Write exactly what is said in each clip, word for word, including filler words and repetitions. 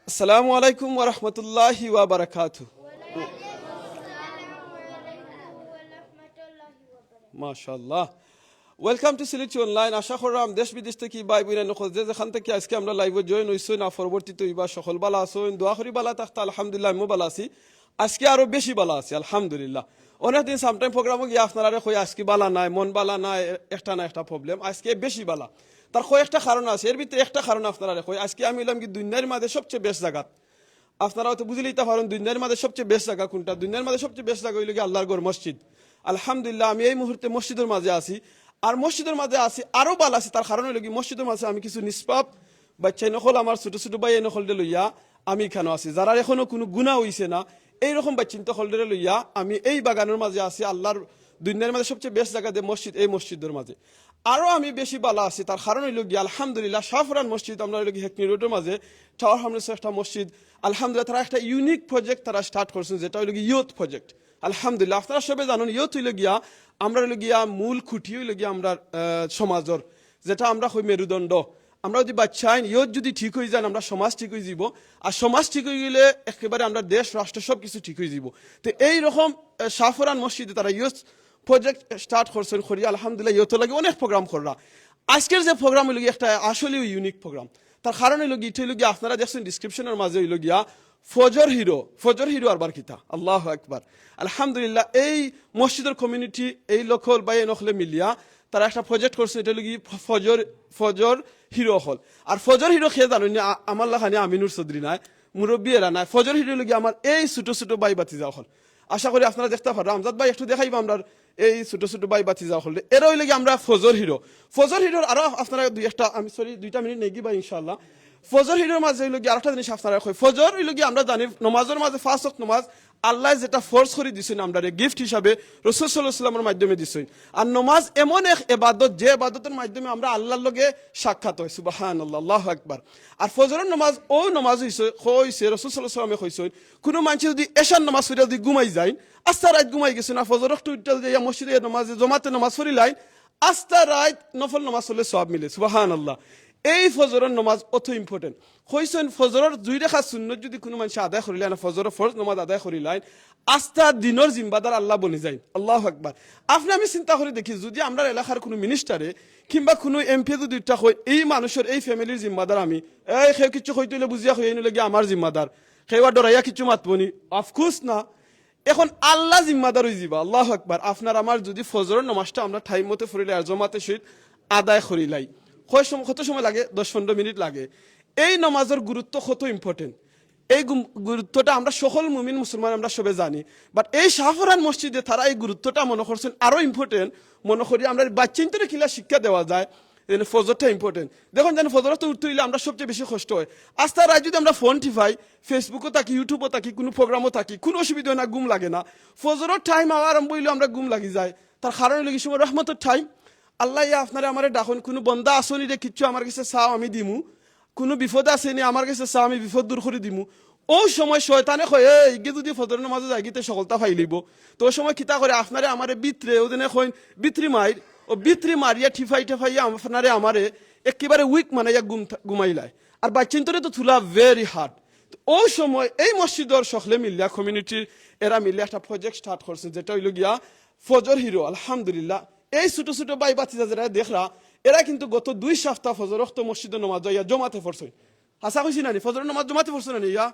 আসসালামু আলাইকুম ওয়া রাহমাতুল্লাহি ওয়া বারাকাতুহু। মাশাআল্লাহ। Welcome to সিলেটি অনলাইন। আশা কররাম দেশ বিদেশ থাকি ভাই বইন অকল যে যেখান থাকি আজকে আমরার live-ও join অইছইন, না পরবর্তীতে অইবা, সকল বালা আছইন, দোয়া করি বালা থাকতা। আলহামদুলিল্লাহ, আমিও বালা আছি। আজকে আরো বেশি বালা আছি, আলহামদুলিল্লাহ। অনেকদিন sometime program-ও গিয়া আপনারারে কই আজকে বালা নাই, মন বালা নাই, এ-, একটা না একটা problem। আজকে বেশি বালা। তার কয়েকটা কারণ আছে, এর ভিতরে একটা কারণ আপনারারে কই, আজকে আমি অইলাম কি দুনিয়ার মাঝে সবচেয়ে বেশ জাগাত। আপনারা হয়তো বুঝিলিতা পারইন দুনিয়ার মাঝে সবচেয়ে বেশ জাগা কুনটা। দুনিয়ার মাঝে সবচেয়ে বেশ জাগা অইলো গিয়া আল্লাহর ঘর মসজিদ। আলহামদুলিল্লাহ, আমি এই মুহূর্তে মসজিদর মাঝে আছি। আর মসজিদর মাঝে আছি, আরো বালা আছি, তার কারণ অইলো কি মসজিদর মাঝে আমি কিছু নিষ্পাপ বাচ্চাইন অকল, আমার ছোট ছোট ভাইয়াইন অকলরে লইয়া আমি ইখানো আছি। যারার এখনো কুনু গুনা অইছে না, এইরকম বাচ্চাইন অকলরে লইয়া আমি এই বাগানর মাঝে আছি। আল্লাহর দুনিয়ার মাঝে সবচেয়ে বেশ জাগা যে মসজিদ, এই মসজিদর মাঝে আরো আমি বেশি বালা আছি। তার কারণ অইলো গিয়া আলহামদুলিল্লাহ, শাহপরান মসজিদ, আমরা অইলো গিয়া হেকনি রোডর মাঝে টাওয়ার হামলেটসর একটা মসজিদ। আলহামদুলিল্লাহ, তারা একটা unique project তারা start করছইন, যেটা অইলো গিয়া youth project। আলহামদুলিল্লাহ, আপনারা সবে জানইন, youth অইলো গিয়া, আমরা অইলো গিয়া মূল খুঁটি অইলো গিয়া আমরার, আহ, সমাজর, যেটা আমরা কই মেরুদণ্ড। আমরা যদি বাচ্চাইন, youth যদি ঠিক অইযাইন, আমরা সমাজ ঠিক অইযিবো। আর সমাজ ঠিক অইগেলে একেবারে আমরা দেশ, রাষ্ট্র সব কিছু ঠিক অইযিবো। তে এইরকম, আহ, শাহপরান মসজিদে তারা youth project start করছইন, করিয়া আলহামদুলিল্লাহ, youth-র লাগি অনেক program কররা। আজকের যে program অইলো গিয়া একটা আসলেউ unique program। তার কারণ অইলো গিয়া, ইটা অইলো গিয়া আপনারা দেখছইন description-র মাঝে অইলো গিয়া ফজর হিরো, ফজর হিরো আরবার কিতা? আল্লাহু আকবার। আলহামদুলিল্লাহ, এই মসজিদর community, এই local ভাইয়াইন অকলে মিলিয়া তারা একটা project করছইন, ইটা অইলো গিয়া ফ-, ফজর, ফজর হিরো অকল। আর ফজর হিরো কে জানইন নি? আ-, আমার লাখান আমিনুর চৌধুরী নায়, মুরব্বি এরা নায়। ফজর হিরো অইলো গিয়া আমার এই ছোট ছোট ভাই ভাতিজা অকল। আশা করি আপনারা দেখতা পাররা। আমজাদ ভাই একটু দেখাইবা আমরার এই ছোট ছোট ভাই ভাতিজা অকলরে। এরা অইলো গিয়া আমরার ফজর হিরো। ফজর হিরোর আরো আপনারা দুই একটা, আমি sorry, দুইটা মিনিট নেইগি ভাই ইনশাআল্লাহ। ফজর হিরোর মাঝে অইলো গিয়া আরোটা জিনিস আপনারারে কই। ফজর অইলো গিয়া আমরা জানি নমাজর মাঝে পাঁচ ওয়াক্ত নমাজ আল্লায় যেটা ফরজ করি দিছইন আমরারে gift হিসাবে রসুল সাল্লাল্লাহু আলাইহি ওয়াসাল্লামর মাধ্যমে দিছইন। আর নমাজ এমন এক এবাদত, যে এবাদতর মাধ্যমে আমরা আল্লাহর লগে সাক্ষাৎ অয়। সুবহানাল্লাহ, আল্লাহু আকবার। আর ফজরর নমাজ অউ নমাজ অইছে, কইছে রসুল সাল্লাল্লাহু আলাইহি ওয়াসাল্লামে কইছইন, কুনু মানষে যদি এশার নমাজ পড়িয়া যদি ঘুমাই যাইন, আস্তা রাইত ঘুমাই গেছইন, আর ফজর ওয়াক্ত উঠিয়া যদি ইয়া মসজিদে নমাজে, জমাতে নমাজ পড়িলাইন, আস্তা রাইত নফল নমাজ পড়লে সওয়াব মিলে। সুবহানাল্লাহ। এই ফজরর নমাজ অত important। কইছইন ফজরর দুই রেকাত সুন্নত যদি কুনু মানষে আদায় করিলাইন, ফজরর ফরজ নমাজ আদায় করিলাইন, আস্তা দিনর জিম্মাদার আল্লাহ বনি যাইন। আল্লাহু আকবার। আপনে আমি চিন্তা করি দেখি, যদি আমরার এলাকার কুনু minister-এ কিংবা কুনু M P যদি উঠা কয়, "এই মানুষর, এই family-র জিম্মাদার আমি, এই কেউ কিচ্ছু কইতে অইলে বুঝিয়া কইয়া, এই অইলো গিয়া আমার জিম্মাদার, কেউ আর ডরাইয়া কিচ্ছু মাতবো নি।" Of course না। এখন আল্লাহ জিম্মাদার অইযিবা। আল্লাহু আকবার। আপনার আমার যদি ফজরর নমাজটা আমরা time মতো পড়িলাই আর জমাতে সহিত আদায় করিলাই, কয় সম-, কত সময় লাগে? দশ পনেরো মিনিট লাগে। এই নমাজর গুরুত্ব কত important, এই গুম-, গুরুত্বটা আমরা সকল মুমিন মুসলমান আমরা সবে জানি। But এই শাহপরান মসজিদে তারা এই গুরুত্বটা মনো করছইন আরো important। মনো করি আমরা বাচ্চাইন্তরে কিলা শিক্ষা দেওয়া যায়, যেন ফজরটা important। দেখইন, যেন ফজরর তো উঠতে অইলে আমরা সবচেয়ে বেশি কষ্ট অয়। আস্তা রাইত যদি আমরা phone টিপাই, Facebook-ও থাকি, YouTube-ও থাকি, কুনু program-ও থাকি, কুনু অসুবিধা অয় না, ঘুম লাগে না। ফজরর time আওয়া আরম্ভ অইলে আমরা ঘুম লাগি যায়। তার কারণ অইলো কি, সময় রহমতর time। আল্লায় ইয়া আপনারে আমারে ডাকইন, কুনু বন্দা আছো নি রে, কিচ্ছু আমার গেছে চাও, আমি দিমু। কুনু বিপদ আছে নি, আমার গেছে চাও, আমি বিপদ দূর করি দিমু। অউ সময় শয়তানে কয়, "এই, ইগে যদি ফজরর নমাজো যায়গি, তে সকলতা পাইলিবো।" তো অউ সময় কিতা করে, আপনারে আমারে ভিতরে, অউ যেনে কইন, ভিতরি মাইর, অউ ভিতরি মারিয়া টিপাই টিপাইয়া আপনারে আমারে একেবারে weak বানাইয়া ঘুম থা-, ঘুমাইলায়। আর বাচ্চাইন্তরে তো তুলা very hard। তো অউ সময় এই মসজিদর সকলে মিলিয়া, community-র এরা মিলিয়া একটা project start করছইন, যেটা অইলো গিয়া ফজর হিরো। আলহামদুলিল্লাহ, এই ছোট ছোট ভাই ভাতিজা যেরা দেখরা, এরা কিন্তু গত দুই সপ্তাহ ফজর ওয়াক্ত মসজিদো নমাজ যাইয়া জমাতে পড়ছইন। হাছা কইছি না নি? ফজরর নমাজ জমাতে পড়ছইন না নি? ইয়া?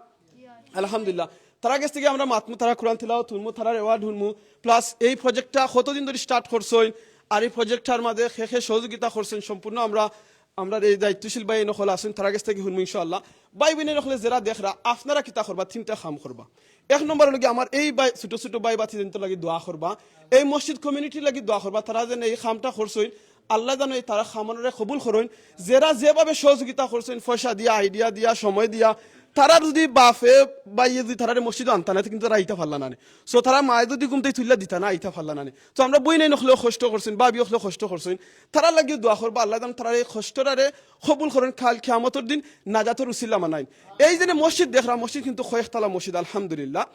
আলহামদুলিল্লাহ। তারার গেছ থাকি আমরা মাতমু, তারার কোরআন তিলাওয়াত হুনমু, তারার award হুনমু, plus এই project-টা কতদিন ধরি start করছইন, আর এই project-টার মাঝে কে কে সহযোগিতা করছইন, সম্পূর্ণ আমরা, আমরার এই দায়িত্বশীল ভাইয়াইন অকল আছইন, তারার গেছ থাকি হুনমু ইনশাআল্লাহ। ভাই বইনাইন অকলে যেরা দেখরা, আপনারা কিতা করবা? তিনটা কাম করবা। এক নম্বর অইলো গিয়া, আমার এই ভাই, ছোট ছোট ভাই ভাতিজাইন্তর লাগি দোয়া করবা, এই মসজিদ community-র লাগি দোয়া করবা, তারা যেন এই কামটা করছইন, আল্লায় যেন এই তারার কামরে কবুল করইন। যেরা যেভাবে সহযোগিতা করছইন, পয়সা দিয়া, idea দিয়া, সময় দিয়া, তারার যদি বাফে ভাইয়ে যদি তারারে মসজিদো আনতা না, তে কিন্তু তারা আইতা পারলা না নে। So তারার মায়ে যদি ঘুম থাকি তুলিয়া দিতা না, আইতা পারলা না নে। তো আমরা বইনাইন অকলেও কষ্ট করছইন, ভাবি অকলেও কষ্ট করছইন, তারার লাগিও দোয়া করবা, আল্লায় যেন তারার এই কষ্টটারে কবুল করইন, কাইল কিয়ামতর দিন নাজাতর উসিলা বানাইন। এই যে মসজিদ দেখরা, মসজিদ কিন্তু কয়েকতলা মসজিদ, আলহামদুলিল্লাহ।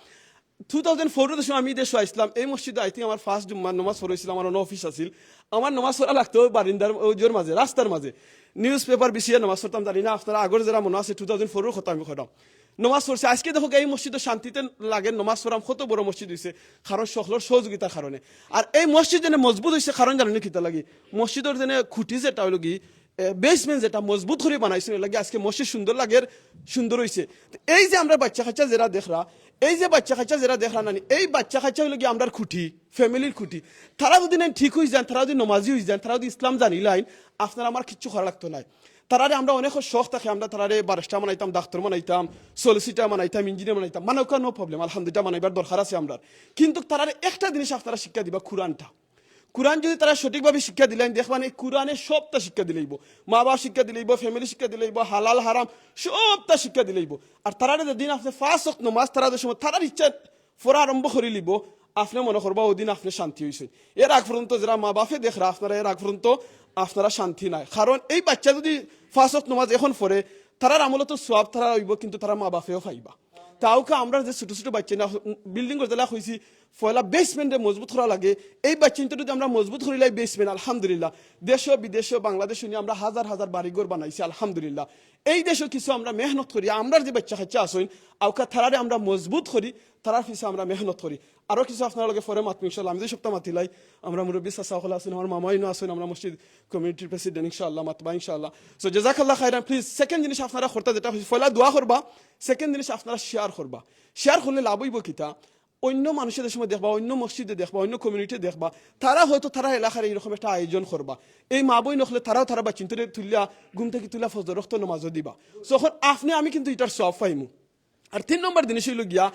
Two thousand four-ও দেশো আমি দেশো আইছলাম, এই মসজিদো I think আমার first জুম্মার নমাজ পড়া অইছিল, আমার অনো office আছিল। আমার নমাজ পড়া লাগতো বারিন্দার অউ জোর মাঝে, রাস্তার মাঝে। Newspaper বিছিয়া নমাজ পড়তাম, জানি না আপনারা আগর যেরা মনো আছে, two thousand four-র কথা আমি কইরাম। নমাজ পড়ছে। আজকে দেখো এই মসজিদো শান্তিতে লাগে, নমাজ পড়াম, কত বড় মসজিদ অইছে, কারণ সকলর সহযোগিতার কারণে। আর এই মসজিদ যেন মজবুত অইছে, কারণ জানো নি কিতা লাগি? মসজিদর যেন খুঁটি যেটা অইলো কি, বেসমেন্ট যেটা মজবুত করি বানাইছে, এর লাগি আজকে মসজিদ সুন্দর লাগের, সুন্দর অইছে। তো এই যে আমরা বাচ্চা কাচ্চা যেরা দেখরা, এই যে বাচ্চা কাচ্চা যেরা দেখরা নানি, এই বাচ্চা কাচ্চা অইলো কি আমরার খুঁটি, ফ্যামিলির খুঁটি। তারা যদি নাইন ঠিক অই যাইন, তারা যদি নমাজি অই যাইন, তারা যদি ইসলাম জানিলাইন, আপনার আমার কিচ্ছু করা লাগতো নায়। তারারে আমরা অনেক শখ থাকে, আমরা তারারে ব্যারিস্টার বানাইতাম, ডাক্তার বানাইতাম, সলিসিটার বানাইতাম, ইঞ্জিনিয়ার বানাইতাম, মানে ওখানে নো প্রবলেম, আলহামদুলিল্লাহ বানাইবার দরকার আছে আমরার। কিন্তু তারারে একটা জিনিস আপনারা শিক্ষা দিবা, কোরআনটা। কোরআন যদি তারা সঠিকভাবে শিক্ষা দিলাইন, দেখবান এই কোরআনে সবটা শিক্ষা দিলাইবো। মা বাবা শিক্ষা দিলাইবো, ফ্যামিলি শিক্ষা দিলাইবো, হালাল হারাম সবটা শিক্ষা দিলাইবো। আর তারারে যেদিন আপনি পাঁচ ওয়াক্ত নমাজ তারা যে সময় তারার ইচ্ছা পড়া আরম্ভ করি লিবো, আপনি মনে করবা ওদিন আপনি শান্তি অইছইন। এর আগ পর্যন্ত যেরা মা বাপে দেখরা আপনারা, এর আগ পর্যন্ত আপনারা শান্তি নাই। কারণ এই বাচ্চা যদি পাঁচ ওয়াক্ত নমাজ এখন পড়ে, তারার আমলো তো সওয়াব তারা অইবো, কিন্তু তারা মা বাপেও পাইবা। তাউকা আমরা যে ছোট ছোট বাচ্চা না, বিল্ডিং করতে কইছি, পয়লা বেসমেন্টে মজবুত করা লাগে। এই বাচ্চা যদি আমরা মজবুত করিলাই বেসমেন্ট, আলহামদুলিল্লাহ, দেশো বিদেশো বাংলাদেশো নিয়া আমরা হাজার হাজার বাড়িঘর বানাইছি, আলহামদুলিল্লাহ। এই দেশো কিছু আমরা মেহনত করি, আমরার যে বাচ্চা কাচ্চা আছইন, আউকা তারারে আমরা মজবুত করি, তারার পিছে আমরা মেহনত করি। আরো কিছু আপনার লগে পরে মাতমু ইনশাআল্লাহ। আমি যে সপ্তাহ মাতিলাই, আমরা মুরব্বী চাচা অকল আছইন, আমার মামা ইনো আছইন, আমরা মসজিদ কমিটির প্রেসিডেন্ট, ইনশাআল্লাহ মাতবা ইনশাআল্লাহ। So জাজাকাল্লাহ খাইরান। প্লিজ সেকেন্ড জিনিস আপনারা করতা যেটা অইছে, পয়লা দোয়া করবা, সেকেন্ড জিনিস আপনারা শেয়ার করবা। শেয়ার করলে লাভ অইবো কিতা? অন্য মানুষের সময় দেখবা, অন্য মসজিদে দেখবা, অন্য কমিউনিটি দেখবা, তারা হয়তো তারা এলাকার এইরকম একটা আয়োজন করবা। এই মা বইন অকলে তারাও তারা বাচ্চিন্তরে তুলিয়া ঘুম থাকি তুলিয়া ফজর ওয়াক্ত নমাজও দিবা। তখন আপনি আমি কিন্তু ইটার সওয়াব পাইমু। আর তিন নম্বর জিনিস অইলো গিয়া,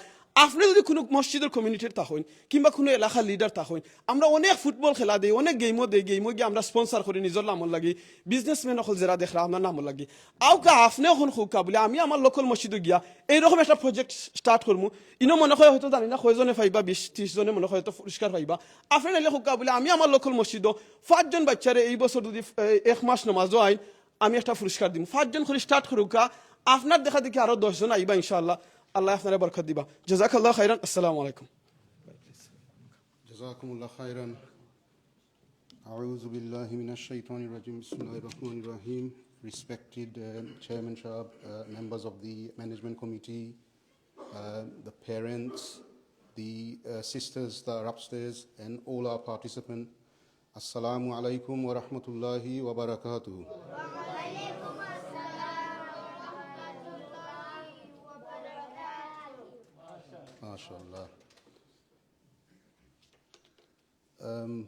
আপনি যদি কুনু মসজিদর কমিউনিটির থাকইন কিংবা কুনু এলাকার লিডার থাকইন, আমরা অনেক ফুটবল খেলা দেই, অনেক গেমও দেই, গেমও গিয়া আমরা স্পন্সর করি নিজর নামর লাগি, বিজনেসম্যান অকল যেরা দেখরা আপনার নামর লাগি। আউকা আপনে অখন কউক্কা বুলে আমি আমার লোকাল মসজিদো গিয়া এইরকম একটা প্রজেক্ট স্টার্ট করমু। ইনো মনে কয় হয়তো জানি না কয়জনে পাইবা, বিশ ত্রিশ জনে মনে কয় হয়তো পুরস্কার পাইবা। আপনে নাইলে কউক্কা বুলে আমি আমার লোকাল মসজিদো পাঁচজন বাচ্চারে এই বছর যদি, এ, এক মাস নমাজও আইন, আমি একটা পুরস্কার দিমু। পাঁচজন করি স্টার্ট করউক্কা, আপনার দেখা দেখি আরো দশ জন আইবা ইনশাআল্লাহ। আল্লায় আপনারে বরকত দিবা। জাজাকাল্লাহ খাইরান। আসসালামু আলাইকুম। جزاكم الله خيرا. أعوذ بالله من الشيطان الرجيم. بسم الله الرحمن الرحيم. Respected, uh, Chairman Sahab, uh, members of the Management Committee, uh, the parents, the, uh, sisters that are upstairs, and all our participants. السلام عليكم ورحمة الله وبركاته. ما شاء الله. Um,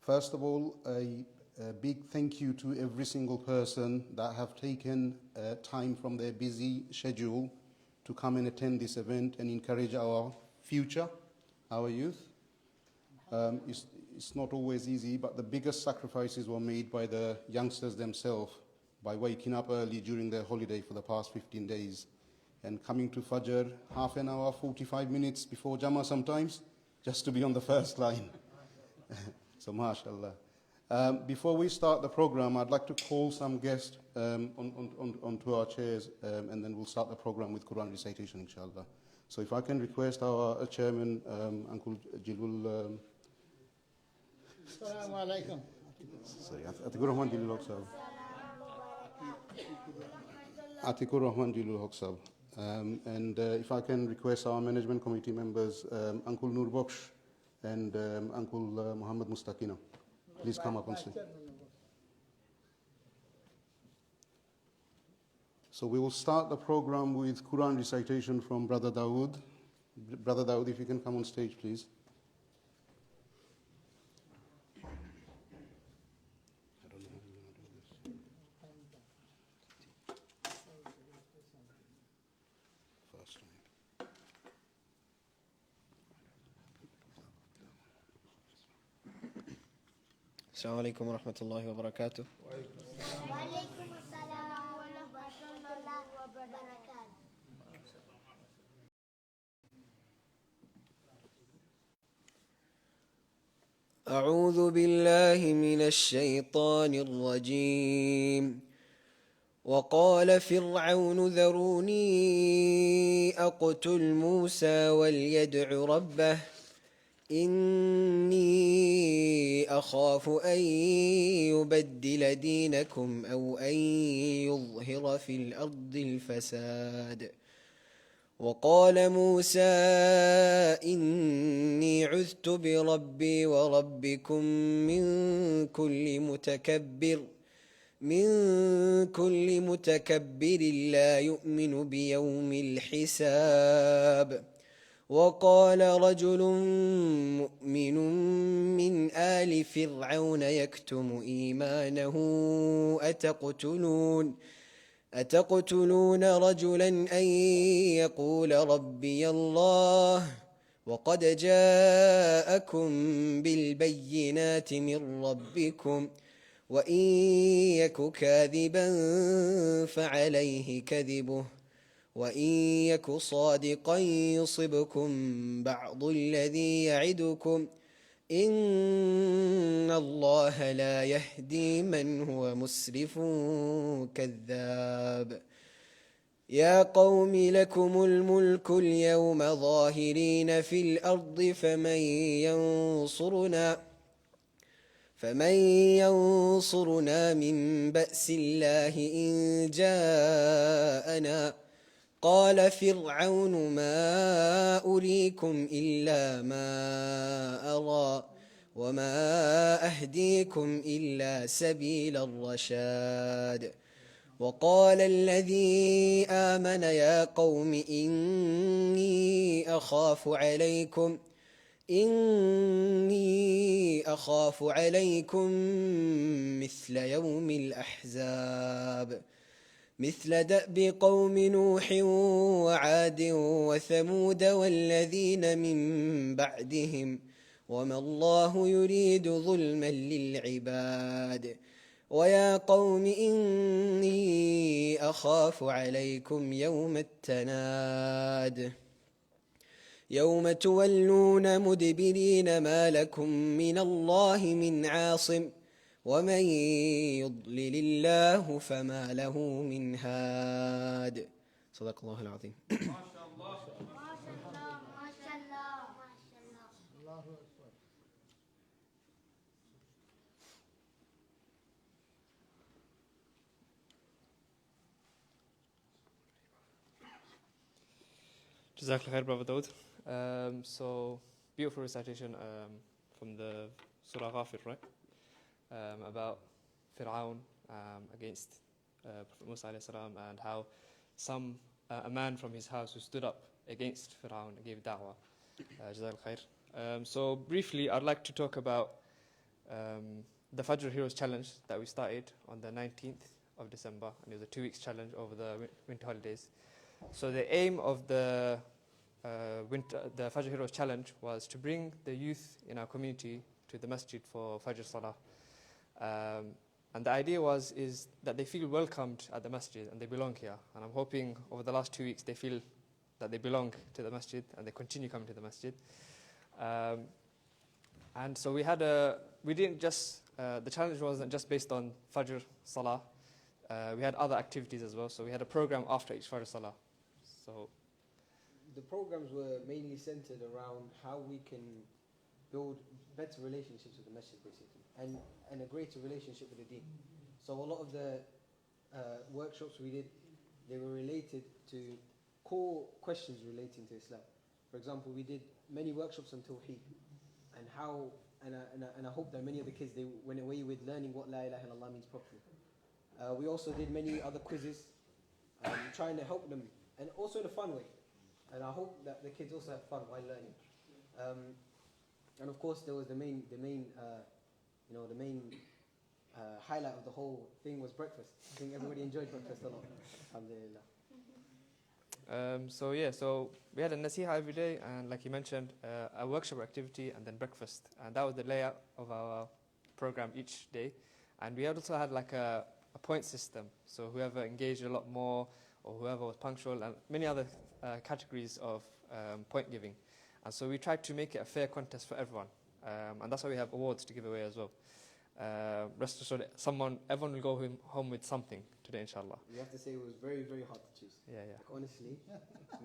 first of all, a, a big thank you to every single person that have taken, uh, time from their busy schedule to come and attend this event and encourage our future, our youth. Um, it's, it's not always easy, but the biggest sacrifices were made by the youngsters themselves by waking up early during their holiday for the past fifteen days and coming to Fajr half an hour, forty-five minutes before Jama sometimes, just to be on the first line. So, mashallah. Um, before we start the program, I'd like to call some guests, um, on, on, on, onto our chairs, um, and then we'll start the program with Quran recitation, inshallah. So, if I can request our, uh, chairman, um, Uncle Jilul, um, السلام عليكم. Sorry, At-, Atikur Rahman Jilul Haq Sahab. Atikur Rahman Jilul Haq Sahab. Um, and, uh, if I can request our management committee members, um, Uncle Nur Baksh and, um, Uncle, uh, Muhammad Mustaqina, please come up on stage. So we will start the program with Quran recitation from Brother Dawood. Brother Dawood, if you can come on stage, please. First time. السلام عليكم ورحمة الله وبركاته. وعليكم السلام ورحمة الله وبركاته. أعوذ بالله من الشيطان الرجيم. وقال فرعون ذروني أقتل موسى وليدع ربه إني أخاف أن يبدل دينكم أو أن يظهر في الأرض الفساد. وقال موسى: إني عذت بربي وربكم من كل متكبر، من كل متكبر لا يؤمن بيوم الحساب. وقال رجل مؤمن من آل فرعون يكتم إيمانه: أتقتلون، أتقتلون رجلا أن يقول ربي الله وقد جاءكم بالبينات من ربكم، وإن يك كاذبا فعليه كذبه، وإن يك صادقا يصبكم بعض الذي يعدكم، إن الله لا يهدي من هو مسرف كذاب. يا قوم لكم الملك اليوم ظاهرين في الأرض فمن ينصرنا، فمن ينصرنا من بأس الله إن جاءنا؟ قال فرعون: ما أريكم إلا ما أرى وما أهديكم إلا سبيل الرشاد. وقال الذي آمن: يا قوم إني أخاف عليكم، إني أخاف عليكم مثل يوم الأحزاب، مثل دأب قوم نوح وعاد وثمود والذين من بعدهم، وما الله يريد ظلما للعباد. ويا قوم إني أخاف عليكم يوم التناد، يوم تولون مدبرين ما لكم من الله من عاصم، ومن يضلل الله فما له من هاد. صدق الله العظيم. Jazakallah khair, brother Dawood. Um, so, beautiful recitation, um, from the Surah Ghafir, right? Um, about Fir'aun, um, against, uh, Prophet Musa alayhi salam, and how some, uh, a man from his house who stood up against Fir'aun gave da'wah. Uh, Jazakallah khair. Um, so, briefly, I'd like to talk about, um, the Fajr Heroes Challenge that we started on the nineteenth of December, and it was a two weeks challenge over the win-, winter holidays. So the aim of the, uh, winter, the Fajr Heroes Challenge was to bring the youth in our community to the masjid for Fajr Salah. Um, and the idea was, is that they feel welcomed at the masjid and they belong here. And I'm hoping over the last two weeks they feel that they belong to the masjid and they continue coming to the masjid. Um, and so we had a, we didn't just, uh, the challenge wasn't just based on Fajr Salah. Uh, we had other activities as well. So we had a program after each Fajr Salah. So the programs were mainly centered around how we can build better relationships with the masjid, basically, and, and a greater relationship with the deen. So a lot of the, uh, workshops we did, they were related to core questions relating to Islam. For example, we did many workshops on Tawheed and how, and I, and I, and I hope that many of the kids, they went away with learning what La ilaha illallah means properly. Uh, we also did many other quizzes, um, trying to help them, and also in a fun way. And I hope that the kids also have fun while learning. Um, and of course, there was the main, the main, uh, you know, the main, uh, highlight of the whole thing was breakfast. I think everybody enjoyed breakfast a lot. Alhamdulillah. Um, so yeah, so we had a nasiha every day, and like you mentioned, uh, a workshop activity, and then breakfast, and that was the layout of our program each day. And we also had, like, a, a point system, so whoever engaged a lot more or whoever was punctual, and many other, uh, categories of, um, point giving. And so we tried to make it a fair contest for everyone, um, and that's why we have awards to give away as well. Uh, rest assured, someone, everyone will go home, home with something today, inshallah. You have to say it was very, very hard to choose. Yeah, yeah. Like, honestly,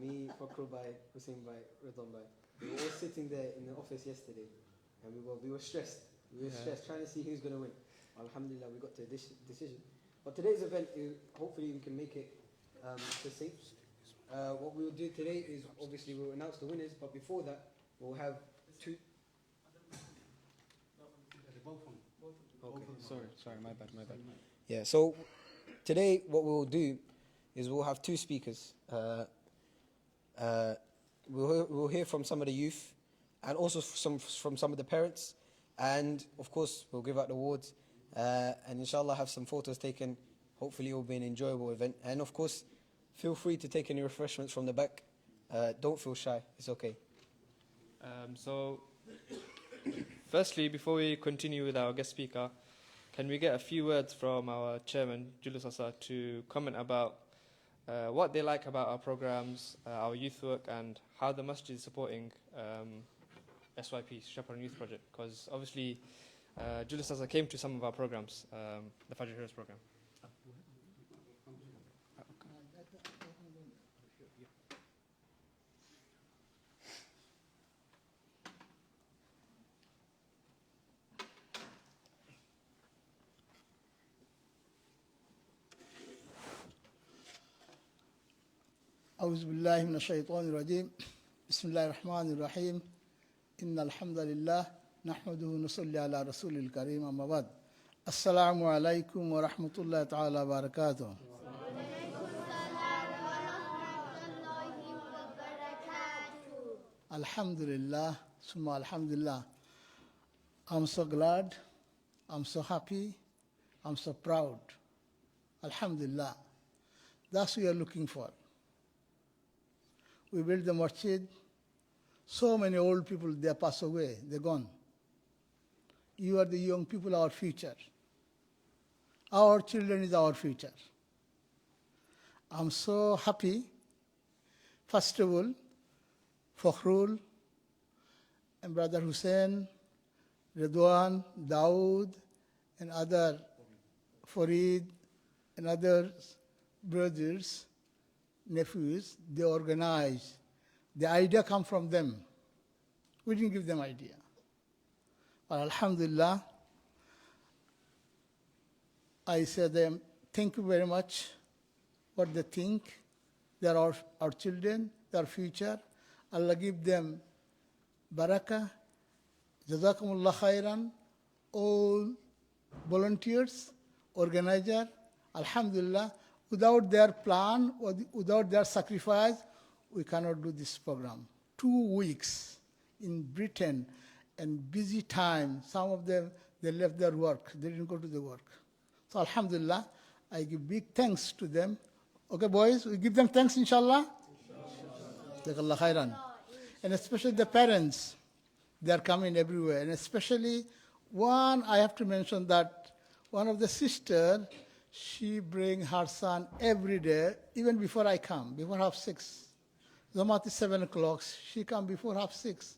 me, Fakru Bhai, Hussein Bhai, Ridwan Bhai, We were all sitting there in the office yesterday, and we were, we were stressed. We were stressed trying to see who's going to win. Alhamdulillah, we got to this decision. But today's event, uh, hopefully we can make it um, succinct. Uh, what we will do today is obviously we'll announce the winners, but before that, we'll have two. Okay, sorry, sorry, my bad, my bad. Yeah, so today what we'll do is we'll have two speakers. Uh, uh, we'll, hear- we'll hear from some of the youth and also some from some of the parents. And of course, we'll give out the awards uh, and inshallah have some photos taken. Hopefully, it will be an enjoyable event. And of course, feel free to take any refreshments from the back. Uh, don't feel shy, it's okay. Um, so, firstly, before we continue with our guest speaker, can we get a few words from our chairman, Julius Asa, to comment about uh, what they like about our programs, uh, our youth work, and how the masjid is supporting um, S Y P, Shepherd and Youth Project? Because obviously, uh, Julius Asa came to some of our programs, um, the Fajr Heroes program. أعوذ بالله من الشيطان الرجيم. بسم الله الرحمن الرحيم. إن الحمد لله نحمده ونصلي على رسول الكريم، أما بعد. السلام عليكم ورحمة الله تعالى وبركاته. الحمد لله ثم الحمد لله. I'm so glad, I'm so happy, I'm so proud. Alhamdulillah. That's what we are looking for. We build the masjid. So many old people, they pass away, they're gone. You are the young people, our future. Our children is our future. I'm so happy. First of all, Fakhrul and brother Hussein, Ridwan, Dawood, and other Farid, and other brothers, nephews, they organize. The idea come from them. We didn't give them idea. But Alhamdulillah, I say them, thank you very much. What they think, they are our, our children, they are future. Allah give them barakah. Jazakumullah khairan. All volunteers, organizer, Alhamdulillah, without their plan or the- without their sacrifice, we cannot do this program. Two weeks in Britain and busy time, some of them, they left their work, they didn't go to the work. So Alhamdulillah, I give big thanks to them. Okay, boys, we give them thanks, inshallah. Jazakallah khairan. And especially the parents, they are coming everywhere. And especially one, I have to mention that one of the sister, she bring her son every day, even before I come, before half six. Jamaat is seven o'clock, she come before half six.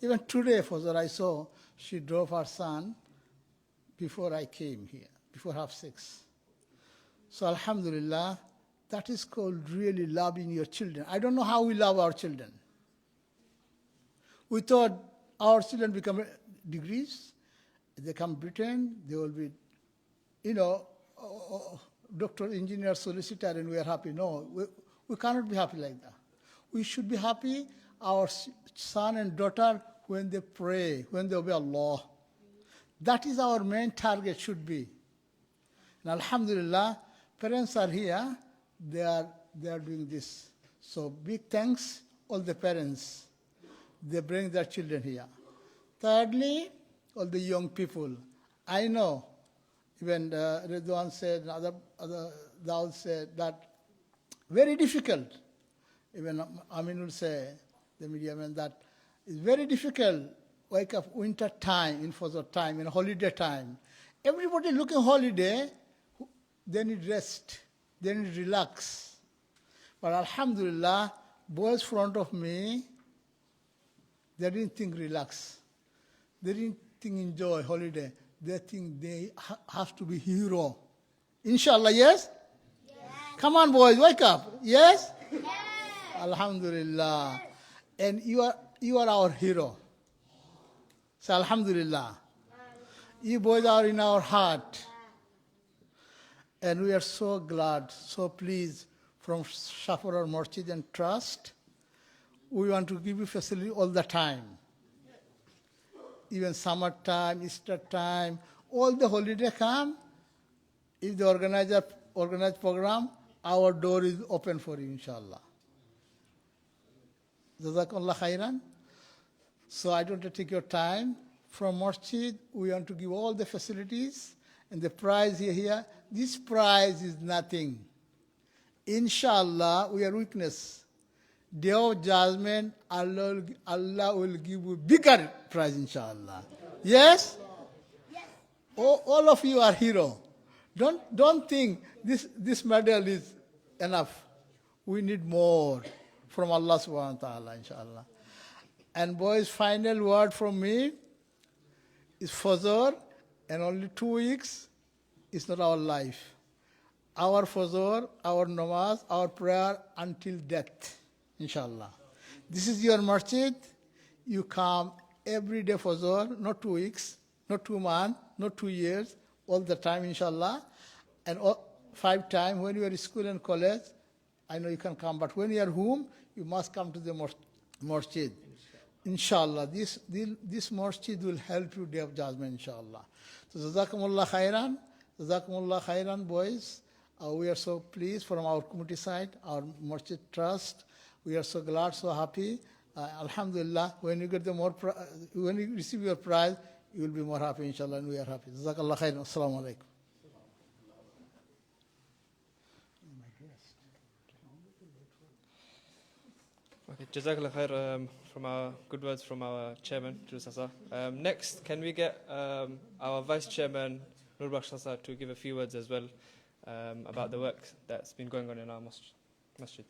Even today, Fajr, I saw she drove her son before I came here, before half six. So Alhamdulillah, that is called really loving your children. I don't know how we love our children. We thought our children become degrees, they come Britain, they will be, you know, doctor, engineer, solicitor, and we are happy. No, we, we cannot be happy like that. We should be happy, our s- son and daughter, when they pray, when they obey Allah. That is our main target should be. And Alhamdulillah, parents are here, they are, they are doing this. So big thanks, all the parents. They bring their children here. Thirdly, all the young people. I know, even uh, Ridwan said, other, other Dawood said that very difficult. Even Aminul say, the media man, that it's very difficult. Wake up winter time, in Fajr time, in holiday time. Everybody looking holiday, they need rest, they need relax. But Alhamdulillah, boys front of me, they didn't think relax. They didn't think enjoy holiday. They think they ha- have to be hero. Inshallah, yes? Come on, boys, wake up. Yes? Alhamdulillah. And you are You are our hero. Say Alhamdulillah. You boys are in our heart. And we are so glad, so pleased from Shafar Masjid and Trust. We want to give you facility all the time. Even summer time, Easter time, all the holiday come, if the organizer organize program, our door is open for you, inshallah. Jazakumullah khairan. So I don't want to take your time. From Masjid, we want to give all the facilities and the prize here, here. This prize is nothing. Inshallah, we are witness. Day of judgment, Allah will, Allah will give you bigger prize, inshallah. Yes? All, all of you are hero. Don't, don't think this, this medal is enough. We need more from Allah subhanahu wa ta'ala, inshallah. And boys, final word from me is Fajr, and only two weeks is not our life. Our Fajr, our namaz, our prayer until death, inshallah. This is your masjid. You come every day Fajr, not two weeks, not two months, not two years, all the time, inshallah. And all, five time when you are in school and college, I know you can come, but when you are home, you must come to the mos-, masjid. Inshallah, this, this, this masjid will help you day of judgment, inshallah. So, jazakumullah khairan, jazakumullah khairan, boys. Uh, we are so pleased from our committee side, our masjid trust. We are so glad, so happy. Uh, alhamdulillah, when you get the more, pri-, uh, when you receive your prize, you will be more happy, inshallah, and we are happy. Jazakallah khairan. Assalamu alaikum. Okay, Jazakallah khair, um, from our good words from our chairman, Jul Sasa. Um, next, can we get, um, our vice chairman, Nurbakhsh Sasa, to give a few words as well, um, about the work that's been going on in our mos-, masjid?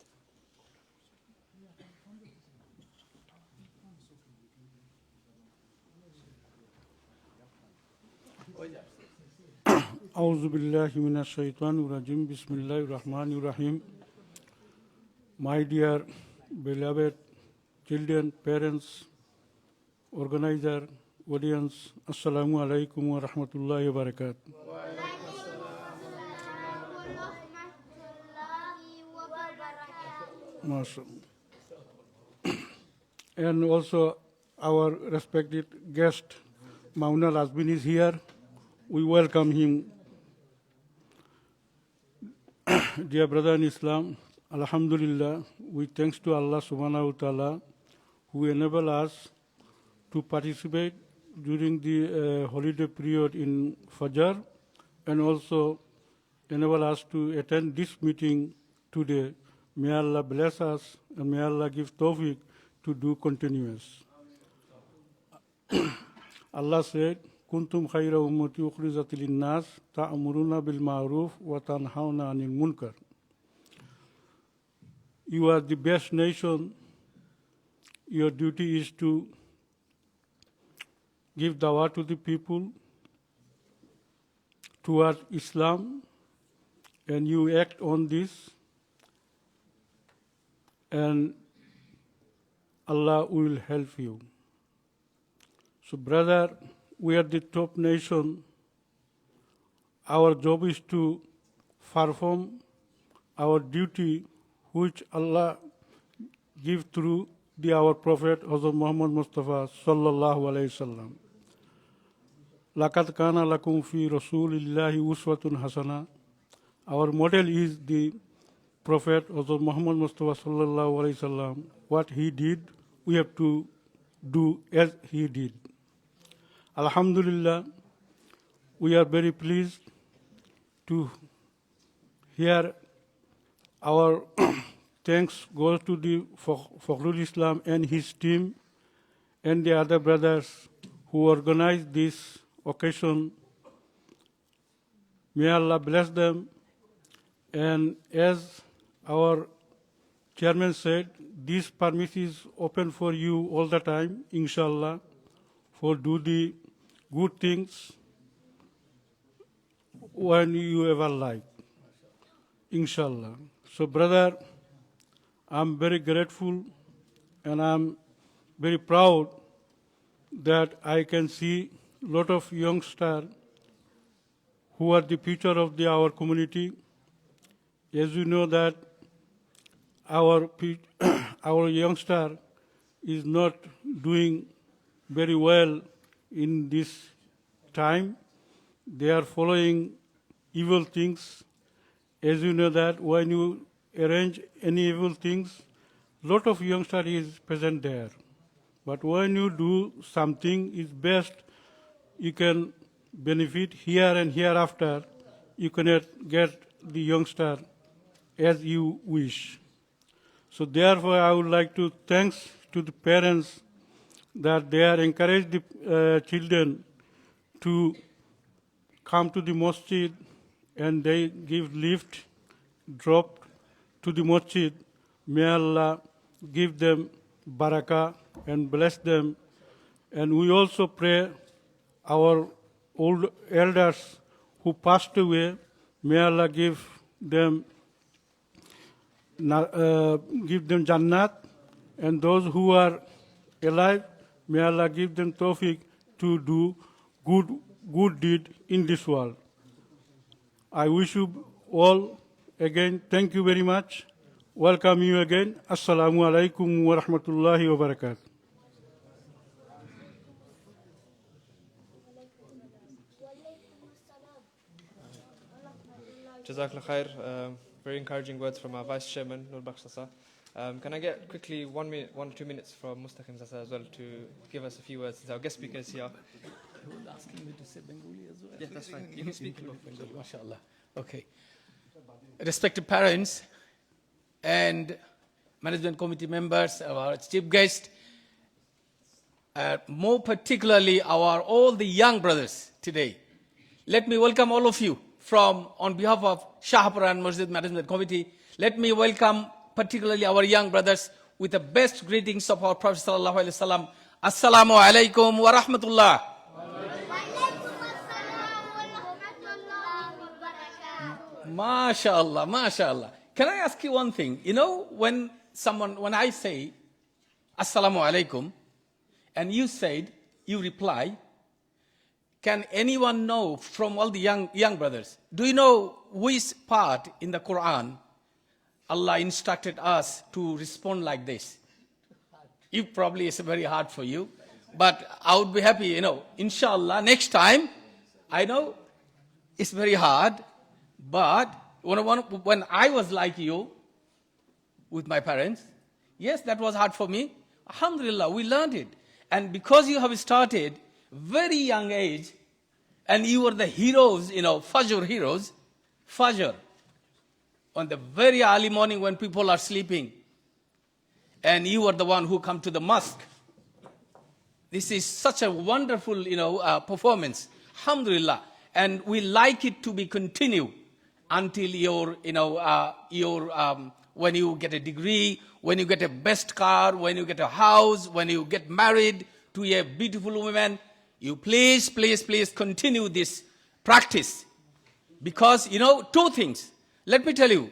أعوذ بالله من الشيطان الرجيم. بسم الله الرحمن الرحيم. My dear beloved children, parents, organizer, audience, السلام عليكم ورحمة الله وبركاته. ما شاء الله. And also our respected guest, Mauna Lazmin, is here. We welcome him. Dear brother in Islam, Alhamdulillah, we thanks to Allah subhanahu wa ta'ala who enable us to participate during the, uh, holiday period in Fajr, and also enable us to attend this meeting today. May Allah bless us and may Allah give tawfiq to do continuous. Allah said, كنتم خير أمة أخرجت للناس تأمرون بالمعروف وتنهون عن المنكر. You are the best nation. Your duty is to give dawah to the people toward Islam, and you act on this, and Allah will help you. So, brother, we are the top nation. Our job is to perform our duty which Allah give through the, our Prophet Hazrat Muhammad Mustafa sallallahu alaihi wasallam. لقد كان لكم في رسول الله أسوة حسنة. Our model is the Prophet Hazrat Muhammad Mustafa sallallahu alaihi wasallam. What he did, we have to do as he did. Alhamdulillah, we are very pleased to here, our thanks goes to the Fakh-, Fakhrul Islam and his team and the other brothers who organized this occasion. May Allah bless them. And as our chairman said, this permit is open for you all the time, inshallah, for do the good things when you ever like, inshallah. So, brother, I'm very grateful and I'm very proud that I can see lot of youngster who are the future of the, our community. As you know that our fu- our youngster is not doing very well in this time. They are following evil things. As you know that when you arrange any evil things, lot of youngster is present there. But when you do something is best, you can benefit here and hereafter. You cannot get the youngster as you wish. So therefore, I would like to thanks to the parents that they are encourage the uh, children to come to the masjid and they give lift, drop to the masjid. May Allah give them barakah and bless them. And we also pray our old elders who passed away, may Allah give them na- uh, give them Jannat, and those who are alive, may Allah give them tawfiq to do good, good deed in this world. I wish you all again, thank you very much. Welcome you again. Assalamu alaikum wa rahmatullahi wa barakatuh. Jazakallah khair. Um, very encouraging words from our vice chairman, Nur Bakhsh Sasa. Um, can I get quickly one minute, one two minutes from Mustaqim Sasa as well to give us a few words since our guest speaker is here? He was asking me to say Bengali as well. Yeah, that's fine. You can speak. Bengali, mashallah. Okay. Respected parents and management committee members, our chief guest, uh, more particularly our all the young brothers today. Let me welcome all of you from on behalf of Shahpuran Masjid Management Committee. Let me welcome particularly our young brothers with the best greetings of our Prophet sallallahu alaihi wasallam. Assalamu alaikum wa rahmatullah. MashaAllah, mashaAllah. Can I ask you one thing? You know, when someone, when I say Assalamu alaikum, and you said, you reply, can anyone know from all the young, young brothers, do you know which part in the Quran Allah instructed us to respond like this? You probably, it's very hard for you, but I would be happy, you know, inshallah, next time. I know it's very hard, but when, when, when I was like you with my parents, yes, that was hard for me. Alhamdulillah, we learned it. And because you have started very young age, and you were the heroes, you know, Fajr heroes, Fajr, on the very early morning when people are sleeping, and you are the one who come to the mosque. This is such a wonderful, you know, uh, performance. Alhamdulillah. And we like it to be continued until your, you know, uh, your, um, when you get a degree, when you get a best car, when you get a house, when you get married to a beautiful woman, you please, please, please continue this practice. Because, you know, two things. Let me tell you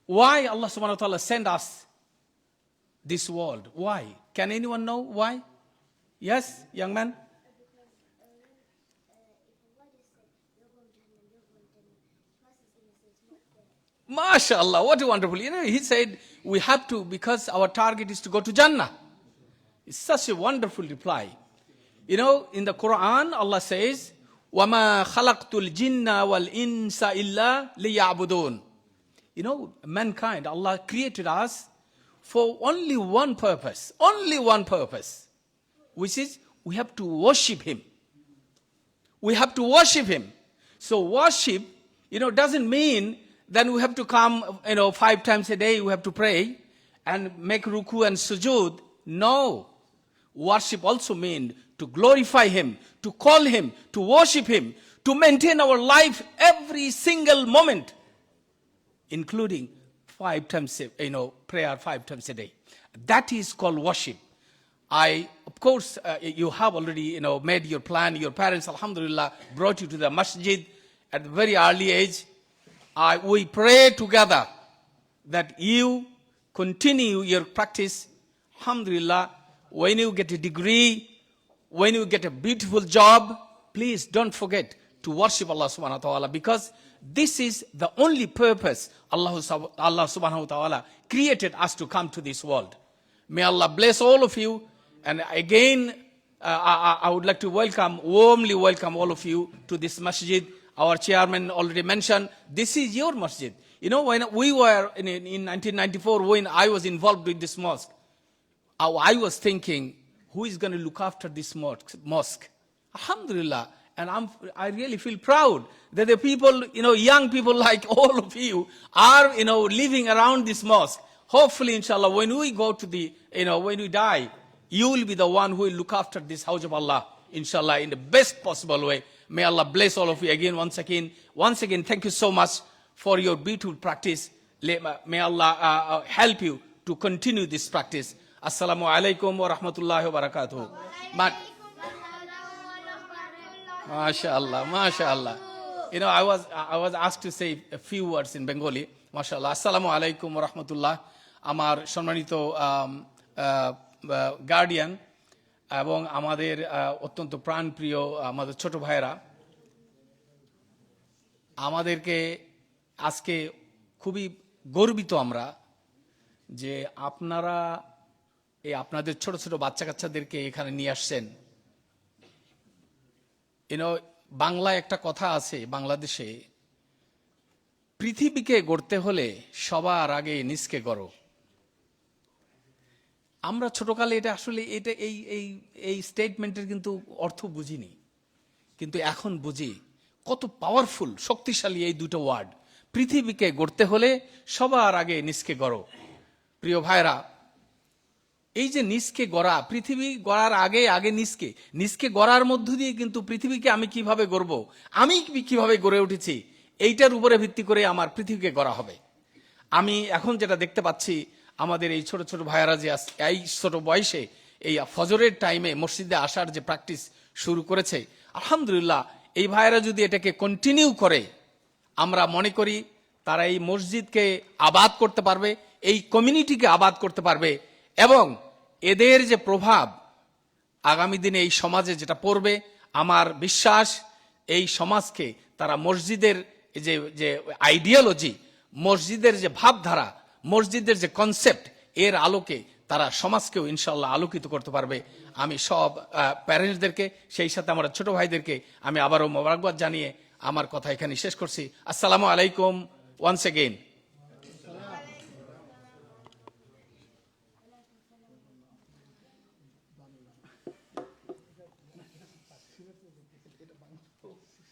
why Allah subhanahu wa ta'ala sent us this world. Why? Can anyone know why? Yes, young man? MashaAllah, what a wonderful. You know, he said, we have to because our target is to go to Jannah. It's such a wonderful reply. You know, in the Quran, Allah says, وَمَا خَلَقْتُ الْجِنَّ وَالْإِنسَ إِلَّا لِيَعْبُدُونَ. You know, mankind, Allah created us for only one purpose, only one purpose, which is we have to worship Him. We have to worship Him. So worship, you know, doesn't mean then we have to come, you know, five times a day we have to pray and make ruku and sujud. No. Worship also means to glorify Him, to call Him, to worship Him, to maintain our life every single moment, including five times, a, you know, prayer five times a day. That is called worship. I, of course, uh, you have already, you know, made your plan. Your parents, alhamdulillah, brought you to the masjid at a very early age. I, we pray together that you continue your practice. Alhamdulillah, When you get a degree, when you get a beautiful job, please don't forget to worship Allah subhanahu wa ta'ala, because this is the only purpose Allah, sub- Allah subhanahu wa ta'ala created us to come to this world. May Allah bless all of you. And again, uh, I, I- I would like to welcome, warmly welcome all of you to this masjid. Our chairman already mentioned, this is your masjid. You know, when we were in, in, in nineteen ninety-four, when I was involved with this mosque, I, I was thinking, who is going to look after this mosque? mosque? Alhamdulillah. And I'm, I really feel proud that the people, you know, young people like all of you are, you know, living around this mosque. Hopefully, inshallah, when we go to the, you know, when we die, you will be the one who will look after this house of Allah, inshallah, in the best possible way. May Allah bless all of you again, once again. Once again, thank you so much for your beautiful practice. May Allah uh, uh, help you to continue this practice. Assalamu alaikum wa rahmatullahi wa barakatuh. But, mashallah, mashallah. You know, I was I was asked to say a few words in Bengali. Mashallah. Assalamu alaikum wa rahmatullah. আমার সম্মানিত গার্ডিয়ান এবং আমাদের আহ, অত্যন্ত প্রাণপ্রিয় আমাদের ছোট ভাইয়েরা, আমাদেরকে আজকে খুবই গর্বিত আমরা যে আপনারা এই আপনাদের ছোট ছোট বাচ্চা কাচ্চাদেরকে এখানে নিয়ে আসছেন। ইউনো, বাংলায় একটা কথা আছে বাংলাদেশে, পৃথিবীকে গড়তে হলে সবার আগে নিজকে গড়ো। আমরা ছোটকালে এটা আসলে এটা এই এই এই স্টেটমেন্টের কিন্তু অর্থ বুঝিনি, কিন্তু এখন বুঝি কত পাওয়ারফুল, শক্তিশালী এই দুটো ওয়ার্ড। পৃথিবীকে গড়তে হলে সবার আগে নিজকে গড়ো। প্রিয় ভাইরা, এই যে নিজকে গড়া, পৃথিবী গড়ার আগে আগে নিজকে নিজকে গড়ার মধ্য দিয়ে কিন্তু পৃথিবীকে আমি কিভাবে গড়ব, আমি কি- কিভাবে গড়ে উঠেছি, এইটার উপরে ভিত্তি করে আমার পৃথিবীকে গড়া হবে। আমি এখন যেটা দেখতে পাচ্ছি, আমাদের এই ছোট ছোট ভাইয়ারা যে আজ- এই ছোট বয়সে এই ফজরের টাইমে মসজিদে আসার যে প্র্যাকটিস শুরু করেছে, আলহামদুলিল্লাহ, এই ভাইয়ারা যদি এটাকে কন্টিনিউ করে, আমরা মনে করি তারা এই মসজিদকে আবাদ করতে পারবে, এই কমিউনিটিকে আবাদ করতে পারবে, এবং এদের যে প্রভাব আগামী দিনে এই সমাজে যেটা পড়বে, আমার বিশ্বাস এই সমাজকে তারা মসজিদের যে যে আইডিওলজি, মসজিদের যে ভাবধারা, মসজিদের যে কনসেপ্ট, এর আলোকে তারা সমাজকেও ইনশাআল্লাহ আলোকিত করতে পারবে। আমি সব প্যারেন্টসদেরকে, সেই সাথে আমার ছোট ভাইদেরকে আমি আবারও মোবারকবাদ জানিয়ে আমার কথা এখানে শেষ করছি। আসসালামু আলাইকুম, once again.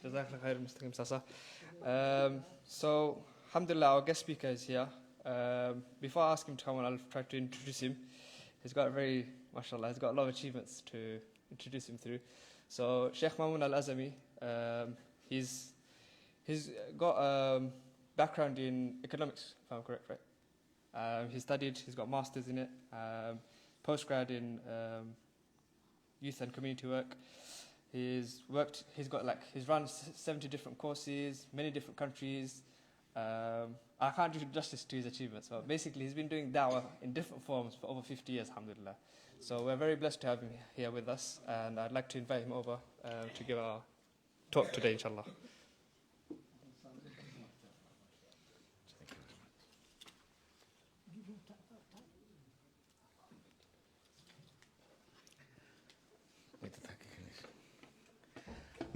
Jazakallah khair, Mister Kim Sasa. Um, so, alhamdulillah, our guest speaker is here. Um, before I ask him to come on, I'll try to introduce him. He's got a very, mashallah, he's got a lot of achievements to introduce him through. So, Sheikh Mamoon Al Azami, um, he's he's got um, background in economics, if I'm correct, right? Um, he studied, he's got masters in it, um, postgrad in um, youth and community work. He's worked, he's got like, he's run s- seventy different courses, many different countries. Um, I can't do justice to his achievements, but basically he's been doing dawah in different forms for over fifty years, alhamdulillah. So we're very blessed to have him here with us, and I'd like to invite him over uh, to give our talk today, inshallah.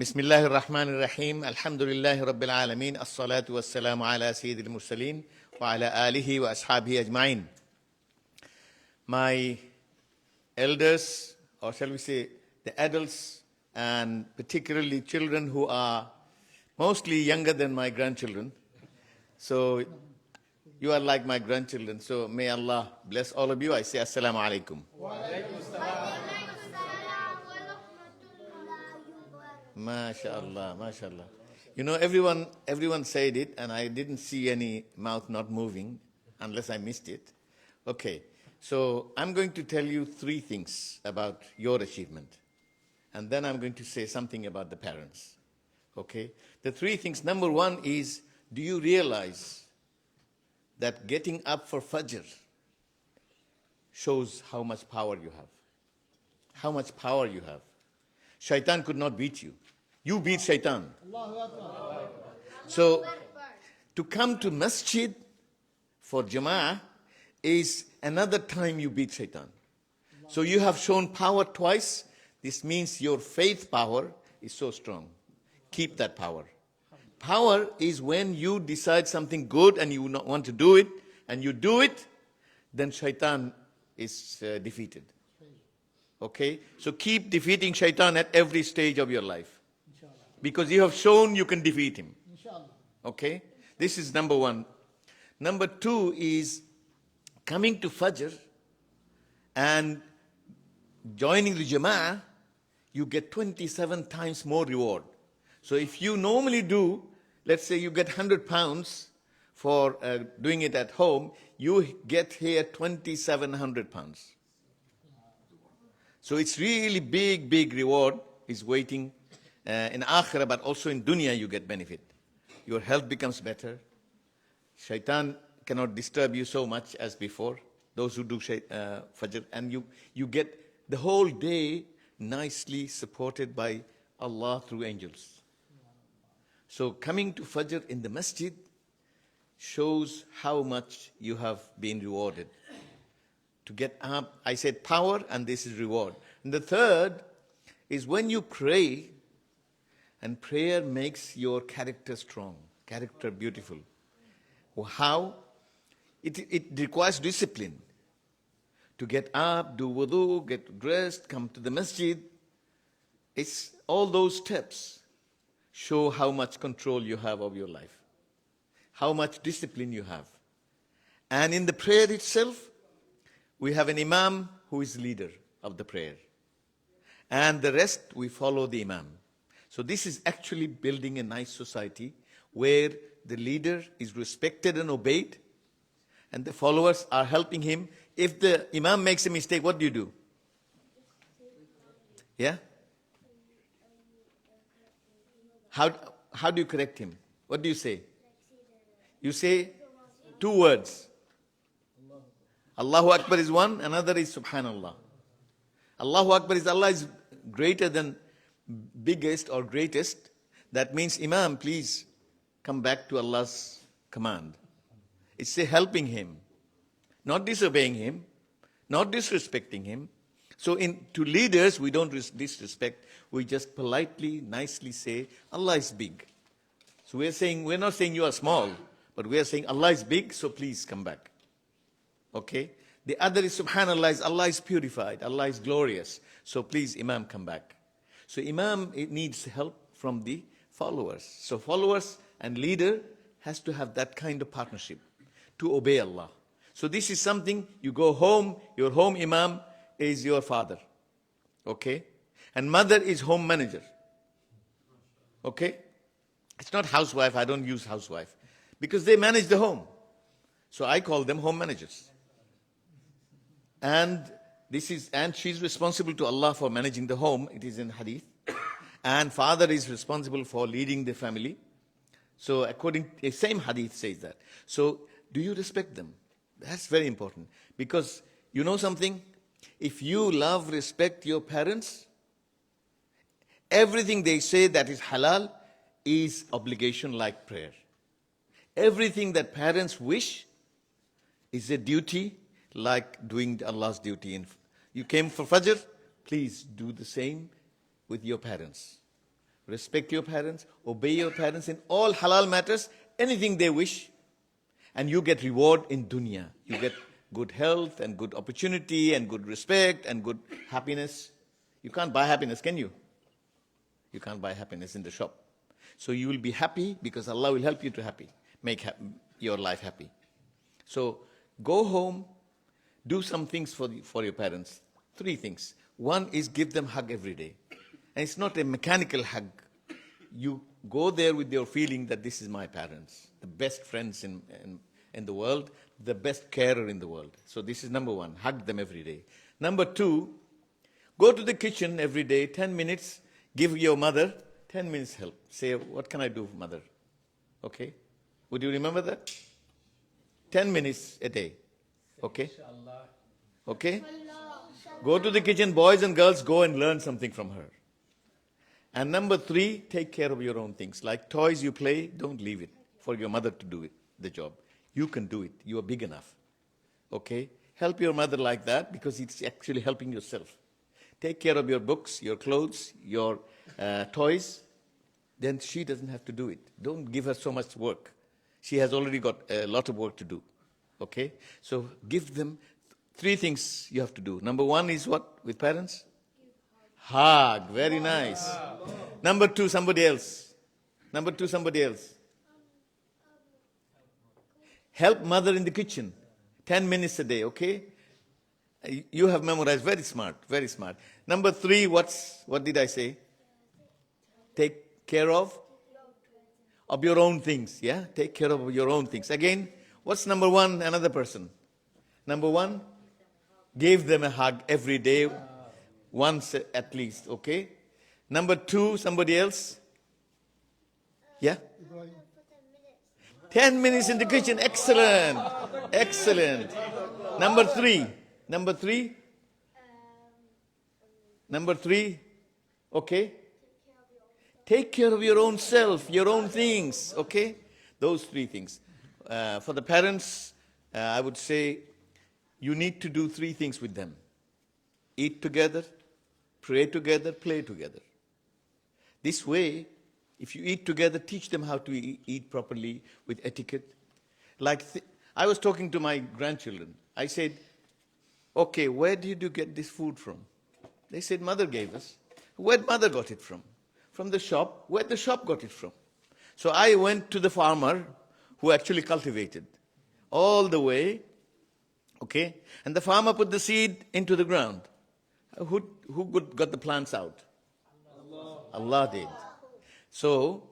بسم الله الرحمن الرحيم. الحمد لله رب العالمين. الصلاة والسلام على سيد المرسلين وعلى آله وأصحابه أجمعين. My elders, or shall we say, the adults, and particularly children who are mostly younger than my grandchildren. So you are like my grandchildren. So may Allah bless all of you. I say, Assalamu alaikum. MashaAllah, mashaAllah. You know, everyone, everyone said it, and I didn't see any mouth not moving, unless I missed it. Okay, so I'm going to tell you three things about your achievement, and then I'm going to say something about the parents. Okay, the three things. Number one is, do you realize that getting up for Fajr shows how much power you have? How much power you have. Shaitan could not beat you. You beat Shaitan. So, to come to masjid for Jama'ah is another time you beat Shaitan. So you have shown power twice. This means your faith power is so strong. Keep that power. Power is when you decide something good and you not want to do it, and you do it, then Shaitan is uh, defeated. Okay? So keep defeating Shaitan at every stage of your life. Because you have shown you can defeat him. Okay? This is number one. Number two is coming to Fajr and joining the Jama'ah, you get twenty-seven times more reward. So if you normally do, let's say you get one hundred pounds for uh, doing it at home, you get here twenty-seven hundred pounds. So it's really big, big reward is waiting uh, in Akhirah, but also in dunya you get benefit. Your health becomes better. Shaitan cannot disturb you so much as before. Those who do shai- uh, Fajr, and you, you get the whole day nicely supported by Allah through angels. So coming to Fajr in the masjid shows how much you have been rewarded. To get up, I said power, and this is reward. And the third is when you pray, and prayer makes your character strong, character beautiful. How? It, it requires discipline. To get up, do wudu, get dressed, come to the masjid. It's all those steps show how much control you have of your life, how much discipline you have. And in the prayer itself, we have an imam who is leader of the prayer. And the rest, we follow the imam. So this is actually building a nice society where the leader is respected and obeyed, and the followers are helping him. If the imam makes a mistake, what do you do? Yeah? How, how do you correct him? What do you say? You say two words. Allahu Akbar is one, another is Subhanallah. Allahu Akbar is Allah is greater than biggest or greatest. That means, Imam, please come back to Allah's command. It's a helping him, not disobeying him, not disrespecting him. So in, to leaders, we don't ris- disrespect. We just politely, nicely say, Allah is big. So we are saying, we're not saying you are small, but we are saying Allah is big, so please come back. Okay? The other is Subhanallah, is Allah is purified, Allah is glorious. So please, Imam, come back. So Imam, it needs help from the followers. So followers and leader has to have that kind of partnership to obey Allah. So this is something you go home, your home Imam is your father. Okay? And mother is home manager. Okay? It's not housewife, I don't use housewife. Because they manage the home. So I call them home managers. And this is, and she's responsible to Allah for managing the home, it is in hadith. And father is responsible for leading the family. So according, the same hadith says that. So do you respect them? That's very important. Because you know something? If you love, respect your parents, everything they say that is halal is obligation like prayer. Everything that parents wish is a duty like doing Allah's duty. In, you came for Fajr, please do the same with your parents. Respect your parents, obey your parents in all halal matters, anything they wish, and you get reward in dunya. You get good health and good opportunity and good respect and good happiness. You can't buy happiness, can you? You can't buy happiness in the shop. So you will be happy because Allah will help you to happy, make ha- your life happy. So go home, do some things for, the, for your parents. Three things. One is give them hug every day. And it's not a mechanical hug. You go there with your feeling that this is my parents, the best friends in, in, in the world, the best carer in the world. So this is number one, hug them every day. Number two, go to the kitchen every day, ten minutes, give your mother ten minutes help. Say, what can I do, mother? Okay? Would you remember that? ten minutes a day. Okay? Okay? Go to the kitchen, boys and girls, go and learn something from her. And number three, take care of your own things. Like toys you play, don't leave it for your mother to do it, the job. You can do it. You are big enough. Okay? Help your mother like that because it's actually helping yourself. Take care of your books, your clothes, your uh, toys. Then she doesn't have to do it. Don't give her so much work. She has already got a lot of work to do. Okay? So give them three things you have to do. Number one is what with parents? Hug. Very nice. Number two, somebody else. Number two, somebody else. Help mother in the kitchen. Ten minutes a day, okay? Uh, you have memorized. Very smart, very smart. Number three, what's, what did I say? Take care of, of your own things, yeah? Take care of your own things. Again, what's number one? Another person. Number one, give them a hug every day, once at least, okay? Number two, somebody else? Yeah? Ten minutes in the kitchen. Excellent. Excellent. Number three. Number three. Number three. Okay. Take care of your own self, your own things. Okay. Those three things. Uh, for the parents, uh, I would say you need to do three things with them: eat together, pray together, play together. This way, if you eat together, teach them how to e- eat properly with etiquette. Like th- I was talking to my grandchildren. I said, "Okay, where did you get this food from?" They said, "Mother gave us." "Where mother got it from?" "From the shop." "Where the shop got it from?" So I went to the farmer who actually cultivated all the way, okay? And the farmer put the seed into the ground. Who, who got the plants out? Allah did. So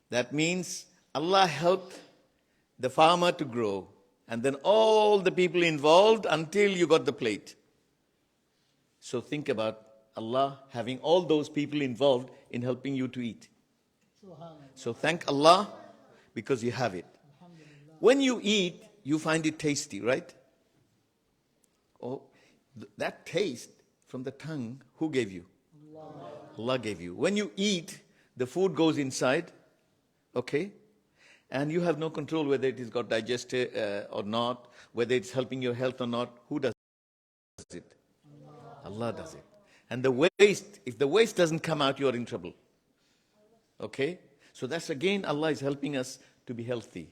that means Allah helped the farmer to grow, and then all the people involved until you got the plate. So think about Allah having all those people involved in helping you to eat. So thank Allah because you have it. When you eat, you find it tasty, right? Oh, th- that taste from the tongue, who gave you? Allah gave you. When you eat, the food goes inside, okay? And you have no control whether it is got digested uh, or not, whether it's helping your health or not. Who does it? Allah does it. And the waste, if the waste doesn't come out, you are in trouble. Okay? So that's again, Allah is helping us to be healthy.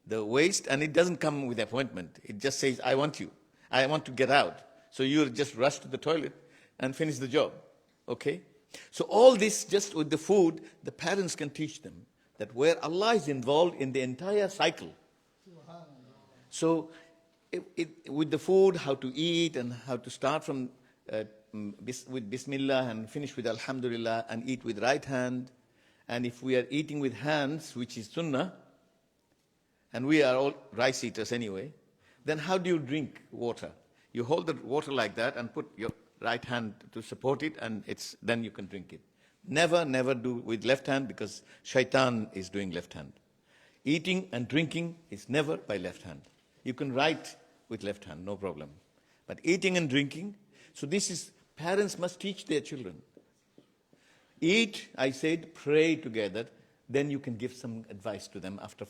The waste, and it doesn't come with appointment. It just says, "I want you. I want to get out." So you just rush to the toilet and finish the job. Okay? So all this, just with the food, the parents can teach them that where Allah is involved in the entire cycle. So it, it, with the food, how to eat and how to start from uh, mm, bis- with Bismillah and finish with Alhamdulillah and eat with right hand. And if we are eating with hands, which is sunnah, and we are all rice eaters anyway, then how do you drink water? You hold the water like that and put your right hand to support it, and it's then you can drink it. Never, never do with left hand, because shaitan is doing left hand. Eating and drinking is never by left hand. You can write with left hand, no problem. But eating and drinking, so this is, parents must teach their children. Eat, I said, pray together, then you can give some advice to them. After,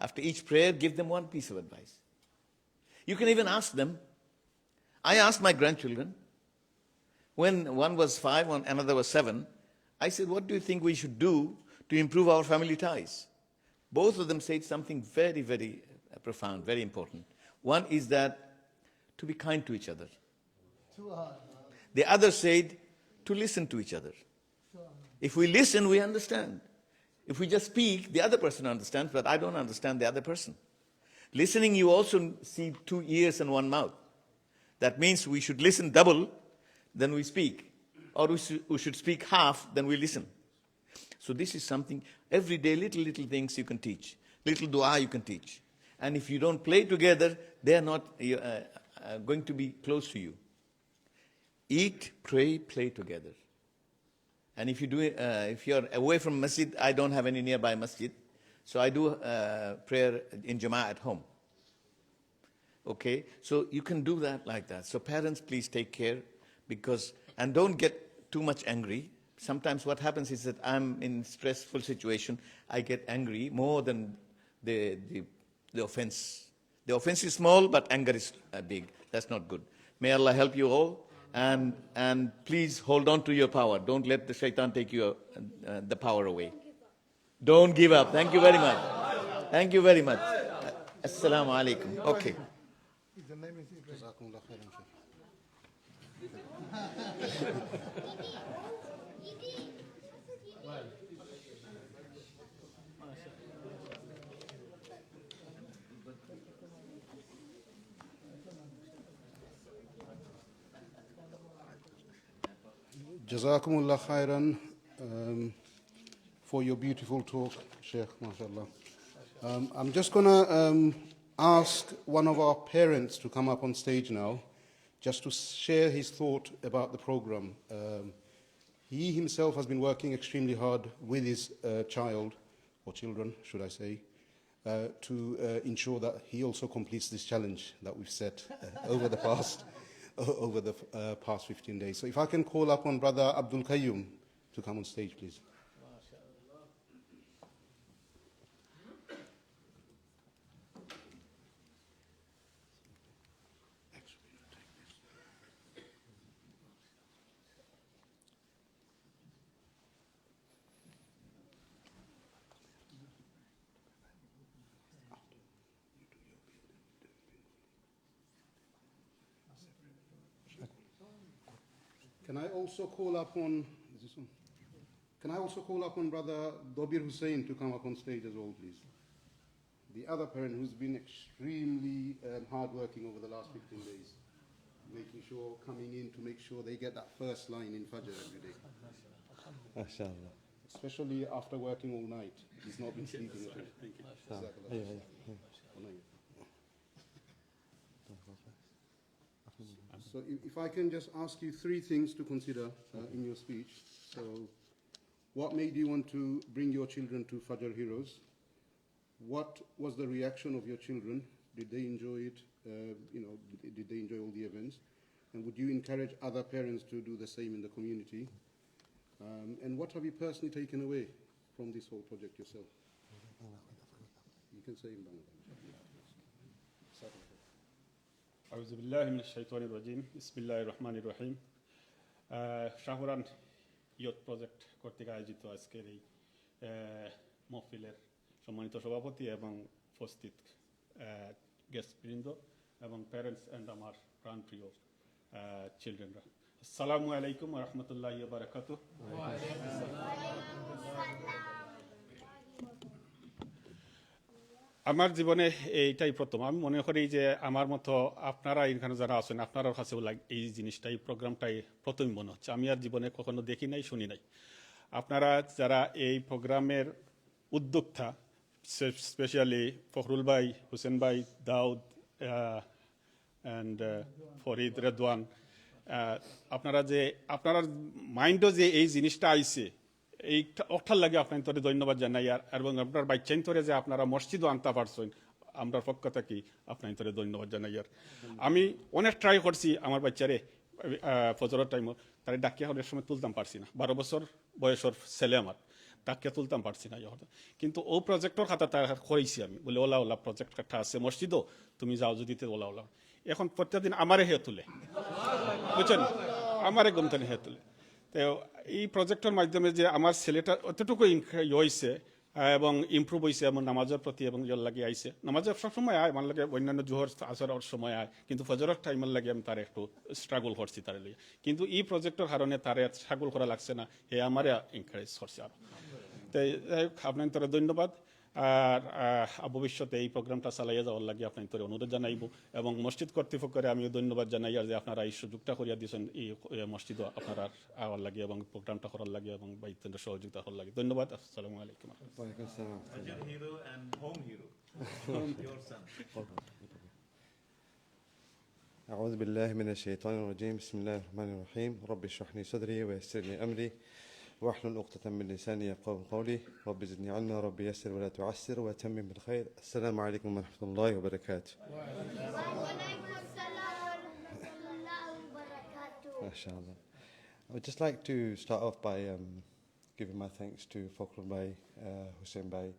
after each prayer, give them one piece of advice. You can even ask them. I asked my grandchildren, when one was five, one, another was seven, I said, "What do you think we should do to improve our family ties?" Both of them said something very, very uh, profound, very important. One is that to be kind to each other. The other said to listen to each other. If we listen, we understand. If we just speak, the other person understands, but I don't understand the other person. Listening, you also see two ears and one mouth. That means we should listen double, then we speak. Or we, should, we should speak half, then we listen. So this is something, every day, little, little things you can teach. Little dua you can teach. And if you don't play together, they are not uh, uh, going to be close to you. Eat, pray, play together. And if you do it, uh, if you're away from masjid, I don't have any nearby masjid, so I do uh, prayer in Jama'ah at home. Okay, so you can do that like that. So parents, please take care Because, and don't get too much angry. Sometimes what happens is that I'm in stressful situation, I get angry more than the, the, the offense. The offense is small, but anger is uh, big. That's not good. May Allah help you all, and, and please hold on to your power. Don't let the shaitan take your, uh, the power away. Don't give up. Thank you very much. Thank you very much. Assalamu alaikum. Okay. Jazakumullah khairan, um, for your beautiful talk, Sheikh, mashallah. Um, I'm just going to um, ask one of our parents to come up on stage now, just to share his thought about the program. Um, he himself has been working extremely hard with his uh, child, or children, should I say, uh, to uh, ensure that he also completes this challenge that we've set uh, over the past over the uh, past fifteen days. So if I can call upon Brother Abdul Qayyum to come on stage, please. Can I also call upon is this one? Can I also call upon Brother Dobir Hussein to come up on stage as well, please? The other parent who's been extremely um, hardworking over the last fifteen days, making sure, coming in to make sure they get that first line in Fajr every day. MashaAllah. Especially after working all night. He's not been sleeping at all. Ah, Jazakallah. yeah, yeah, yeah. So if, if I can just ask you three things to consider uh, in your speech. So what made you want to bring your children to Fajr Heroes? What was the reaction of your children? Did they enjoy it? Uh, you know, did they enjoy all the events? And would you encourage other parents to do the same in the community? Um, and what have you personally taken away from this whole project yourself? You can say in Bangla. আউযুবিল্লাহি মিনাশ শাইতানির রাজিম। বিসমিল্লাহির রহমানির রহিম। আহ, শাহরান youth project কর্তৃক আয়োজিত আজকের এই আহ, মহফিলের সম্মানিত সভাপতি এবং উপস্থিত আহ, গেস্টবৃন্দ এবং প্যারেন্টস অ্যান্ড আমার প্রাণপ্রিয় আহ, চিলড্রেনরা, আসসালামু আলাইকুম ওয়া রাহমাতুল্লাহি ওয়া বারাকাতুহু। আমার জীবনে এইটাই প্রথম। আমি মনে করি যে আমার মতো আপনারা এখানে যারা আছেন, আপনারার কাছেও লাগ-, এই জিনিসটাই, প্রোগ্রামটাই প্রথম মনে হচ্ছে। আমি আর জীবনে কখনো দেখি নাই, শুনি নাই। আপনারা যারা এই প্রোগ্রামের উদ্যোক্তা, স্পেশালি ফখরুল ভাই, হোসেন ভাই, দাউদ, আহ, অ্যান্ড ফরিদ, রেদওয়ান, আহ, আপনারা যে, আপনারার মাইন্ডও যে এই জিনিসটা আইছে, এই অকটার লাগি আপনাইন্তরে ধন্যবাদ জানাইয়ার, আর এবং আপনার বাচ্চাইন্তরে যে আপনারা মসজিদও আনতা পারছইন, আমরার পক্ষ থাকি আপনাইন্তরে ধন্যবাদ জানাইয়ার। আমি অনেক ট্রাই করছি আমার বাচ্চারে, আহ, ফজরর টাইমও তারে ডাকিয়া অনেক সময় তুলতাম পারছি না। বারো বছর বয়সর ছেলে আমার, ডাকিয়া তুলতাম পারছি না। কিন্তু ও প্রজেক্টর খাতা তার করাইছি আমি, বলে, "ওলা, ওলা, প্রজেক্ট একটা আছে মসজিদও, তুমি যাও যদি তে ওলা, ওলা।" এখন প্রত্যেকদিন আমারে হে তুলে, বুঝছেন, আমারে ঘুম থাকি হে তুলে। তো এই প্রজেক্টর মাধ্যমে যে আমার ছেলেটা অতটুকু ইনক্রে-, ইয়ে হইছে, আহ, এবং ইমপ্রুভ হইছে এবং নামাজর প্রতি এবং ইয়র লাগি আইছে। নামাজে সবসময় আয়, আমার লাগে অন্যান্য জোহর, আসরর সময় আয়, কিন্তু ফজরর টাইমর লাগি আমি তারে একটু স্ট্রাগল করছি তারে লইয়া। কিন্তু এই প্রজেক্টর কারণে তারে স্ট্রাগল করা লাগছে না, হে আমারে এনকারেজ করছে আরো। তাই যাই হোক, আপনাইন্তরে ধন্যবাদ। আর, আহ, ভবিষ্যতে এই প্রোগ্রামটা চালাইয়া যাওয়ার লাগি আপনাইন্তরে অনুরোধ জানাইব এবং মসজিদ কর্তৃপক্ষরে আমিও ধন্যবাদ জানাইয়ার যে আপনারা এই সুযোগটা করিয়া দিয়েছেন এই, এ, মসজিদও আপনারা আওয়ার লাগি এবং প্রোগ্রামটা করার লাগি এবং বাইতন্দ্র সহযোগিতা করার লাগি। ধন্যবাদ। আসসালামু আলাইকুম। Walaikum salam. Fajr hero and home hero. Your son. أعوذ بالله من الشيطان الرجيم. بسم الله الرحمن الرحيم. رب اشرح لي صدري ويسر لي أمري واحلل عقدة من لساني يفقهوا قولي. رب زدني علما، رب يسر ولا تعسر وتمم بالخير. السلام عليكم ورحمة الله وبركاته. وعليكم السلام ورحمة الله وبركاته. Mashallah. I would just like to start off by um, giving my thanks to Fakhruddin Bhai, uh, Hussein Bhai,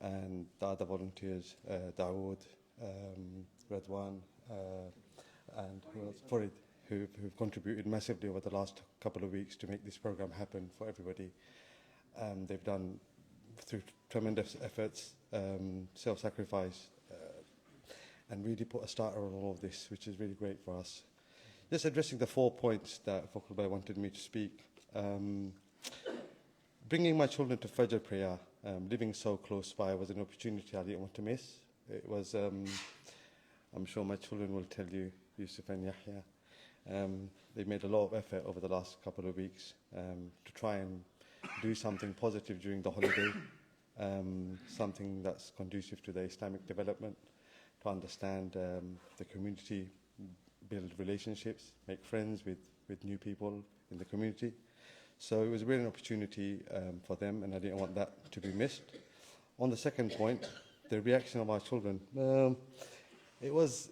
and the other volunteers, uh, Dawood, um, Redwan, uh, and who else? Farid, who, who've contributed massively over the last couple of weeks to make this program happen for everybody. Um, they've done, through tremendous efforts, um, self-sacrifice, uh, and really put a starter on all of this, which is really great for us. Just addressing the four points that Fakhruddin Bhai wanted me to speak. Um, bringing my children to Fajr prayer, um, living so close by, was an opportunity I didn't want to miss. It was, um, I'm sure my children will tell you, Yusuf and Yahya, um, they made a lot of effort over the last couple of weeks, um, to try and do something positive during the holiday, um, something that's conducive to the Islamic development, to understand, um, the community, build relationships, make friends with, with new people in the community. So it was really an opportunity, um, for them, and I didn't want that to be missed. On the second point, the reaction of our children, um, it was,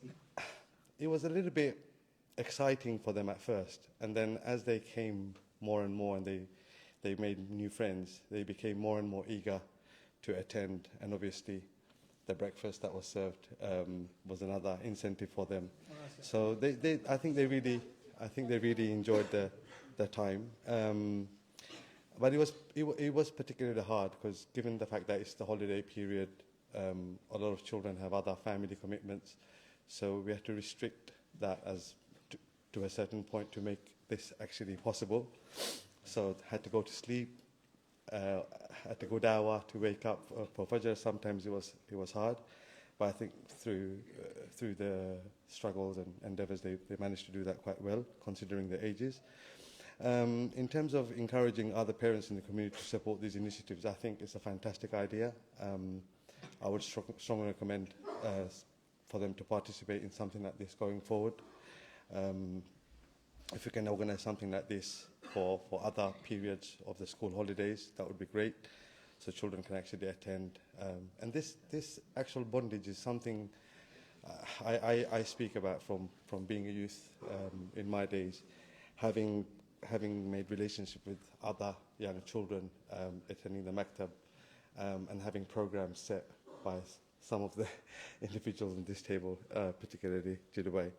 it was a little bit exciting for them at first, and then as they came more and more and they, they made new friends, they became more and more eager to attend, and obviously the breakfast that was served, um, was another incentive for them. So they, they, I think they really, I think they really enjoyed the, the time. Um, but it was, it, wa- it was particularly hard because, given the fact that it's the holiday period, um, a lot of children have other family commitments, so we had to restrict that as to, to a certain point to make this actually possible. So had to go to sleep, uh, had to go dawah to wake up for, for Fajr. Sometimes it was, it was hard, but I think through, uh, through the struggles and endeavors, they, they managed to do that quite well, considering their ages. Um, in terms of encouraging other parents in the community to support these initiatives, I think it's a fantastic idea. Um, I would stro- strongly recommend, uh, for them to participate in something like this going forward. Um, if we can organize something like this for, for other periods of the school holidays, that would be great, so children can actually attend. Um, and this, this actual bondage is something, uh, I, I, I speak about from, from being a youth, um, in my days, having, having made relationship with other young children, um, attending the maktab, um, and having programs set by s- some of the individuals in this table, uh, particularly Jidubai,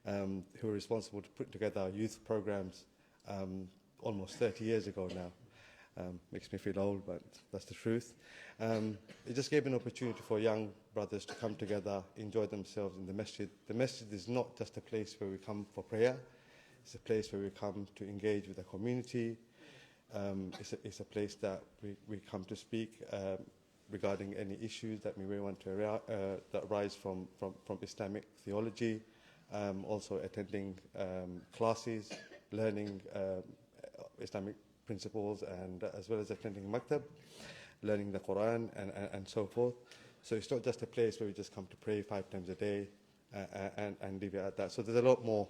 um, who were responsible to put together youth programs, um, almost thirty years ago now. Um, makes me feel old, but that's the truth. Um, it just gave an opportunity for young brothers to come together, enjoy themselves in the masjid. The masjid is not just a place where we come for prayer, it's a place where we come to engage with the community. Um, it's, a, it's a place that we, we come to speak, um, regarding any issues that we may want to arise, uh, that arise from, from, from Islamic theology. Um, also attending, um, classes, learning, um, Islamic principles, and, uh, as well as attending maktab, learning the Quran, and, and, and so forth. So it's not just a place where we just come to pray five times a day, uh, uh, and, and leave it at that. So there's a lot more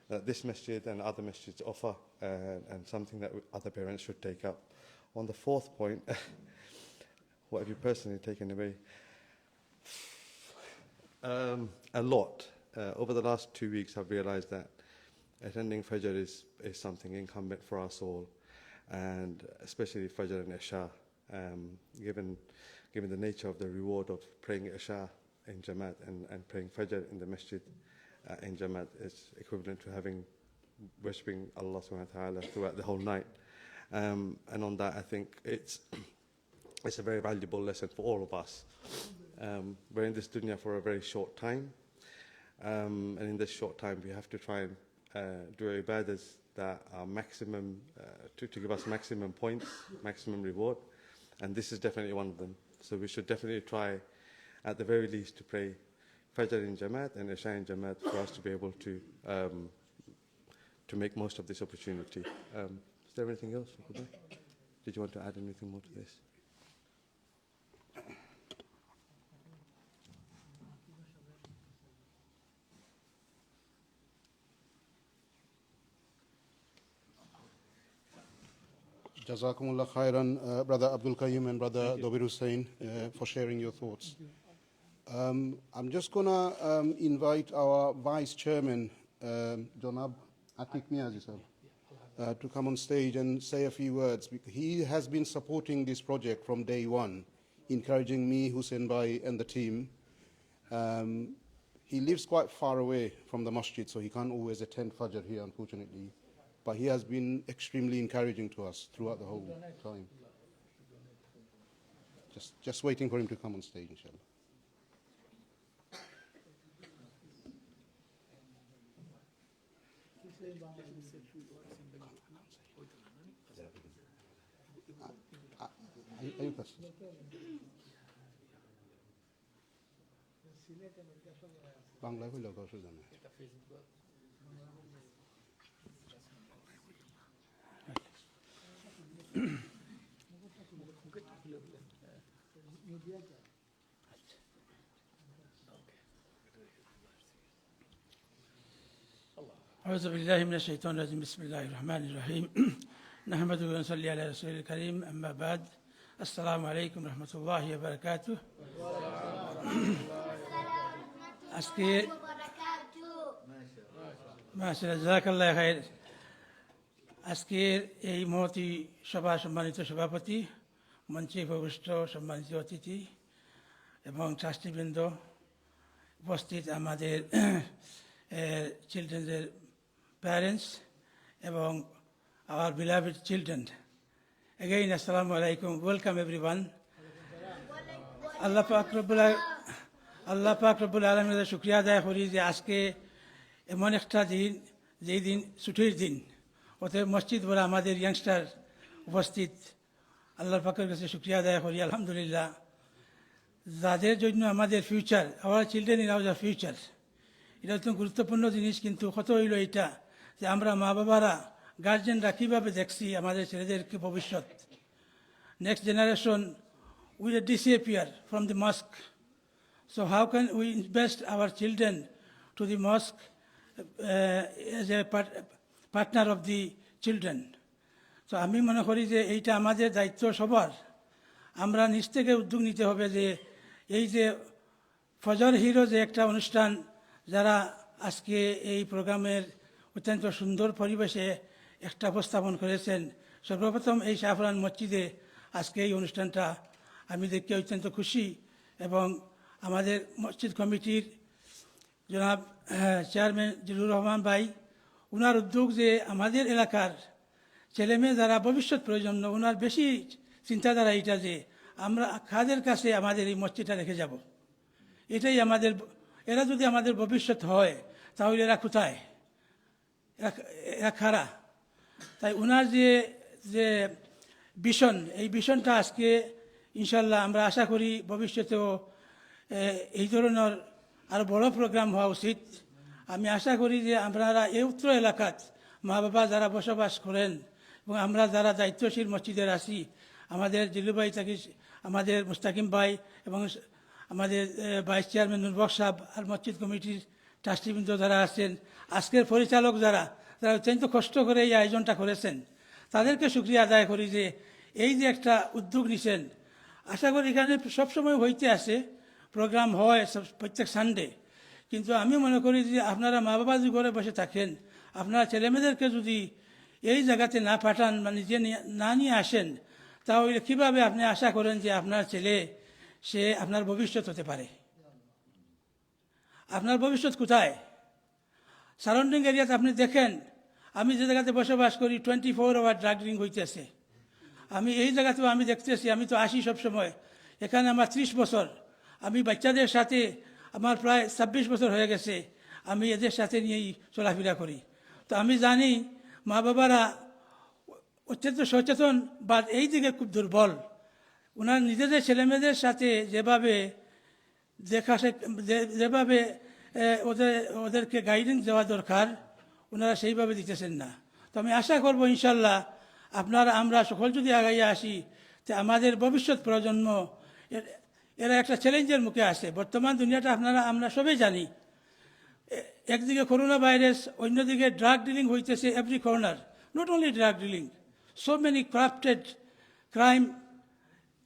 that this masjid and other masjids offer, uh, and something that other parents should take up. On the fourth point, what have you personally taken away? Um, a lot. Uh, over the last two weeks, I've realized that attending Fajr is, is something incumbent for us all, and especially Fajr and Isha. Um, given, given the nature of the reward of praying Isha in Jamaat and, and praying Fajr in the masjid, uh, in Jamaat, is equivalent to having, worshipping Allah subhanahu wa ta'ala throughout the whole night. Um, and on that, I think it's, it's a very valuable lesson for all of us. Um, we're in this dunya for a very short time, um, and in this short time, we have to try and, uh, do ibadas that are maximum, uh, to, to give us maximum points, maximum reward, and this is definitely one of them. So we should definitely try, at the very least, to pray Fajr in Jamaat and Isha in Jamaat for us to be able to, um, to make most of this opportunity. Um, is there anything else, Fakhruddin? Did you want to add anything more to this? Jazakumullah khairan, uh, Brother Abdul Qayyum and Brother Dobir Hussain, uh, for sharing your thoughts. Um, I'm just gonna, um, invite our Vice Chairman, um, Jonab Atik Niazi, sir, uh, to come on stage and say a few words. Bec- He has been supporting this project from day one, encouraging me, Hussein Bhai, and the team. Um, he lives quite far away from the masjid, so he can't always attend Fajr here, unfortunately. But he has been extremely encouraging to us throughout the whole time. Just, just waiting for him to come on stage, inshallah. আ-, আ-, আইয়ুব হাসান। বাংলায় কইলে অসুবিধা নাই। أعوذ بالله من الشيطان الرجيم. بسم الله الرحمن الرحيم. نحمده ونصلي على رسوله الكريم. أما بعد. السلام عليكم ورحمة الله وبركاته. আজকে মাশাআল্লাহ, জাযাকাল্লাহু খাইর। আজকের এই মহতী সভার সম্মানিত সভাপতি, মঞ্চে উপবিষ্ট সম্মানিত অতিথি এবং ট্রাস্টিবৃন্দ, উপস্থিত আমাদের, এ, চিলড্রেনদের প্যারেন্টস এবং our beloved children. Again, আসসালামু আলাইকুম। Welcome everyone. আল্লাহ পাক রব্বুল আ-, আল্লাহ পাক রব্বুল আলামিনের শুকরিয়া আদায় করি যে আজকে এমন একটা দিন, যেই দিন ছুটির দিন, অতএব মসজিদ ভরা আমাদের ইয়াংস্টার উপস্থিত। আল্লাহ পাকের কাছে শুকরিয়া আদায় করি, আলহামদুলিল্লাহ। যাদের জন্য আমাদের future, our children in our future, এটা অত্যন্ত গুরুত্বপূর্ণ জিনিস। কিন্তু কথা হইল এইটা যে আমরা মা বাবারা, গার্জিয়ানরা কীভাবে দেখছি আমাদের ছেলেদেরকে ভবিষ্যৎ, next generation will disappear from the mosque. So how can we invest our children to the mosque, uh, as a part-, partner of the children? তো আমি মনে করি যে এইটা আমাদের দায়িত্ব সবার। আমরা নিজ থেকে উদ্যোগ নিতে হবে যে এই যে ফজর হিরো যে একটা অনুষ্ঠান, যারা আজকে এই প্রোগ্রামের অত্যন্ত সুন্দর পরিবেশে একটা উপস্থাপন করেছেন, সর্বপ্রথম এই শাহপুরান মসজিদে আজকে এই অনুষ্ঠানটা আমি দেখে অত্যন্ত খুশি। এবং আমাদের মসজিদ কমিটির জনাব, আহ, চেয়ারম্যান জিলুর রহমান ভাই, ওনার উদ্যোগ যে আমাদের এলাকার ছেলেমেয়ে যারা ভবিষ্যৎ প্রজন্ম, ওনার বেশি চিন্তাধারা এটা যে আমরা কাদের কাছে আমাদের এই মসজিদটা রেখে যাব। এটাই আমাদের, এরা যদি আমাদের ভবিষ্যৎ হয়, তাহলে এরা কোথায়? এরা, এরা কারা? তাই ওনার যে, যে ভিশন, এই ভিশনটা আজকে ইনশাল্লাহ আমরা আশা করি ভবিষ্যতেও, এ, এই ধরনের আরও বড় প্রোগ্রাম হওয়া উচিত। আমি আশা করি যে আপনারা এই উত্তর এলাকাত মা বাবা যারা বসবাস করেন এবং আমরা যারা দায়িত্বশীল মসজিদের আছি, আমাদের জিলু ভাই থাকি, আমাদের মুস্তাকিম ভাই এবং আমাদের, এ, ভাইস চেয়ারম্যান নুরবক সাহেব আর মসজিদ কমিটির ট্রাস্টিবৃন্দ যারা আছেন, আজকের পরিচালক যারা, যারা অত্যন্ত কষ্ট করে এই আয়োজনটা করেছেন, তাদেরকে শুকরিয়া আদায় করি যে এই যে একটা উদ্যোগ নিছেন। আশা করি এখানে সবসময় হইতে আসে, প্রোগ্রাম হয় সব, প্রত্যেক সানডে, কিন্তু আমি মনে করি যে আপনারা মা বাবা যদি ঘরে বসে থাকেন, আপনারা ছেলেমেয়েদেরকে যদি এই জায়গাতে না পাঠান বা নিজে নিয়ে, না নিয়ে আসেন, তাহলে কীভাবে আপনি আশা করেন যে আপনার ছেলে, সে আপনার ভবিষ্যৎ হতে পারে? আপনার ভবিষ্যৎ কোথায়? সারাউন্ডিং এরিয়াতে আপনি দেখেন, আমি যে জায়গাতে বসবাস করি, twenty four hour drug dealing হইতেছে। আমি এই জায়গাতেও আমি দেখতেছি, আমি তো আসি সব সময়, এখানে আমার ত্রিশ বছর, আমি বাচ্চাদের সাথে, আমার প্রায় ছাব্বিশ বছর হয়ে গেছে, আমি এদের সাথে নিয়েই চলাফেরা করি। তো আমি জানি মা বাবারা অত্যন্ত সচেতন, বা এই দিকে খুব দুর্বল। ওনারা নিজেদের ছেলেমেয়েদের সাথে যেভাবে দেখা শে-, যে-, যেভাবে, এ, ওদের, ওদেরকে গাইডেন্স দেওয়া দরকার, ওনারা সেইভাবে দিতেছেন না। তো আমি আশা করব ইনশাল্লাহ আপনারা, আমরা সকল যদি আগাইয়া আসি, তে আমাদের ভবিষ্যৎ প্রজন্ম এ-, এরা একটা চ্যালেঞ্জের মুখে আছে। বর্তমান দুনিয়াটা আপনারা, আমরা সবাই জানি, এ-, একদিকে করোনা ভাইরাস, অন্যদিকে ড্রাগ ডিলিং হইতেছে every corner, not only drug dealing, so many corrupted crime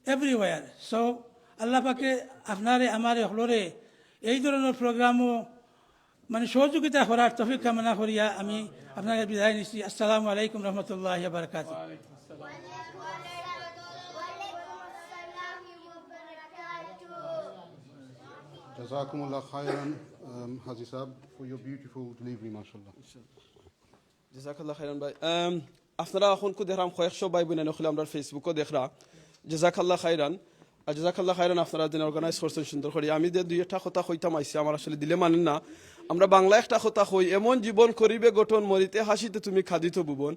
everywhere. So আল্লাহ পাকে আপনারে আমারে হকলরে এই ধরনের প্রোগ্রামও মানে সহযোগিতা করার তৌফিক কামনা করিয়া আমি আপনাদের বিদায় নিচ্ছি। আসসালামু আলাইকুম রহমতুল্লাহ বারকাত। Jazakumullah khairan, um, Haji Sahab, for your beautiful delivery, mashallah. জাজাকাল্লাহ খাইরান ভাই। আম, আপনারা অখন কু দেখরাম কয়েকশো ভাই বইন অকলে আমরার Facebook-ও দেখরা। জাজাকাল্লাহ খাইরান। আর জাজাকাল্লাহ খাইরান আপনারা দিন organize করছইন সুন্দর করি। আমি যে দুই একটা কথা কইতাম আইছি, আমার আসলে দিলে মানেন না। আমরা বাংলা একটা কথা কই, "এমন জীবন করিবে গঠন, মরিতে হাসিতে তুমি কাঁদিত ভুবন।"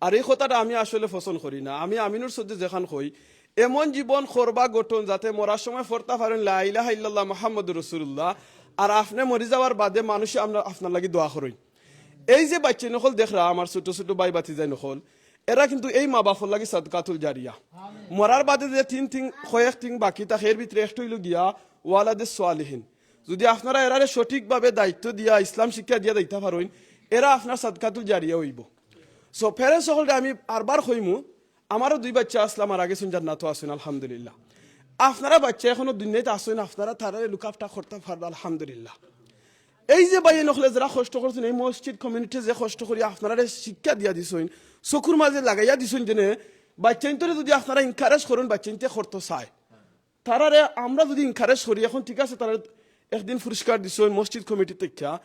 আর এই কথাটা আমি আসলে পছন্দ করি না। আমি আমিনুর সদ্যে যেখান কই, "এমন জীবন করবা গঠন, যাতে মরার সময় পড়তা পারেন লা ইলাহা ইল্লাল্লাহ মুহাম্মাদুর রাসূলুল্লাহ, আর আপনি মরি যাওয়ার বাদে মানুষে আমরা আপনার লাগি দোয়া করইন।" এই যে বাচ্চাইন অকল দেখরা, আমার ছোট ছোট ভাই ভাতিজাইন অকল, এরা কিন্তু এই মা বাপর লাগি সাদকাতুল জারিয়া। মরার বাদে যে তিন তিন কয়েক তিন বাকি থাকে, এর ভিতরে একটা অইলো গিয়া ওয়ালাদে সোয়ালিহিন। যদি আপনারা এরারে সঠিকভাবে দায়িত্ব দিয়া, ইসলাম শিক্ষা দিয়া দিতা পারইন, এরা আপনার সাদকাতুল জারিয়া অইবো। So parents অকলরে আমি আরবার কইমু, আমারও দুই বাচ্চা আছলা, মারা গেছইন, জান্নাতো আছইন, আলহামদুলিল্লাহ। আপনারা বাচ্চা এখনো দুনিয়াত আছইন, আপনারা তারারে look after করতা পারবা, আলহামদুলিল্লাহ। এই যে ভাইয়াইন অকলে যারা কষ্ট করছইন, এই মসজিদ কমিউনিটি যে কষ্ট করি আপনারারে শিক্ষা দিয়া দিছইন, চকুর মাঝে লাগাইয়া দিছইন, যেনে বাচ্চাইন্তরে যদি আপনারা encourage করইন, বাচ্চাইন্তে করতো চায়। তারারে আমরা যদি encourage করি, এখন ঠিক আছে, তারা একদিন পুরস্কার দিছইন মসজিদ কমিটি থাকিয়া,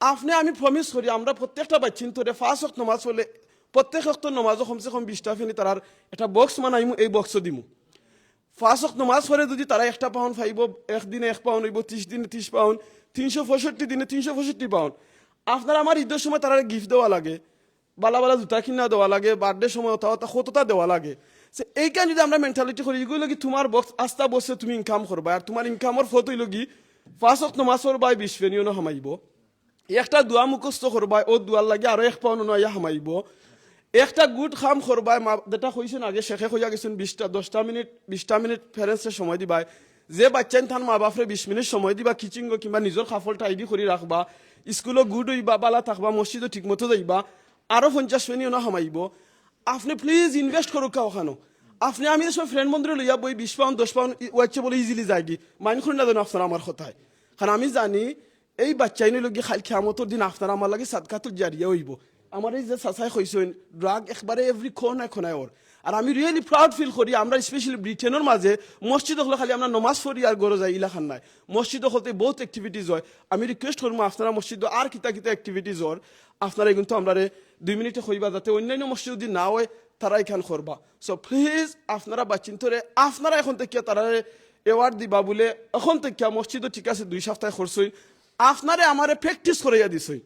আপনে আমি promise করি, আমরা প্রত্যেকটা বাচ্চাইন্তরে পাঁচ ওয়াক্ত নমাজ পড়লে, প্রত্যেক ওয়াক্ত নমাজো কমসে কম বিশটা ফেনি তারার একটা box বানাইমু, এই box-ও দিমু। পাঁচ ওয়াক্ত নমাজ পড়ে যদি তারা একটা পাউন্ড পাইবো, একদিনে এক পাউন্ড অইবো, তিশ দিনে তিশ পাউন্ড, তিনশো পঁয়ষট্টি দিনে তিনশো পঁয়ষট্টি পাউন্ড। আপনারা আমার ঈদর সময় তারারে gift দেওয়া লাগে, বালা বালা জুতা কিনা দেওয়া লাগে, birthday সময় অতা অতা কততা দেওয়া লাগে। So এইখান যদি আমরা mentality করি, ইগু অইলো গি তুমার box, আস্তা বছরে তুমি income করবায়, আর তুমার income-র পথ অইলো গি পাঁচ ওয়াক্ত নমাজ পড়বায়, বিশ ফেনিও না হামাইবো। একটা দোয়া মুখস্থ করবায়, অউ দোয়ার লাগি আরো এক পাউন্ড অনো আইয়া হামাইবো। একটা good কাম করবায়, মা, যেটা কইছইন আগে, শেখে কইয়া গেছইন, বিশটা, দশটা মিনিট, বিশটা মিনিট parents-রে সময় দিবায়। যে বাচ্চাইন তান মা বাপরে বিশ মিনিট সময় দিবা, kitchen-ও কিংবা নিজর কাপড় tidy করি রাখবা, স্কুলো good অইবা, বালা থাকবা, মসজিদো ঠিক মতো যাইবা, আরো পঞ্চাশ ফেনি অনো হামাইবো। আপনে please invest করউক্কা অখানো। আপনে আমি যে সময় friend বন্ধুরে লইয়া বই, বিশ পাউন্ড, দশ পাউন্ড, ই-, অউ আইচ্ছা বলে easily যায়গি, mind করইন না যেন আপনারা আমার কথায়। কারণ আমি জানি এই বাচ্চাইন অইলো গি কাইল কিয়ামতর দিন আপনার আমার লাগি সাদকাতুল জারিয়া অইবো। আমার এই যে চাচায় কইছইন, drug একবারে every কোনায় কোনায় অর। আর আমি really proud feel করি, আমরা specially Britain-র মাঝে মসজিদ অকলো খালি আমরা নমাজ পড়ি আর ঘরো যাই, ইলাখান নায়। মসজিদ অকলতে বউত activities অয়। আমি request করমু আপনারা মসজিদো আর কিতা কিতা activities অর, আপনারা কিন্তু আমরারে দুই মিনিটে কইবা, যাতে অইন্যান্য মসজিদ যদি না অয়, তারা ইখান করবা। So please আপনারা বাচ্চাইন্তরে, আপনারা এখন থাকিয়া তারারে award দিবা বুলে, এখন থাকিয়া মসজিদো ঠিক আছে দুই সপ্তাহ করছইন, আপনারে আমারে practice করাইয়া দিছইন।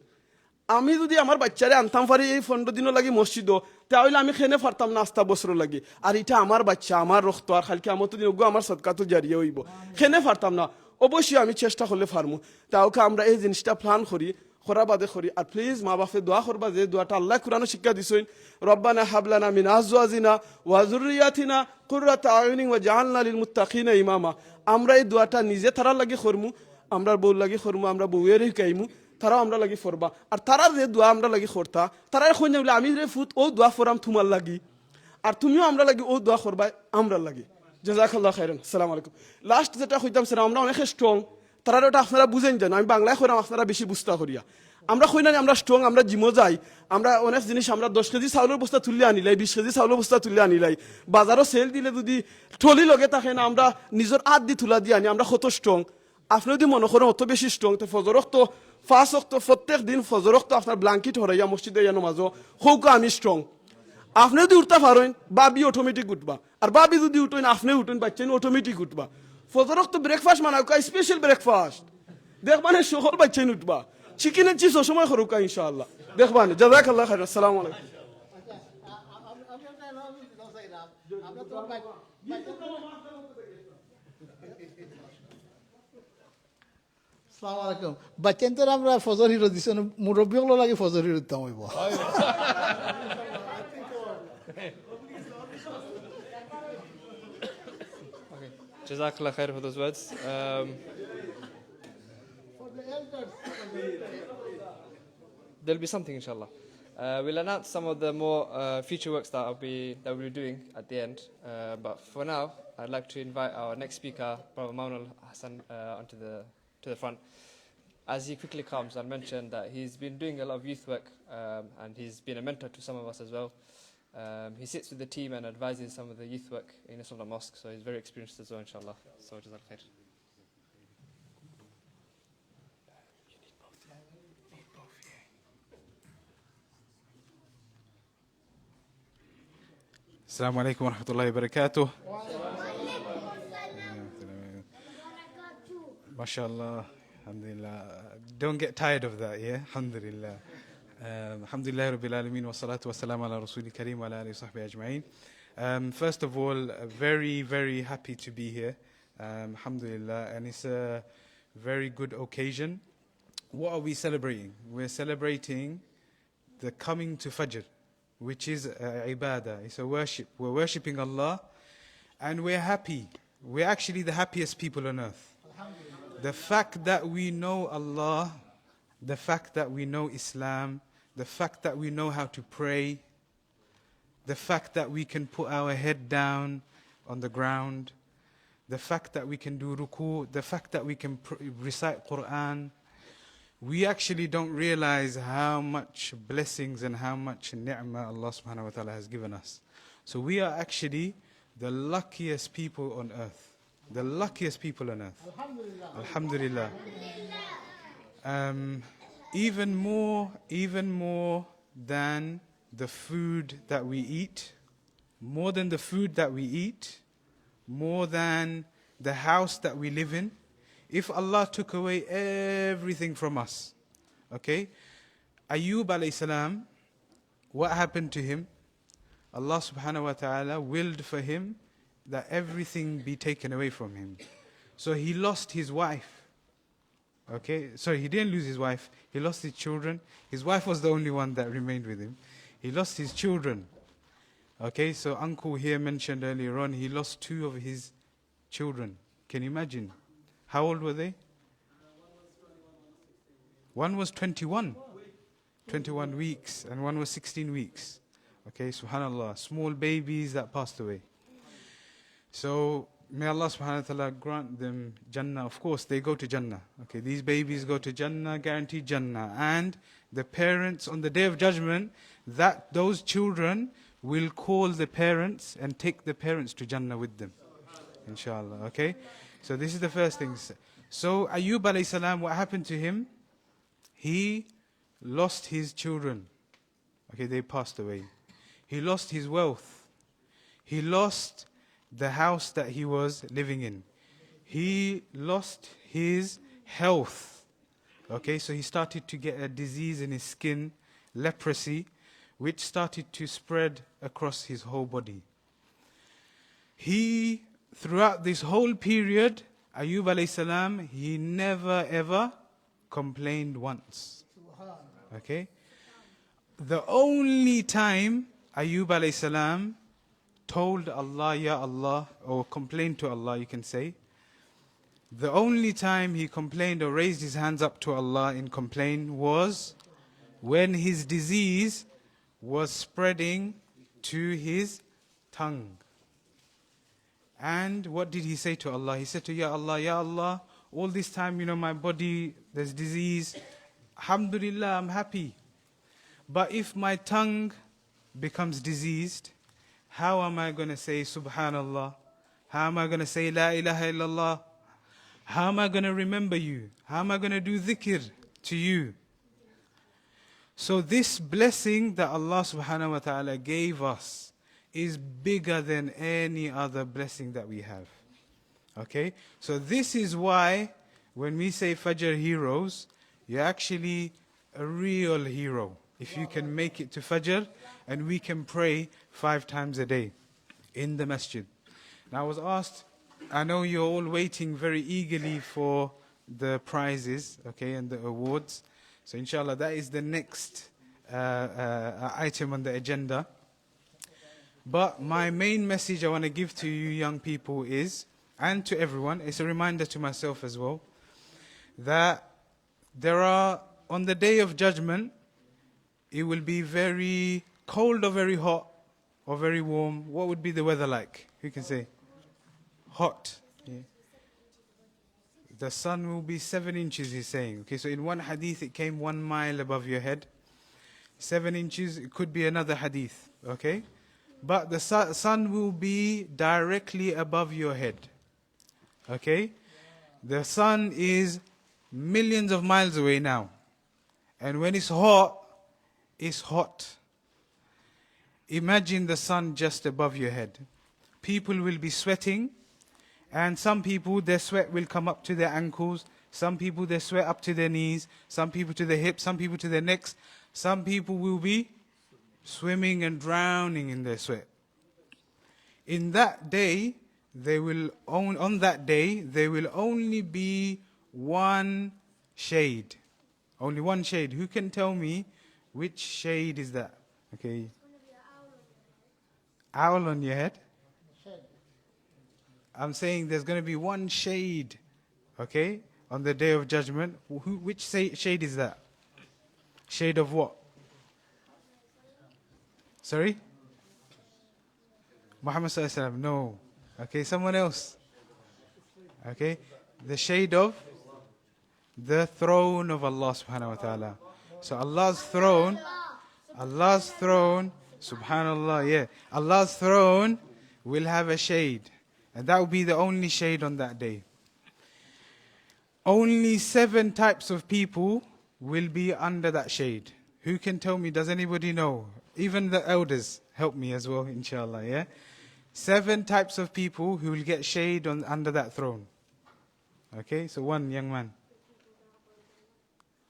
আমি যদি আমার বাচ্চারে আনতাম পারি এই পনরো দিনর লাগি মসজিদো, তা অইলে আমি কেনে পারতাম না আস্তা বছরর লাগি। আর ইটা আমার বাচ্চা, আমার রক্ত, আর কাইল কিয়ামতর দিন অগু আমার সাদকাতুল জারিয়া অইবো। কেনে পারতাম না? অবশ্যই আমি চেষ্টা করলে পারমু। তা অউক্কা আমরা এই জিনিসটা plan করি, করার বাদে করি। আর please মা বাপে দোয়া করবা, যে দোয়াটা আল্লায় কোরআনো শিক্ষা দিছইন, "রব্বানা হাব লানা মিন আজওয়াজিনা ওয়া যুররিয়াতিনা কুররাতা আয়ুনিন ওয়াজআলনা লিল মুত্তাকিনা ইমামা।" আমরা এই দোয়াটা নিজে তারার লাগি করমু, আমরার বউর লাগি করমু, আমরা বউয়েরে হিকাইমু, তারাও আমরার লাগি পড়বা। আর তারা যে দোয়া আমরার লাগি করতা, তারারে কইন না বুলে, "আমি রে ফুত, অউ দোয়া পড়াম তুমার লাগি, আর তুমিও আমরার লাগি অউ দোয়া করবায় আমরার লাগি।" জাজাকাল্লাহ খাইরান। আসসালামু আলাইকুম। Last যেটা কইতাম স্যার, আমরা অনেকে strong, তারারে ওটা আপনারা বুঝইন যেন, আমি বাংলায় কইরাম, আপনারা বেশি বুঝতা করিয়া। আমরা কই না নি আমরা strong, আমরা gym-ও যাই, আমরা অনেক জিনিস, আমরা দশ কেজি চাউলর বস্তা তুলিয়া আনিলাই, বিশ কেজি চাউলর বস্তা তুলিয়া আনিলাই, বাজারো sale দিলে যদি trolley লগে থাকে না, আমরা নিজর আত দি তুলা দিয়া আনি, আমরা কত strong। আপনে যদি মনো করইন অত বেশি strong, তে ফজর অক্ত, পাঁচ অক্ত, প্রত্যেক দিন ফজর অক্ত আপনার blanket হরাইয়া মসজিদো আইয়া নমাজো, কউক্কা আমি strong। আপনে যদি উঠতা পারইন, ভাবি automatic উঠবা। আর ভাবি যদি উঠইন, আপনে উঠইন, বাচ্চাইন automatic উঠবা। ফজর অক্ত breakfast বানাউক্কা, special breakfast। দেখবানে সকল বাচ্চাইন উঠবা। Chicken and cheese অউ সময় করউক্কা ইনশাআল্লাহ। দেখবানে। জাজাকাল্লাহ খাইর। আসসালামু আলাইকুম। আসসালামু আলাইকুম। বাচ্চাইন্তরে আমরা ফজর হিরো দিছি, মুরব্বি অকলর লাগি ফজর হিরো দিতাম অইবো। Jazakallah khair for those words. Um, there'll be something, inshallah. Uh, we'll announce some of the more uh, future works that I'll be that we'll be doing at the end. Uh, but for now, I'd like to invite our next speaker, Brother Maunal Hassan, uh, onto the to the front. As he quickly comes, I'll mention that he's been doing a lot of youth work, um, and he's been a mentor to some of us as well. Um, he sits with the team and advises some of the youth work in Islam Mosque, so he's very experienced as well, inshallah. So, جزاك الله خير. السلام عليكم ورحمة الله وبركاته. ما شاء الله. الحمد لله. Don't get tired of that, yeah? الحمد لله. Um, الحمد لله رب العالمين، والصلاة والسلام على رسول الكريم وعلى آله وصحبه أجمعين. Um, first of all, uh, very, very happy to be here. Um, الحمد لله. And it's a very good occasion. What are we celebrating? We're celebrating the coming to Fajr, which is a ibadah, it's a worship. We're worshipping Allah, and we're happy. We're actually the happiest people on earth. The fact that we know Allah, the fact that we know Islam, the fact that we know how to pray, the fact that we can put our head down on the ground, the fact that we can do ruku, the fact that we can pr- recite Quran, we actually don't realize how much blessings and how much ni'mah Allah subhanahu wa ta'ala has given us. So we are actually the luckiest people on earth. The luckiest people on earth. Alhamdulillah. Um, even more, even more than the food that we eat, more than the food that we eat, more than the house that we live in, if Allah took away everything from us, okay? Ayub alayhi salam, what happened to him? Allah subhanahu wa ta'ala willed for him that everything be taken away from him. So he lost his wife. Okay, sorry, he didn't lose his wife. He lost his children. His wife was the only one that remained with him. He lost his children. Okay, so uncle here mentioned earlier on, he lost two of his children. Can you imagine? How old were they? One was twenty-one, twenty-one weeks, and one was sixteen weeks. Okay, subhanallah, small babies that passed away. So may Allah subhanahu wa ta'ala grant them Jannah. Of course, they go to Jannah. Okay, these babies go to Jannah, guaranteed Jannah. And the parents, on the Day of Judgment, that those children will call the parents and take the parents to Jannah with them. Inshallah, okay? So this is the first thing. So Ayub alayhi salam, what happened to him? He lost his children. Okay, they passed away. He lost his wealth. He lost the house that he was living in. He lost his health. Okay, so he started to get a disease in his skin, leprosy, which started to spread across his whole body. He, throughout this whole period, Ayub alayhi salam, he never ever complained once. Okay? The only time Ayub alayhi salam told Allah, "Ya Allah," or complained to Allah, you can say, the only time he complained or raised his hands up to Allah in complaint was when his disease was spreading to his tongue. And what did he say to Allah? He said to, "Ya Allah, ya Allah, all this time, you know, my body, there's disease. Alhamdulillah, I'm happy. But if my tongue becomes diseased, how am I going to say Subhanallah? How am I going to say La ilaha illallah? How am I going to remember you? How am I going to do dhikr to you?" So this blessing that Allah subhanahu wa ta'ala gave us is bigger than any other blessing that we have. Okay? So this is why when we say Fajr heroes, you're actually a real hero if you can make it to Fajr, and we can pray five times a day in the masjid. And I was asked, I know you're all waiting very eagerly for the prizes, okay, and the awards. So inshallah, that is the next uh, uh, item on the agenda. But my main message I want to give to you young people is, and to everyone, it's a reminder to myself as well, that there are, on the Day of Judgment, it will be very cold or very hot or very warm. What would be the weather like? Who can say? Hot. Yeah. The sun will be seven inches, he's saying. Okay, so in one hadith it came one mile above your head. Seven inches, it could be another hadith, okay? But the su- sun will be directly above your head, okay? The sun is millions of miles away now. And when it's hot, it's hot. Imagine the sun just above your head. People will be sweating, and some people, their sweat will come up to their ankles, some people, their sweat up to their knees, some people to their hips, some people to their necks, some people will be swimming and drowning in their sweat. In that day, they will on, on that day, there will only be one shade. Only one shade. Who can tell me which shade is that? Okay. Owl on your head? I'm saying there's gonna be one shade, okay, on the Day of Judgment. Who, which sa- shade is that? Shade of what? Sorry? Muhammad sallallahu alaihi wasallam. No. Okay, someone else. Okay? The shade of the throne of Allah subhanahu wa ta'ala. So Allah's throne, Allah's throne, subhanallah, yeah. Allah's throne will have a shade. And that will be the only shade on that day. Only seven types of people will be under that shade. Who can tell me? Does anybody know? Even the elders, help me as well, inshallah, yeah? Seven types of people who will get shade on, under that throne. Okay, so one young man.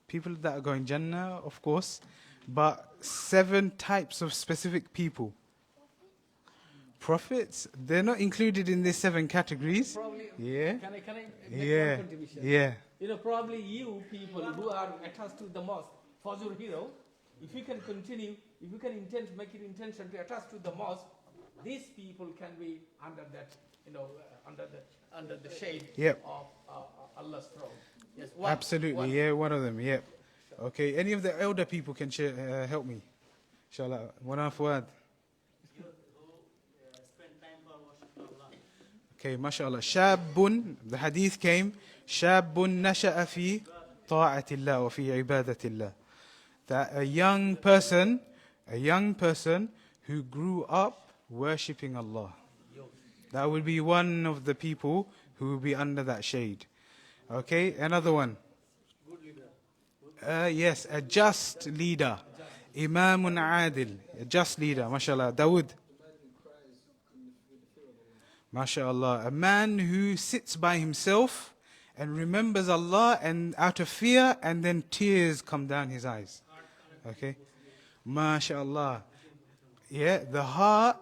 People that are going Jannah, of course, but seven types of specific people. Prophets, they're not included in these seven categories. Probably, yeah. Can I, can I make yeah. One contribution? Yeah. You know, probably you people who are attached to the mosque, Fajr Hero, if you can continue, if you can intend, make it intention to attach to the mosque, these people can be under that, you know, uh, under the under the shade yep. of uh, uh, Allah's throne. Yes, one, absolutely, one. Yeah, one of them, yeah. Okay, any of the elder people can share, uh, help me? Inshallah, one half word. Okay, mashallah. شاب, the hadith came, شاب نشأ في طاعة الله وفي عبادة الله. That a young person, a young person who grew up worshipping Allah. That will be one of the people who will be under that shade. Okay, another one. Uh, yes, a just leader. إمام عادل, a just leader, mashallah. Dawood. Mashallah. A man who sits by himself and remembers Allah and out of fear, and then tears come down his eyes. Okay? Mashallah. Yeah, the heart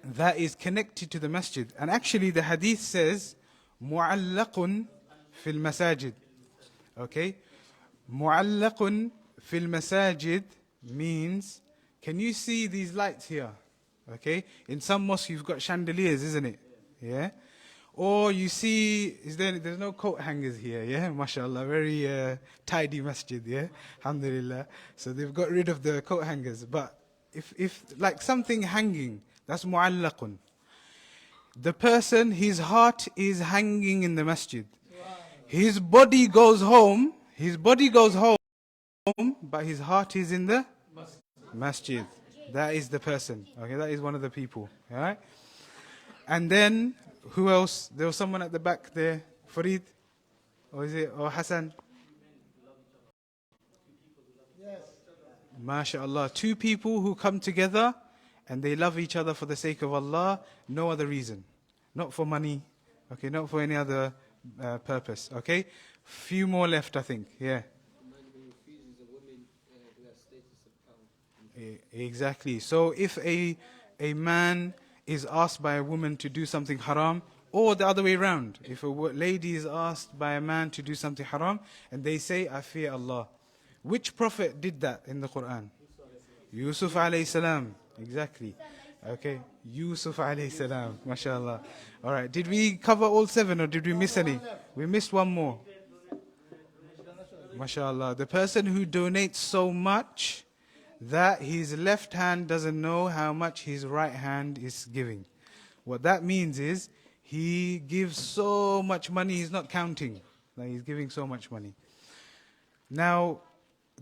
that is connected to the masjid. And actually, the hadith says, معلق في المساجد. Okay? معلق في المساجد means, can you see these lights here? Okay? In some mosques, you've got chandeliers, isn't it? Yeah? Or you see, is there, there's no coat hangers here, yeah? Mashallah, very uh, tidy masjid, yeah? Alhamdulillah. So they've got rid of the coat hangers. But if, if like something hanging, that's معلق. The person, his heart is hanging in the masjid. His body goes home, his body goes home, but his heart is in the masjid. That is the person. Okay, that is one of the people. All right? And then, who else? There was someone at the back there. Farid? Or is it? Or Hassan? MashaAllah. Two people who come together and they love each other for the sake of Allah, no other reason. Not for money, okay, not for any other uh, purpose, okay? Few more left, I think, yeah. A man who refuses a woman uh, who has status of count. E- Exactly. So if a, a man is asked by a woman to do something haram, or the other way round, if a wo- lady is asked by a man to do something haram, and they say, "I fear Allah." Which prophet did that in the Quran? Yusuf alayhi salam. Exactly. Okay. Yusuf alayhi salam. MashaAllah. All right. Did we cover all seven or did we miss any? We missed one more. MashaAllah. The person who donates so much that his left hand doesn't know how much his right hand is giving. What that means is he gives so much money he's not counting. Like, he's giving so much money. Now,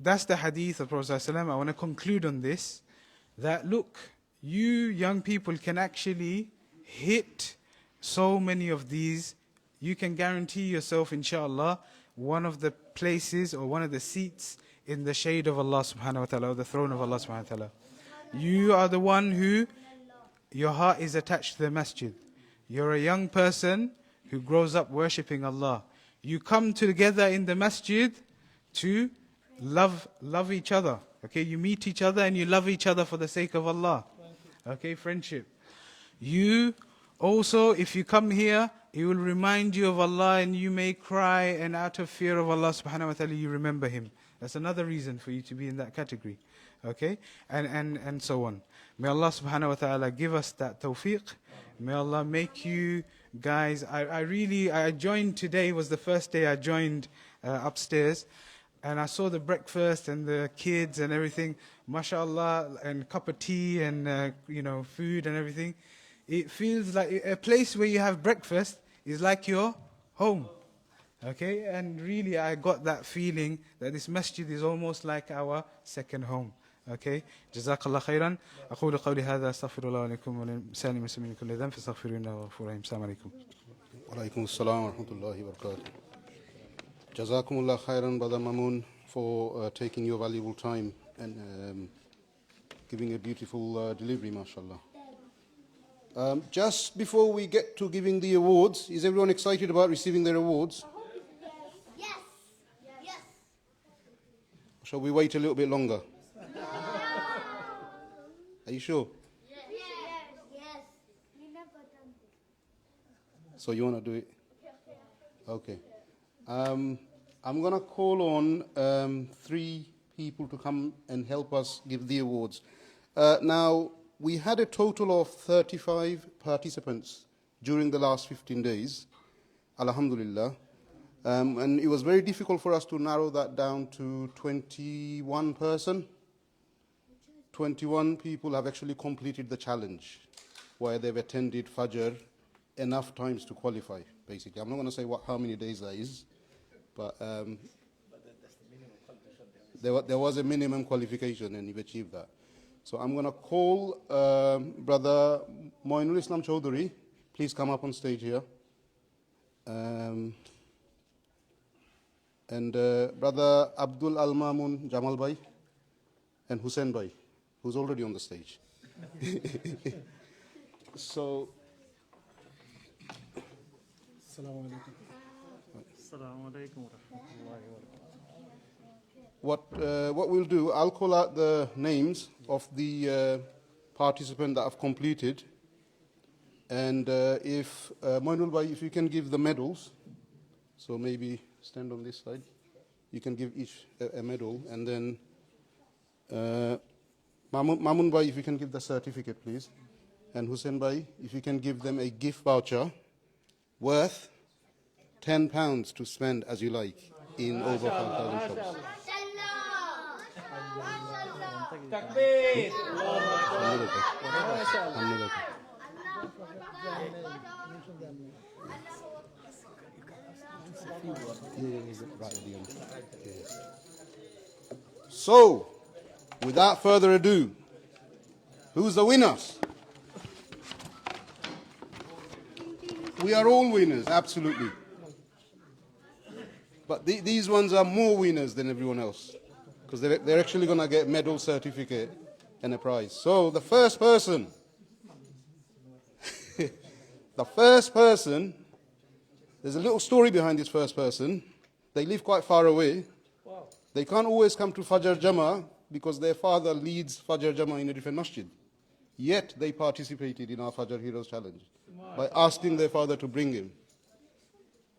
that's the hadith of Prophet sallallahu alaihi wasallam. I wanna conclude on this, that look, you young people can actually hit so many of these. You can guarantee yourself, inshallah, one of the places or one of the seats in the shade of Allah subhanahu wa ta'ala, or the throne of Allah subhanahu wa ta'ala. You are the one who, your heart is attached to the masjid. You're a young person who grows up worshipping Allah. You come together in the masjid to love, love each other. Okay, you meet each other and you love each other for the sake of Allah. Okay, friendship. You also, if you come here, it will remind you of Allah and you may cry, and out of fear of Allah subhanahu wa ta'ala, you remember Him. That's another reason for you to be in that category. Okay, and, and, and so on. May Allah subhanahu wa ta'ala give us that tawfiq. May Allah make you guys, I, I really, I joined today, was the first day I joined uh, upstairs. And I saw the breakfast and the kids and everything, mashallah, and cup of tea and, uh, you know, food and everything. It feels like a place where you have breakfast is like your home. Okay, and really I got that feeling that this masjid is almost like our second home. Okay, جزاك الله خيرا. أقول قولي هذا، أستغفر الله لكم ولسائر المسلمين من كل ذنب فاستغفروه إنه هو الغفور الرحيم. السلام عليكم. وعليكم السلام ورحمة الله وبركاته. جزاكم الله خيرا, Brother Mamun, for uh, taking your valuable time and um, giving a beautiful uh, delivery, mashallah. Um, just before we get to giving the awards, is everyone excited about receiving their awards? Yes. Yes. Shall we wait a little bit longer? Are you sure? Yes. Yes. We never done this. So you want to do it? Okay. Um, I'm going to call on um, three people to come and help us give the awards. Uh, now, we had a total of thirty-five participants during the last fifteen days. Alhamdulillah. Um, and it was very difficult for us to narrow that down to twenty-one person. Twenty-one people have actually completed the challenge where they've attended Fajr enough times to qualify, basically. I'm not going to say what, how many days that is, but um, there, wa- there was a minimum qualification and you've achieved that. So I'm going to call um, Brother Moinul Islam Chowdhury. Please come up on stage here. Um, and uh, Brother Abdul Al Mamun Jamal Bhai and Hussein Bhai, who's already on the stage. So, السلام عليكم. السلام عليكم ورحمة الله وبركاته. what, uh, what we'll do, I'll call out the names of the uh, participants that have completed. And uh, if, uh, Moinul Bhai, if you can give the medals, so maybe stand on this side. You can give each a, a medal. And then, uh, Mamun, Mamun Bhai, if you can give the certificate, please. And Hussein Bhai, if you can give them a gift voucher worth ten pounds to spend as you like in over five thousand shops. Mashallah. Mashallah. تكبير. Alhamdulillah. Alhamdulillah. Yeah, yeah, yeah, right at the end. Yeah. So, without further ado, who's the winners? We are all winners, absolutely. But the, these ones are more winners than everyone else because they're, they're actually going to get medal, certificate, and a prize. So, the first person, the first person, there's a little story behind this first person. They live quite far away. They can't always come to Fajr Jama because their father leads Fajr Jama in a different masjid. Yet they participated in our Fajr Heroes Challenge by asking their father to bring him.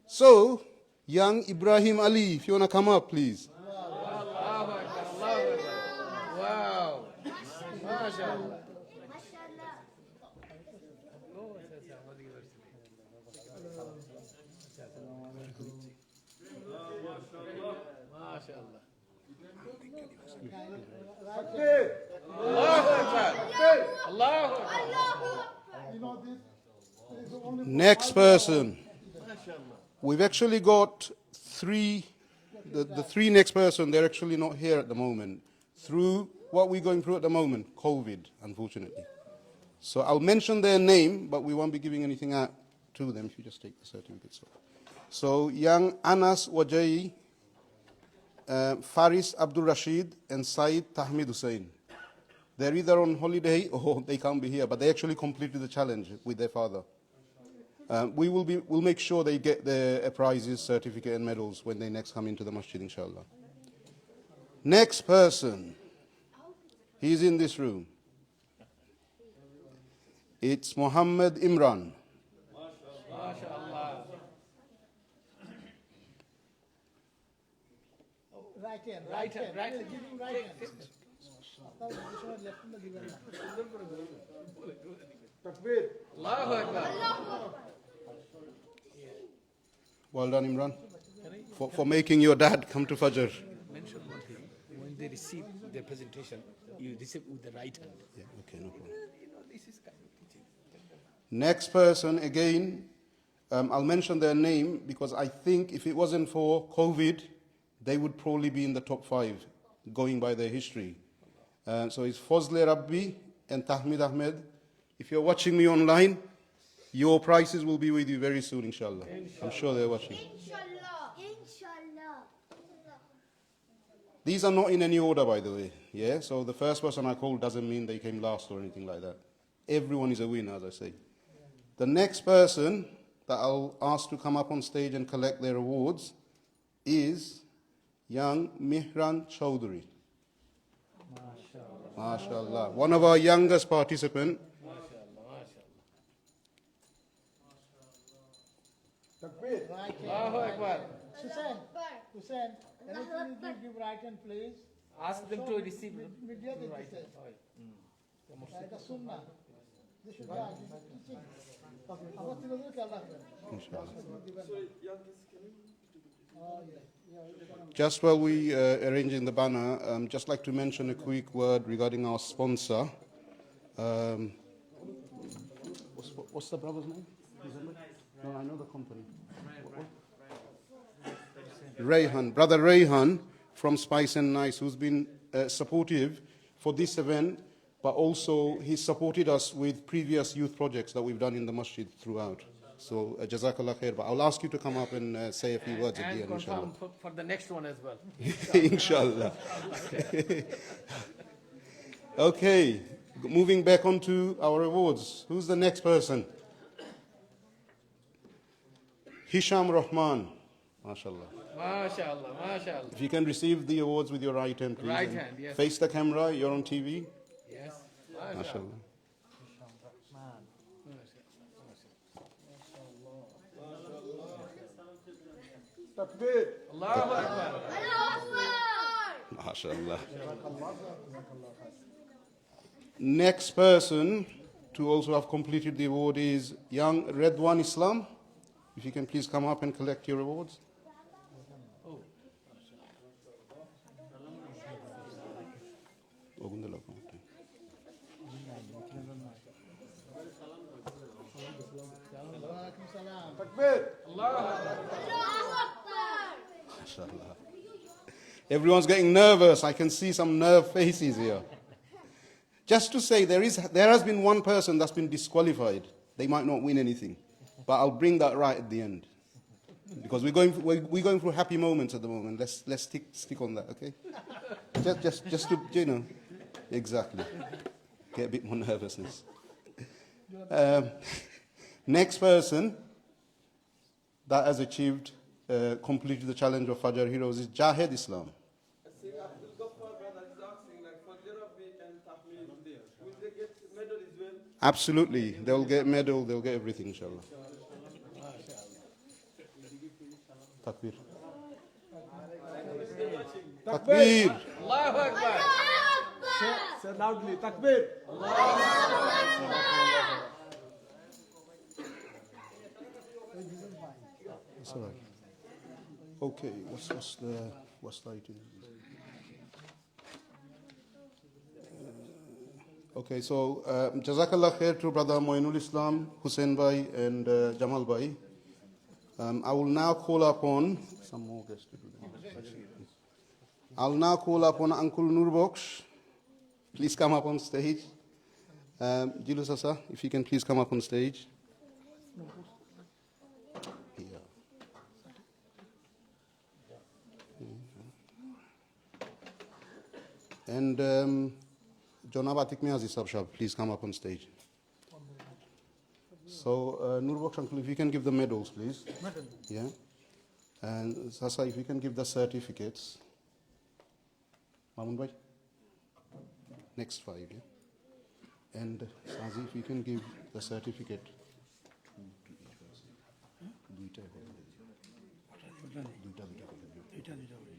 So, young Ibrahim Ali, if you want to come up, please. الله أكبر، الله أكبر. واو. ما شاء الله. ما شاء الله. الله أكبر. الله أكبر. Next person. We've actually got three, the, the three next person, they're actually not here at the moment. Through what we're going through at the moment, COVID, unfortunately. So I'll mention their name, but we won't be giving anything out to them if you just take the certificates off. So young Anas Wajai, uh, Faris Abdul Rashid, and Saeed Tahmid Hussain. They're either on holiday or they can't be here, but they actually completed the challenge with their father. Uh, we will be, we'll make sure they get their, uh, prizes, certificate and medals when they next come into the masjid, inshallah. Next person, he's in this room. It's Muhammad Imran. Right hand, right hand. Right hand. Give him right hand. Takbir. Allahu Akbar. Well done, Imran, for, for making your dad come to Fajr. Mention one thing. When they receive the presentation, you receive with the right hand. Yeah, okay, no problem. You know, this is kind of teaching. Next person, again, um, I'll mention their name because I think if it wasn't for COVID, they would probably be in the top five, going by their history. Uh, so it's Fozle Rabbi and Tahmid Ahmed. If you're watching me online, your prizes will be with you very soon, inshallah. I'm sure they're watching. Inshallah. Inshallah. These are not in any order, by the way. Yeah, so the first person I called doesn't mean they came last or anything like that. Everyone is a winner, as I say. The next person that I'll ask to come up on stage and collect their awards is young Mihran Chowdhury. MashaAllah. One of our youngest participant. Takbir. Allahu Akbar. Hussein, Hussein, anything you give, give right hand, please. Ask them to receive. Media দিতে চাই। এটা সুন্নাহ। This should be teaching. আমার ছেলেদের খেয়াল রাখবেন। Sorry, young kids, can you Just while we uh, arranging the banner, um, just like to mention a quick word regarding our sponsor. Um, what's, what's the brother's name? No, I know the company. Rayhan, brother Rayhan from Spice and Nice, who's been uh, supportive for this event, but also he supported us with previous youth projects that we've done in the masjid throughout. So, uh, Jazakallah khair. But I'll ask you to come up and uh, say a few words at the end, inshallah. And confirm for, for the next one as well. Inshallah. Okay, moving back on to our awards. Who's the next person? Hisham Rahman. MashaAllah. MashaAllah, MashaAllah. If you can receive the awards with your right hand, please. Right hand, yes. Face the camera, you're on T V. Yes. MashaAllah. Takbir. Allahu Akbar. MashaAllah. Next person to also have completed the award is young Redwan Islam. If you can please come up and collect your awards. Takbir. MashaAllah. Everyone's getting nervous. I can see some nerve faces here. Just to say, there is, there has been one person that's been disqualified. They might not win anything. But I'll bring that right at the end. Because we're going, we're, we're going through happy moments at the moment. Let's, let's stick, stick on that, okay? Just, just, just to, you know, exactly. Get a bit more nervousness. Um, next person that has achieved, uh, completed the challenge of Fajr Heroes is Jahed Islam. I think Abdul Ghaffar brother is asking, like, Fazli Rabbi and Tahmid, will they get medal as well? Absolutely. They'll get medal, they'll get everything, inshallah. Takbir. Takbir. Allahu Akbar. Say, say loudly, Takbir. It's all right. Okay, what's, what's the, what's the item? Uh, okay, so, uh, Jazakallah khair to brother Moinul Islam, Hussein Bhai, and, uh, Jamal Bhai. Um, I will now call upon some more guests to do the introduction. I'll now call upon Uncle Nurbaksh. Please come up on stage. Um, Jilu Sasa, if you can please come up on stage. Here. And um, Janab Atik Niazi Sahib, please come up on stage. So, uh, Nurbaksh uncle, if you can give the medals, please. Medal. Yeah. And Sasa, if you can give the certificates. Mamun bhai? Next five, yeah? And Sazi, if you can give the certificate. দুইটা হবে। দুইটা, দুইটা হবে। দুইটা, দুইটা হবে।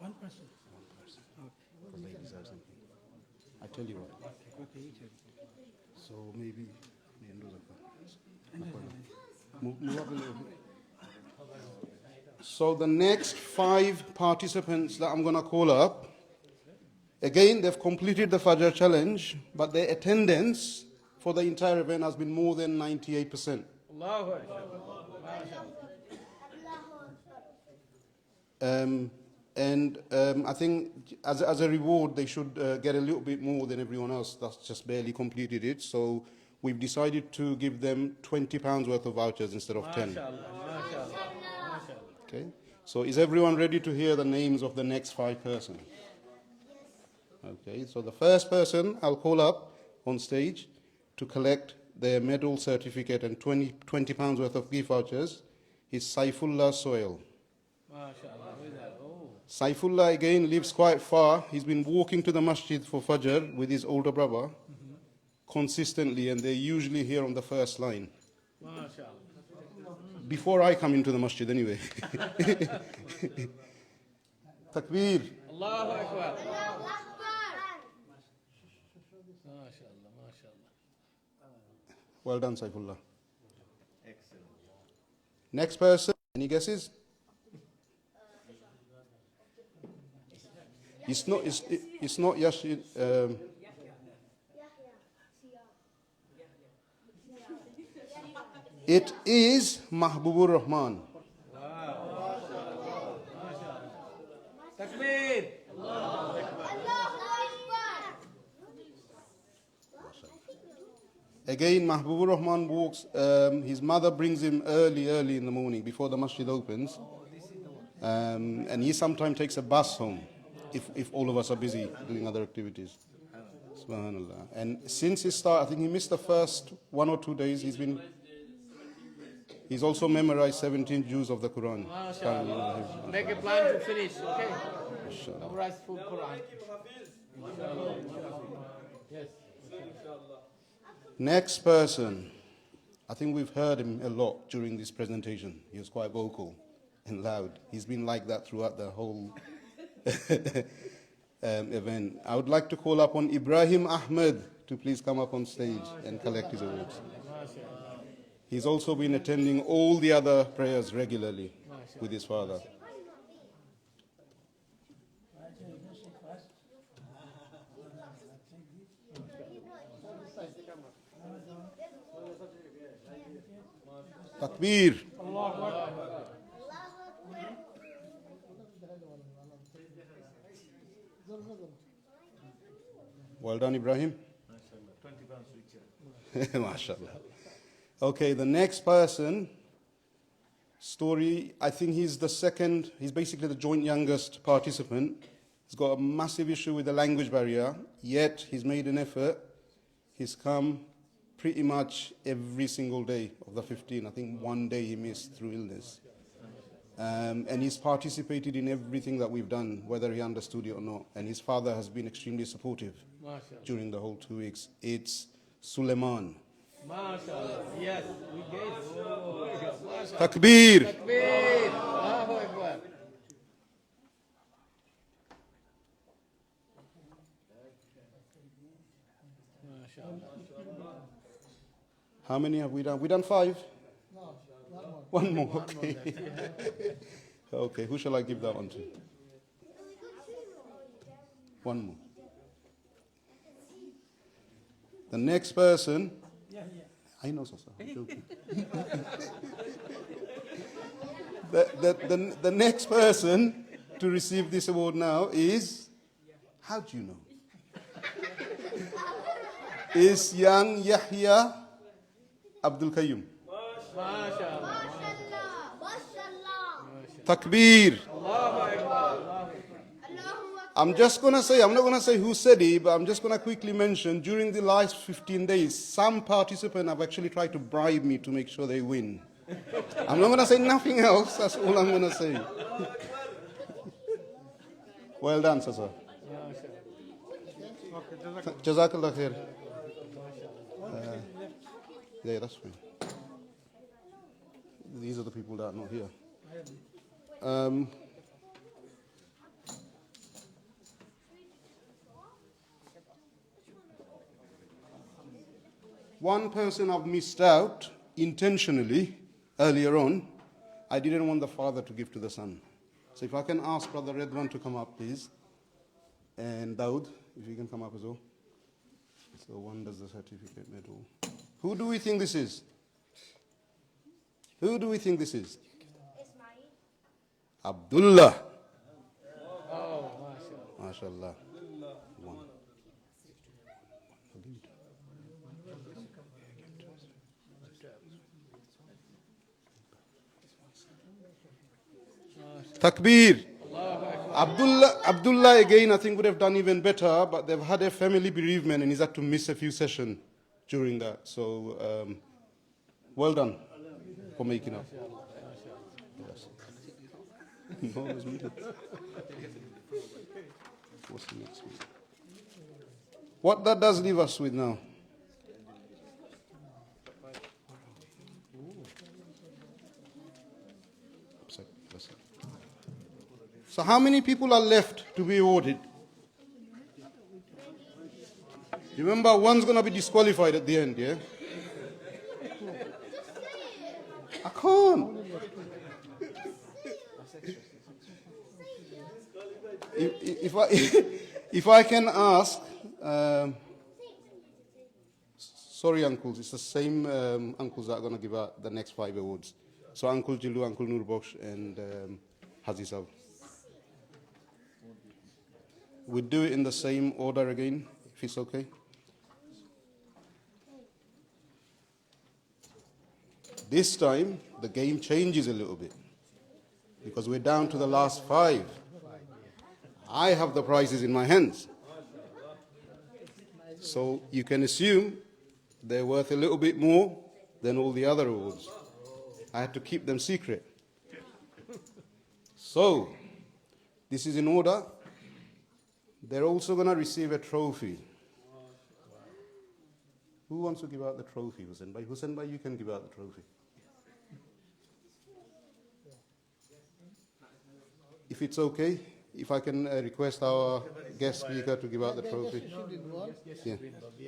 One person. One person. Okay. Because they deserve something. I tell you what. Okay, okay, you tell me. So maybe Mendoza. Move, move up a little bit. So the next five participants that I'm gonna call up, again, they've completed the Fajr challenge, but their attendance for the entire event has been more than ninety-eight percent. Allahu Akbar. Um, and um, I think as, as a reward, they should uh, get a little bit more than everyone else that's just barely completed it. So we've decided to give them twenty pounds worth of vouchers instead of ten. Mashallah, mashallah, mashallah. Okay. So is everyone ready to hear the names of the next five persons? Okay. So the first person I'll call up on stage to collect their medal certificate and twenty, twenty pounds worth of gift vouchers is Saifullah Soil. Mashallah. Who is that? Oh. Saifullah again lives quite far. He's been walking to the masjid for Fajr with his older brother consistently, and they're usually here on the first line. Mashallah. Before I come into the masjid, anyway. Takbir. Allahu Akbar. Mashallah, mashallah. Well done, Saifullah. Excellent. Next person. Any guesses? It's not. It's, it, it's not Yash. Um, it is Mahbubur Rahman. Takbir. Again, Mahbubur Rahman walks, um, his mother brings him early, early in the morning before the masjid opens. Um, and he sometimes takes a bus home if, if all of us are busy doing other activities. Subhanallah. And since he started, I think he missed the first one or two days. He's been, he's also memorized seventeen juz of the Quran. Mashallah. Make a plan to finish, okay? Inshallah. Memorize full Quran. Yes. Next person. I think we've heard him a lot during this presentation. He was quite vocal and loud. He's been like that throughout the whole um, event. I would like to call upon Ibrahim Ahmed to please come up on stage and collect his awards. He's also been attending all the other prayers regularly with his father. Takbir. Well done, Ibrahim. Mashallah. Okay, the next person, story, I think he's the second, he's basically the joint youngest participant. He's got a massive issue with the language barrier, yet he's made an effort. He's come pretty much every single day of the fifteen. I think one day he missed through illness. Um, and he's participated in everything that we've done, whether he understood it or not. And his father has been extremely supportive during the whole two weeks. It's Suleiman. Mashallah. Yes, we get. Takbir. Takbir. Allahu Akbar. How many have we done? We done five? One more, okay. Okay, who shall I give that one to? One more. The next person. I know, Sasa. I'm joking. The, the, the, the next person to receive this award now is, how do you know? Is young Yahya Abdul Kayyum. Takbir. I'm just gonna say, I'm not gonna say who said it, but I'm just gonna quickly mention, during the last fifteen days, some participants have actually tried to bribe me to make sure they win. I'm not gonna say nothing else, that's all I'm gonna say. Well done, Sasa. Jazakallah khair. Uh, yeah, that's fine. These are the people that are not here. Um, one person I've missed out intentionally earlier on. I didn't want the father to give to the son. So if I can ask Brother Redwan to come up, please. And Daud, if you can come up as well. So one does the certificate medal. Who do we think this is? Who do we think this is? Abdullah. MashaAllah. One. Takbir. Abdullah, Abdullah again, I think, would have done even better, but they've had a family bereavement and he's had to miss a few sessions during that. So, um, well done for making up. Yes. No, it's muted. What's the next one? What that does leave us with now? Upside, that's it. So how many people are left to be awarded? Remember, one's gonna be disqualified at the end, yeah? I can't. If, if I, if I can ask, um, sorry, uncles, it's the same, um, uncles that are gonna give out the next five awards. So Uncle Jilu, Uncle Nurbox, and, um, Haji Saab. We do it in the same order again, if it's okay. This time, the game changes a little bit because we're down to the last five. I have the prizes in my hands. So you can assume they're worth a little bit more than all the other awards. I had to keep them secret. So, this is in order. They're also gonna receive a trophy. Who wants to give out the trophy, Hussein Bhai? Hussein Bhai, you can give out the trophy. If it's okay, if I can, uh, request our guest speaker to give out the trophy. Yeah.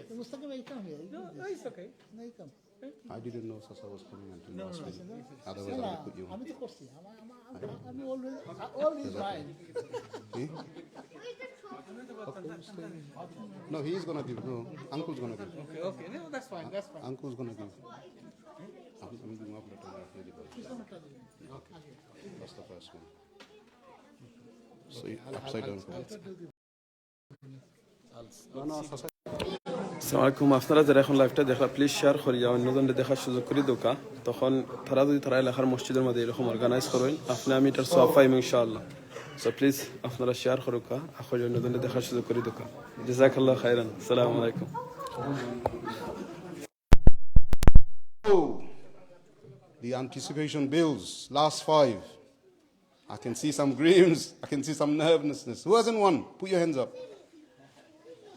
No, no, it's okay. I didn't know Sasa was coming until last minute. Otherwise, I would have put you on. Eh? Okay, stay. No, he is gonna give. No, uncle's gonna give. Okay, okay. No, that's fine, that's fine. Uncle's gonna give. I'm, I'm giving up the time. Okay. That's the first one. So, upside down. আসসালামু আলাইকুম। আপনারা যারা এখন live-টা দেখরা, please share করিয়া অন্যজনরে দেখার সুযোগ করি দেউক্কা। তখন তারা যদি তারা এলাকার মসজিদর মাঝে এরকম organize করইন, আপনে আমি ইটার সওয়াব পাইমু ইনশাআল্লাহ। So please আপনারা share করউক্কা, আর অন্যজনরে দেখার সুযোগ করি দেউক্কা। জাযাকাল্লাহু খাইরান। আসসালামু আলাইকুম। Oh, the anticipation builds. Last five. I can see some grins. I can see some nervousness. Who hasn't won? Put your hands up.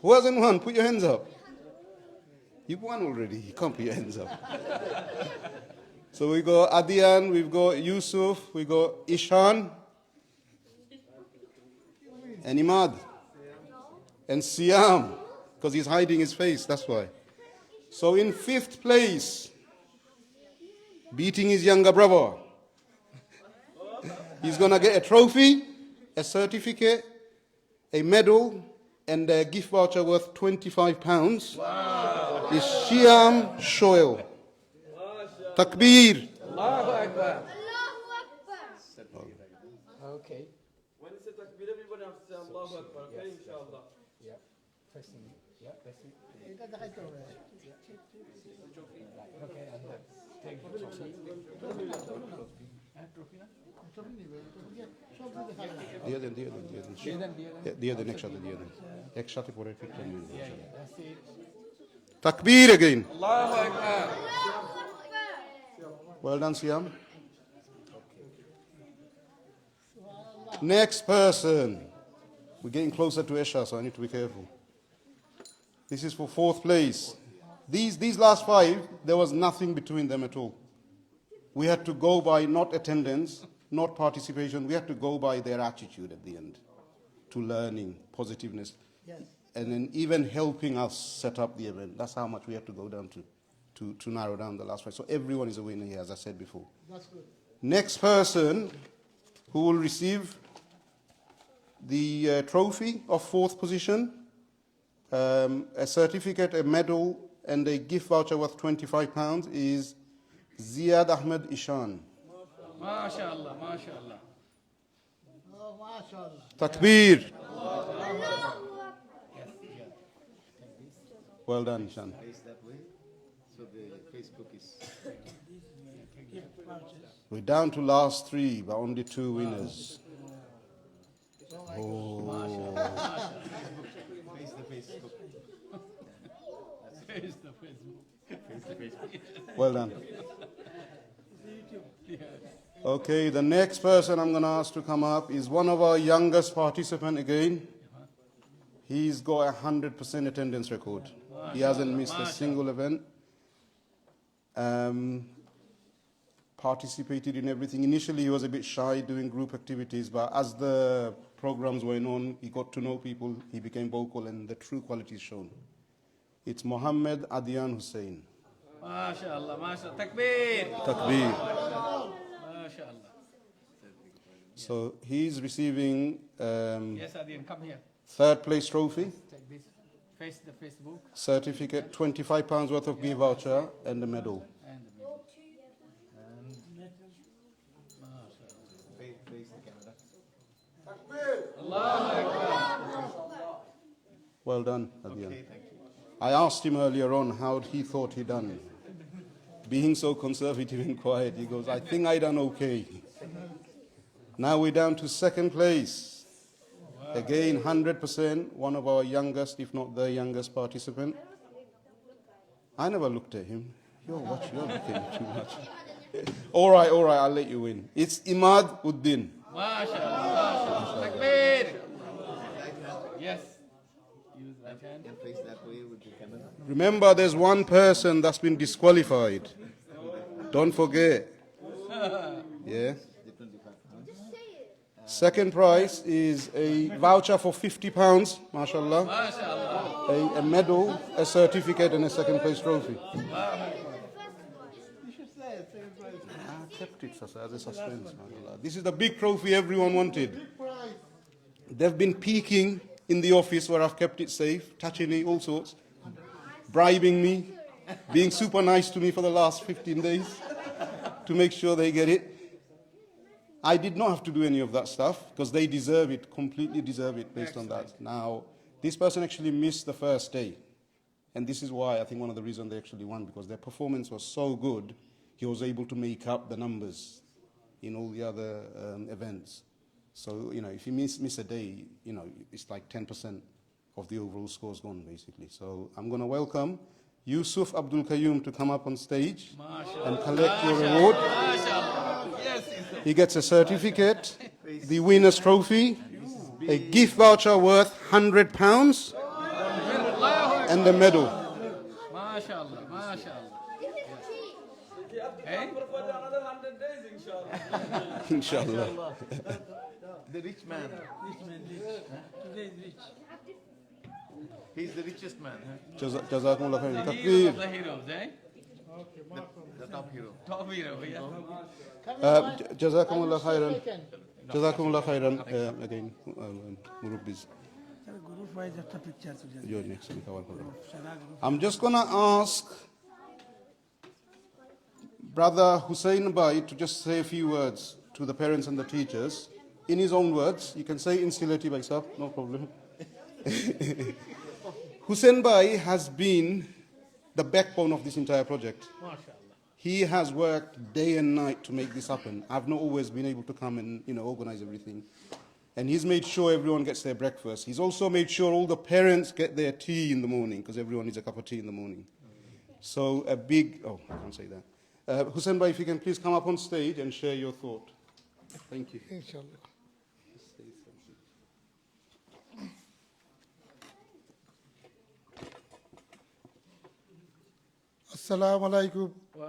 Who hasn't won? Put your hands up. You've won already. You can't put your hands up. So we got Adian, we've got Yusuf, we got Ishan, and Imad, and Siam, because he's hiding his face, that's why. So in fifth place, beating his younger brother, he's gonna get a trophy, a certificate, a medal, and a gift voucher worth twenty-five pounds. Is Shiam Shoel. Takbir. Allahu Akbar. Okay. When it's a takbir, everybody has to say Allahu Akbar, okay, inshallah. Yeah. Pressing. Yeah, pressing. এটা দেখাইতে হবে। Okay, and then take the trophy. হ্যাঁ, trophy না? Trophy নিবে, trophy দিয়ে সব দিকে থাকবে। দিয়ে দেন, দিয়ে দেন, দিয়ে দেন। দিয়ে দেন, দিয়ে দেন। দিয়ে- দিয়ে দেন, একসাথে দিয়ে দেন। একসাথে পরে পিকচার নিয়ে নেন। Yeah, yeah, that's it. Takbir again. Allahu Akbar. Well done, Siam. Next person. We're getting closer to Isha, so I need to be careful. This is for fourth place. These, these last five, there was nothing between them at all. We had to go by not attendance, not participation. We had to go by their attitude at the end to learning, positiveness, Yes. and then even helping us set up the event. That's how much we had to go down to, to, to narrow down the last five. So everyone is a winner here, as I said before. That's good. Next person who will receive the uh, trophy of fourth position, um, a certificate, a medal, and a gift voucher worth twenty-five pounds is Ziad Ahmed Ishan. MashaAllah, MashaAllah. Oh, mashallah. Takbir. Well done, Ishan. Face that way, so the Facebook is. We're down to last three, but only two winners. Oh. Face the Facebook. Face the Facebook. Well done. Okay, the next person I'm going to ask to come up is one of our youngest participant again. He's got a hundred percent attendance record. He hasn't missed a single event. Um, participated in everything. Initially, he was a bit shy doing group activities, but as the programs went on, he got to know people, he became vocal, and the true qualities shown. It's Mohammed Adian Hussein. MashaAllah, MashaAllah. Takbir. Takbir. MashaAllah. So he's receiving um, Yes, Adian, come here. third place trophy, Take this. Face the Facebook certificate, twenty-five pounds worth of gift voucher, and a medal. And the medal. And Face, face the camera. Allahu Akbar. Well done, Adian. Okay, thank you. I asked him earlier on how he thought he done. Being so conservative and quiet, he goes, "I think I done okay." Now we're down to second place. Again, hundred percent, one of our youngest, if not the youngest participant. I never looked at him. You're watching, you're looking at too much. All right, all right, I'll let you win. It's Imad Uddin. MashaAllah. Takbir. Yes. Use right hand. And face that way with the camera. Remember, there's one person that's been disqualified. Don't forget. Yeah. The twenty-five pounds. Second prize is a voucher for fifty pounds, mashallah. MashaAllah. A, a medal, a certificate, and a second place trophy. You should say it, second prize. I kept it sus- as a suspense, mashallah. This is the big trophy everyone wanted. They've been peeking in the office where I've kept it safe, touching it, all sorts, bribing me, being super nice to me for the last fifteen days to make sure they get it. I did not have to do any of that stuff because they deserve it, completely deserve it based on that. Now, this person actually missed the first day. And this is why I think one of the reasons they actually won, because their performance was so good, he was able to make up the numbers in all the other um, events. So, you know, if you miss, miss a day, you know, it's like ten percent of the overall score's gone, basically. So I'm going to welcome Yusuf Abdul Kayoum to come up on stage and collect your reward. MashaAllah. Yes, it's He gets a certificate, the winner's trophy, a gift voucher worth hundred pounds, and a medal. MashaAllah, MashaAllah. Eh? Inshallah. The rich man. He's the richest man. Huh? Jaza- Jazakumullah khairan. The hero of Takbir. The heroes, eh? The top hero. Top hero, yeah. Uh, j- Jazakumullah khairan. Jazakumullah khairan. Uh, again, um, um, Murubbi's. Group wise একটা picture তুলে You're next in cover photo. Sara group I'm just going to ask Brother Hussein Bhai to just say a few words to the parents and the teachers. In his own words, you can say in Sylheti, bhai sahab, no problem. Hussein bhai has been the backbone of this entire project. He has worked day and night to make this happen. I've not always been able to come and, you know, organize everything. And he's made sure everyone gets their breakfast. He's also made sure all the parents get their tea in the morning, because everyone needs a cup of tea in the morning. So a big, oh, I can't say that. Uh, Hussein bhai, if you can please come up on stage and share your thought. Thank you. ইনশাআল্লাহ। আসসালামু আলাইকুম।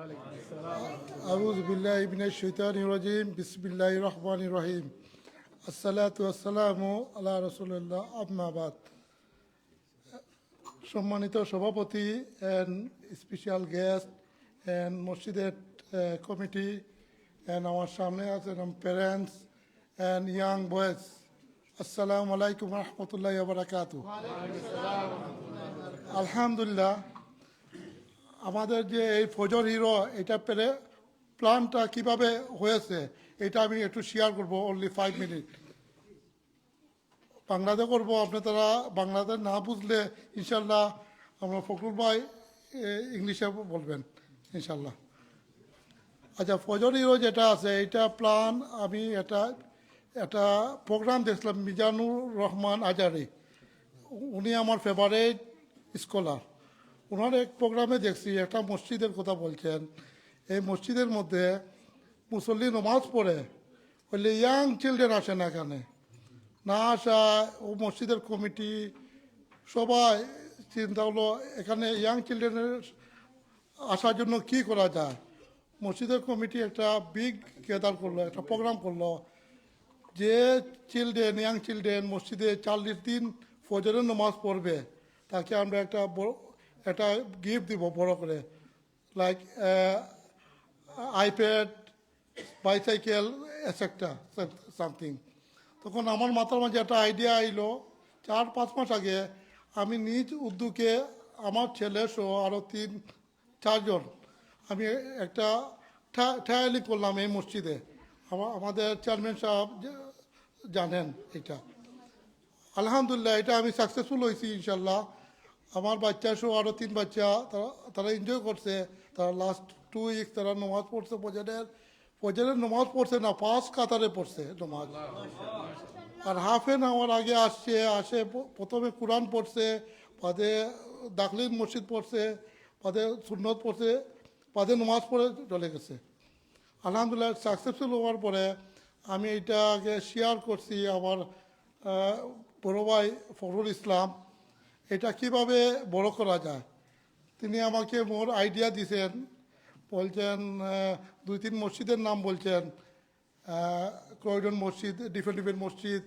আউযু বিল্লাহি মিনাশ শাইতানির রাজিম। বিসমিল্লাহির রহমানির রহিম। আসসালাতু ওয়াসসালামু আলা রাসূলিল্লাহ, আম্মা বাদ। সম্মানিত সভাপতি and special guest and মসজিদের কমিটি and আমার সামনে আছেন parents and young boys, আসসালামু আলাইকুম রহমতুল্লাহ বারাকাতু। আলহামদুলিল্লাহ, আমাদের যে এই ফজর হিরো, এটা পেরে প্ল্যানটা কিভাবে হয়েছে, এটা আমি একটু শেয়ার করব, only five minute। বাংলাতে করব, আপনারা বাংলাতে না বুঝলে ইনশাল্লাহ আমরা ফখরুল ভাই ইংলিশে বলবেন ইনশাল্লাহ। আচ্ছা, ফজর হিরো যেটা আছে, এটা প্ল্যান আমি এটা একটা প্রোগ্রাম দেখছিলাম, মিজানুর রহমান আজারি, উনি আমার ফেভারিট স্কলার। ওনার এক প্রোগ্রামে দেখছি একটা মসজিদের কথা বলছেন। এই মসজিদের মধ্যে মুসল্লি নমাজ পড়ে, হইলে ইয়াং চিলড্রেন আসে না এখানে, না আসা, ও মসজিদের কমিটি সবাই চিন্তা হলো এখানে ইয়াং চিলড্রেনের আসার জন্য কি করা যায়। মসজিদের কমিটি একটা বিগ গ্যাদার করলো, একটা প্রোগ্রাম করলো, যে চিলড্রেন, ইয়াং চিলড্রেন মসজিদে চল্লিশ দিন ফজরের নামাজ পড়বে, তাকে আমরা একটা বড়, একটা গিফট দিব বড় করে, like iPad, bicycle, etcetera something. তখন আমার মাথার মাঝে একটা আইডিয়া আইলো, চার পাঁচ মাস আগে আমি নিজ উদ্যোগে আমার ছেলে সহ আরও তিন চারজন আমি একটা ট্রায়ালিং করলাম এই মসজিদে। আমা- আমাদের চেয়ারম্যান সাহেব যে- জানেন এটা। আলহামদুলিল্লাহ, এটা আমি সাকসেসফুল হয়েছি ইনশাল্লাহ। আমার বাচ্চা সহ আরও তিন বাচ্চা, তারা তারা এনজয় করছে। তারা লাস্ট টু উইকস তারা নমাজ পড়ছে ফজরের, ফজরের নমাজ পড়ছে না, পাঁচ কাতারে পড়ছে নমাজ। আর হাফ অ্যান আওয়ার আগে আসছে, আসে প- প্রথমে কোরআন পড়ছে, বাদে দাখিল মসজিদ পড়ছে, বাদে সুন্নত পড়ছে, বাদে নমাজ পড়ে চলে গেছে। আলহামদুলিল্লাহ, সাকসেসফুল হওয়ার পরে আমি এটাকে শেয়ার করছি আমার আহ, বড় ভাই ফখরুল ইসলাম, এটা কিভাবে বড় করা যায়। তিনি আমাকে মোর আইডিয়া দিছেন, বলছেন আহ, দুই তিন মসজিদের নাম বলছেন, আহ, ক্রয়ডন মসজিদ, ডিফেন্ড ডিফেন্ড মসজিদ।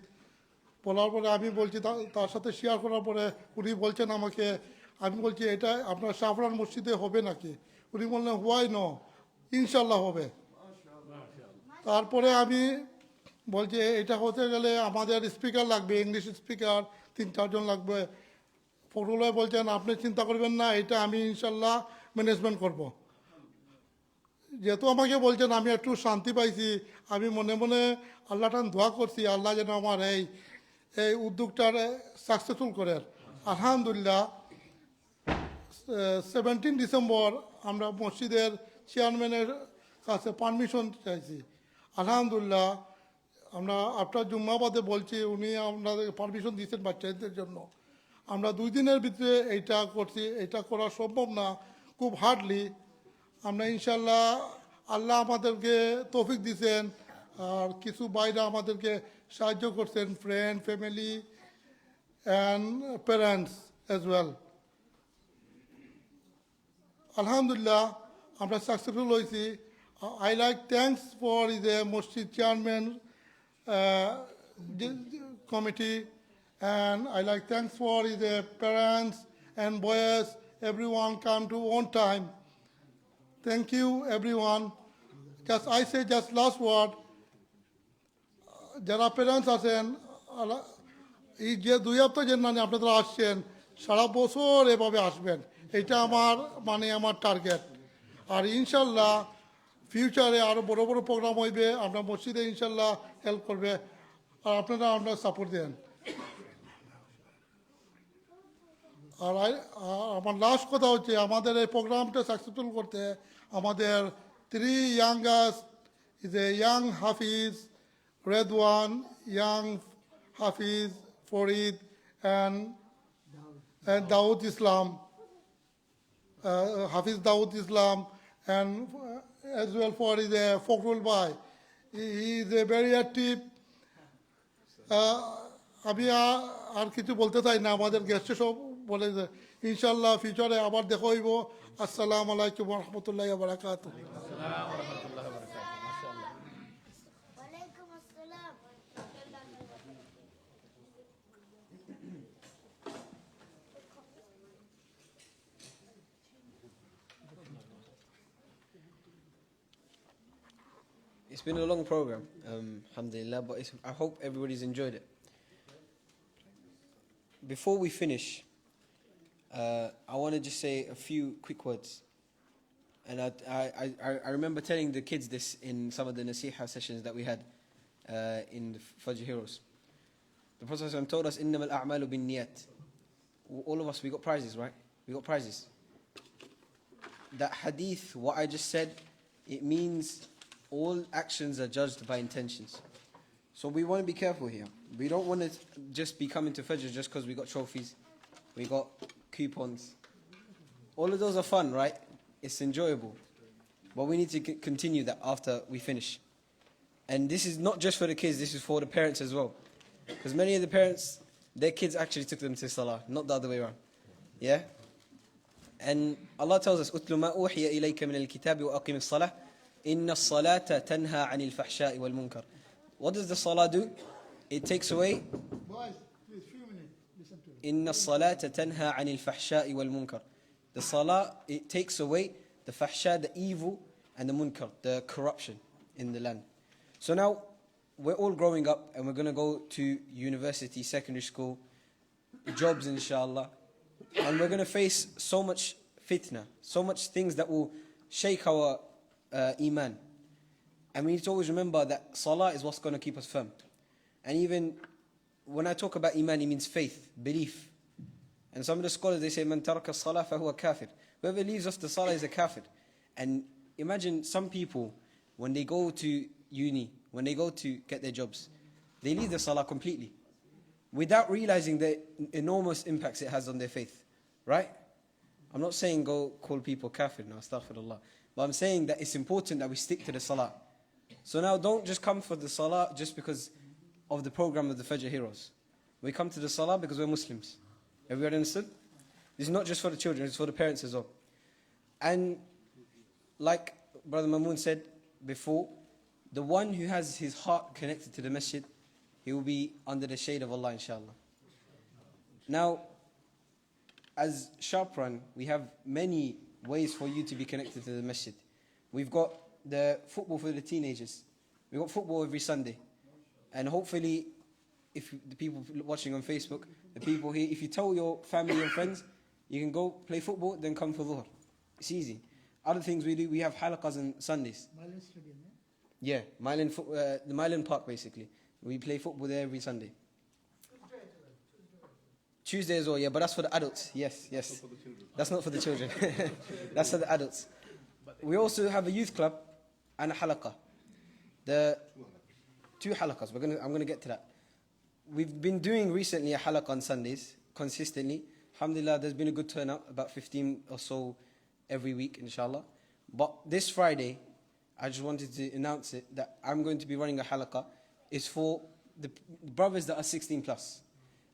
বলার পরে আমি বলছি তা- তার সাথে শেয়ার করার পরে উনি বলছেন আমাকে, আমি বলছি এটা আপনার শাহপরান মসজিদে হবে নাকি? উনি বললেন হোয়াই নো, ইনশাল্লাহ হবে। তারপরে আমি বলছি এটা হতে গেলে আমাদের স্পিকার লাগবে, ইংলিশ স্পিকার তিন চারজন লাগবে। ফখরুল ভাই বলছেন আপনি চিন্তা করবেন না, এটা আমি ইনশাল্লাহ ম্যানেজমেন্ট করব। যেহেতু আমাকে বলছেন আমি একটু শান্তি পাইছি, আমি মনে মনে আল্লাহর কাছে দোয়া করছি আল্লাহ যেন আমার এই এই উদ্যোগটারে সাকসেসফুল করেন। আলহামদুলিল্লাহ, সেভেন্টিন ডিসেম্বর আমরা মসজিদের চেয়ারম্যানের কাছে পারমিশন চাইছি। আলহামদুলিল্লাহ, আমরা আপনার জুম্মা বাদে বলছি, উনি আপনাদের পারমিশন দিয়েছেন বাচ্চাদের জন্য। আমরা দুই দিনের ভিতরে এইটা করছি, এটা করা সম্ভব না, খুব হার্ডলি। আমরা ইনশাল্লাহ, আল্লাহ আমাদেরকে তৌফিক দিয়েছেন, আর কিছু ভাইরা আমাদেরকে সাহায্য করছেন, friend, family and parents as well. আলহামদুলিল্লাহ, আমরা সাকসেসফুল হয়েছি। I like thanks for the মসজিদ chairman committee, and I like thanks for the parents and boys, everyone come to on time. Thank you everyone. Just I say just last word. যারা প্যারেন্টস আছেন, আলা- এই যে দুই হপ্তাহ যে মানে আপনারা আসছেন, সারা বছর এভাবে আসবেন, এটা আমার মানে আমার টার্গেট। আর ইনশাল্লাহ ফিউচারে আরও বড় বড় প্রোগ্রাম হইবে, আমরা মসজিদে ইনশাল্লাহ হেল্প করবে। আর আপনারা আপনার সাপোর্ট দেন। আর আই- আর আমার লাস্ট কথা হচ্ছে, আমাদের এই প্রোগ্রামটা সাকসেসফুল করতে আমাদের three youngest is a young hafiz, Redwan, young hafiz, Farid, and and Daud Islam, Hafiz Daud Islam, and as well for is a Fakhrul bhai. He is a very active. আমি আ- আর কিছু বলতে চাই না, আমাদের গেস্টে সব বলে যে ইনশাল্লাহ ফিউচারে আবার দেখা হইব। আসসালামু আলাইকুম ওয়া রাহমাতুল্লাহি ওয়া বারাকাতুহু। It's been a long program, um, alhamdulillah, but it's, I hope everybody's enjoyed it. Before we finish, uh, I want to just say a few quick words. And I, I, I, I remember telling the kids this in some of the Nasiha sessions that we had uh, in the Fajr Heroes. The Prophet ﷺ told us, إنما الأعمال بالنيات. All of us, we got prizes, right? We got prizes. That hadith, what I just said, it means all actions are judged by intentions. So we want to be careful here. We don't want to just be coming to Fajr just because we got trophies, we got coupons. All of those are fun, right? It's enjoyable. But we need to c- continue that after we finish. And this is not just for the kids, this is for the parents as well. Because many of the parents, their kids actually took them to Salah, not the other way around. Yeah? And Allah tells us, أتل ما أوحي إليك من الكتاب وأقم الصلاة إن الصلاة تنهى عن الفحشاء والمنكر. What does the Salah do? It takes away Boys, please, few minutes. Listen to me. إن الصلاة تنهى عن الفحشاء والمنكر. The Salah, it takes away the fahsha, the evil, and the munkar, the corruption in the land. So now, we're all growing up and we're going to go to university, secondary school, jobs, inshallah. And we're going to face so much fitna, so much things that will shake our uh, iman. And we need to always remember that Salah is what's going to keep us firm. And even when I talk about iman, it means faith, belief. And some of the scholars, they say, من ترك الصلاة فهو كافر. Whoever leaves off the Salah is a kafir. And imagine some people, when they go to uni, when they go to get their jobs, they leave the Salah completely without realizing the enormous impacts it has on their faith. Right? I'm not saying go call people kafir, no, astaghfirullah. But I'm saying that it's important that we stick to the Salah. So now don't just come for the Salah just because of the program of the Fajr Heroes. We come to the Salah because we're Muslims. Everybody understood? This is not just for the children, it's for the parents as well. And like Brother Mamoon said before, the one who has his heart connected to the masjid, he will be under the shade of Allah, inshallah. Now, as Sharpran, we have many ways for you to be connected to the masjid. We've got the football for the teenagers. We've got football every Sunday. And hopefully, if the people watching on Facebook, the people here, if you tell your family and friends, you can go play football, then come for Dhuhr. It's easy. Other things we do, we have halaqas on Sundays. Milan Stadium, yeah? Yeah, Milan, fo- uh, the Milan Park, basically. We play football there every Sunday. Tuesday as well, yeah, but that's for the adults. Yes, yes. That's not for the children. That's for the adults. We also have a youth club and a halaqa. The two halaqas. We're gonna, I'm gonna get to that. We've been doing recently a halaqa on Sundays consistently. Alhamdulillah, there's been a good turnout, about fifteen or so every week, inshallah. But this Friday, I just wanted to announce it that I'm going to be running a halaqa. It's for the p- brothers that are sixteen plus.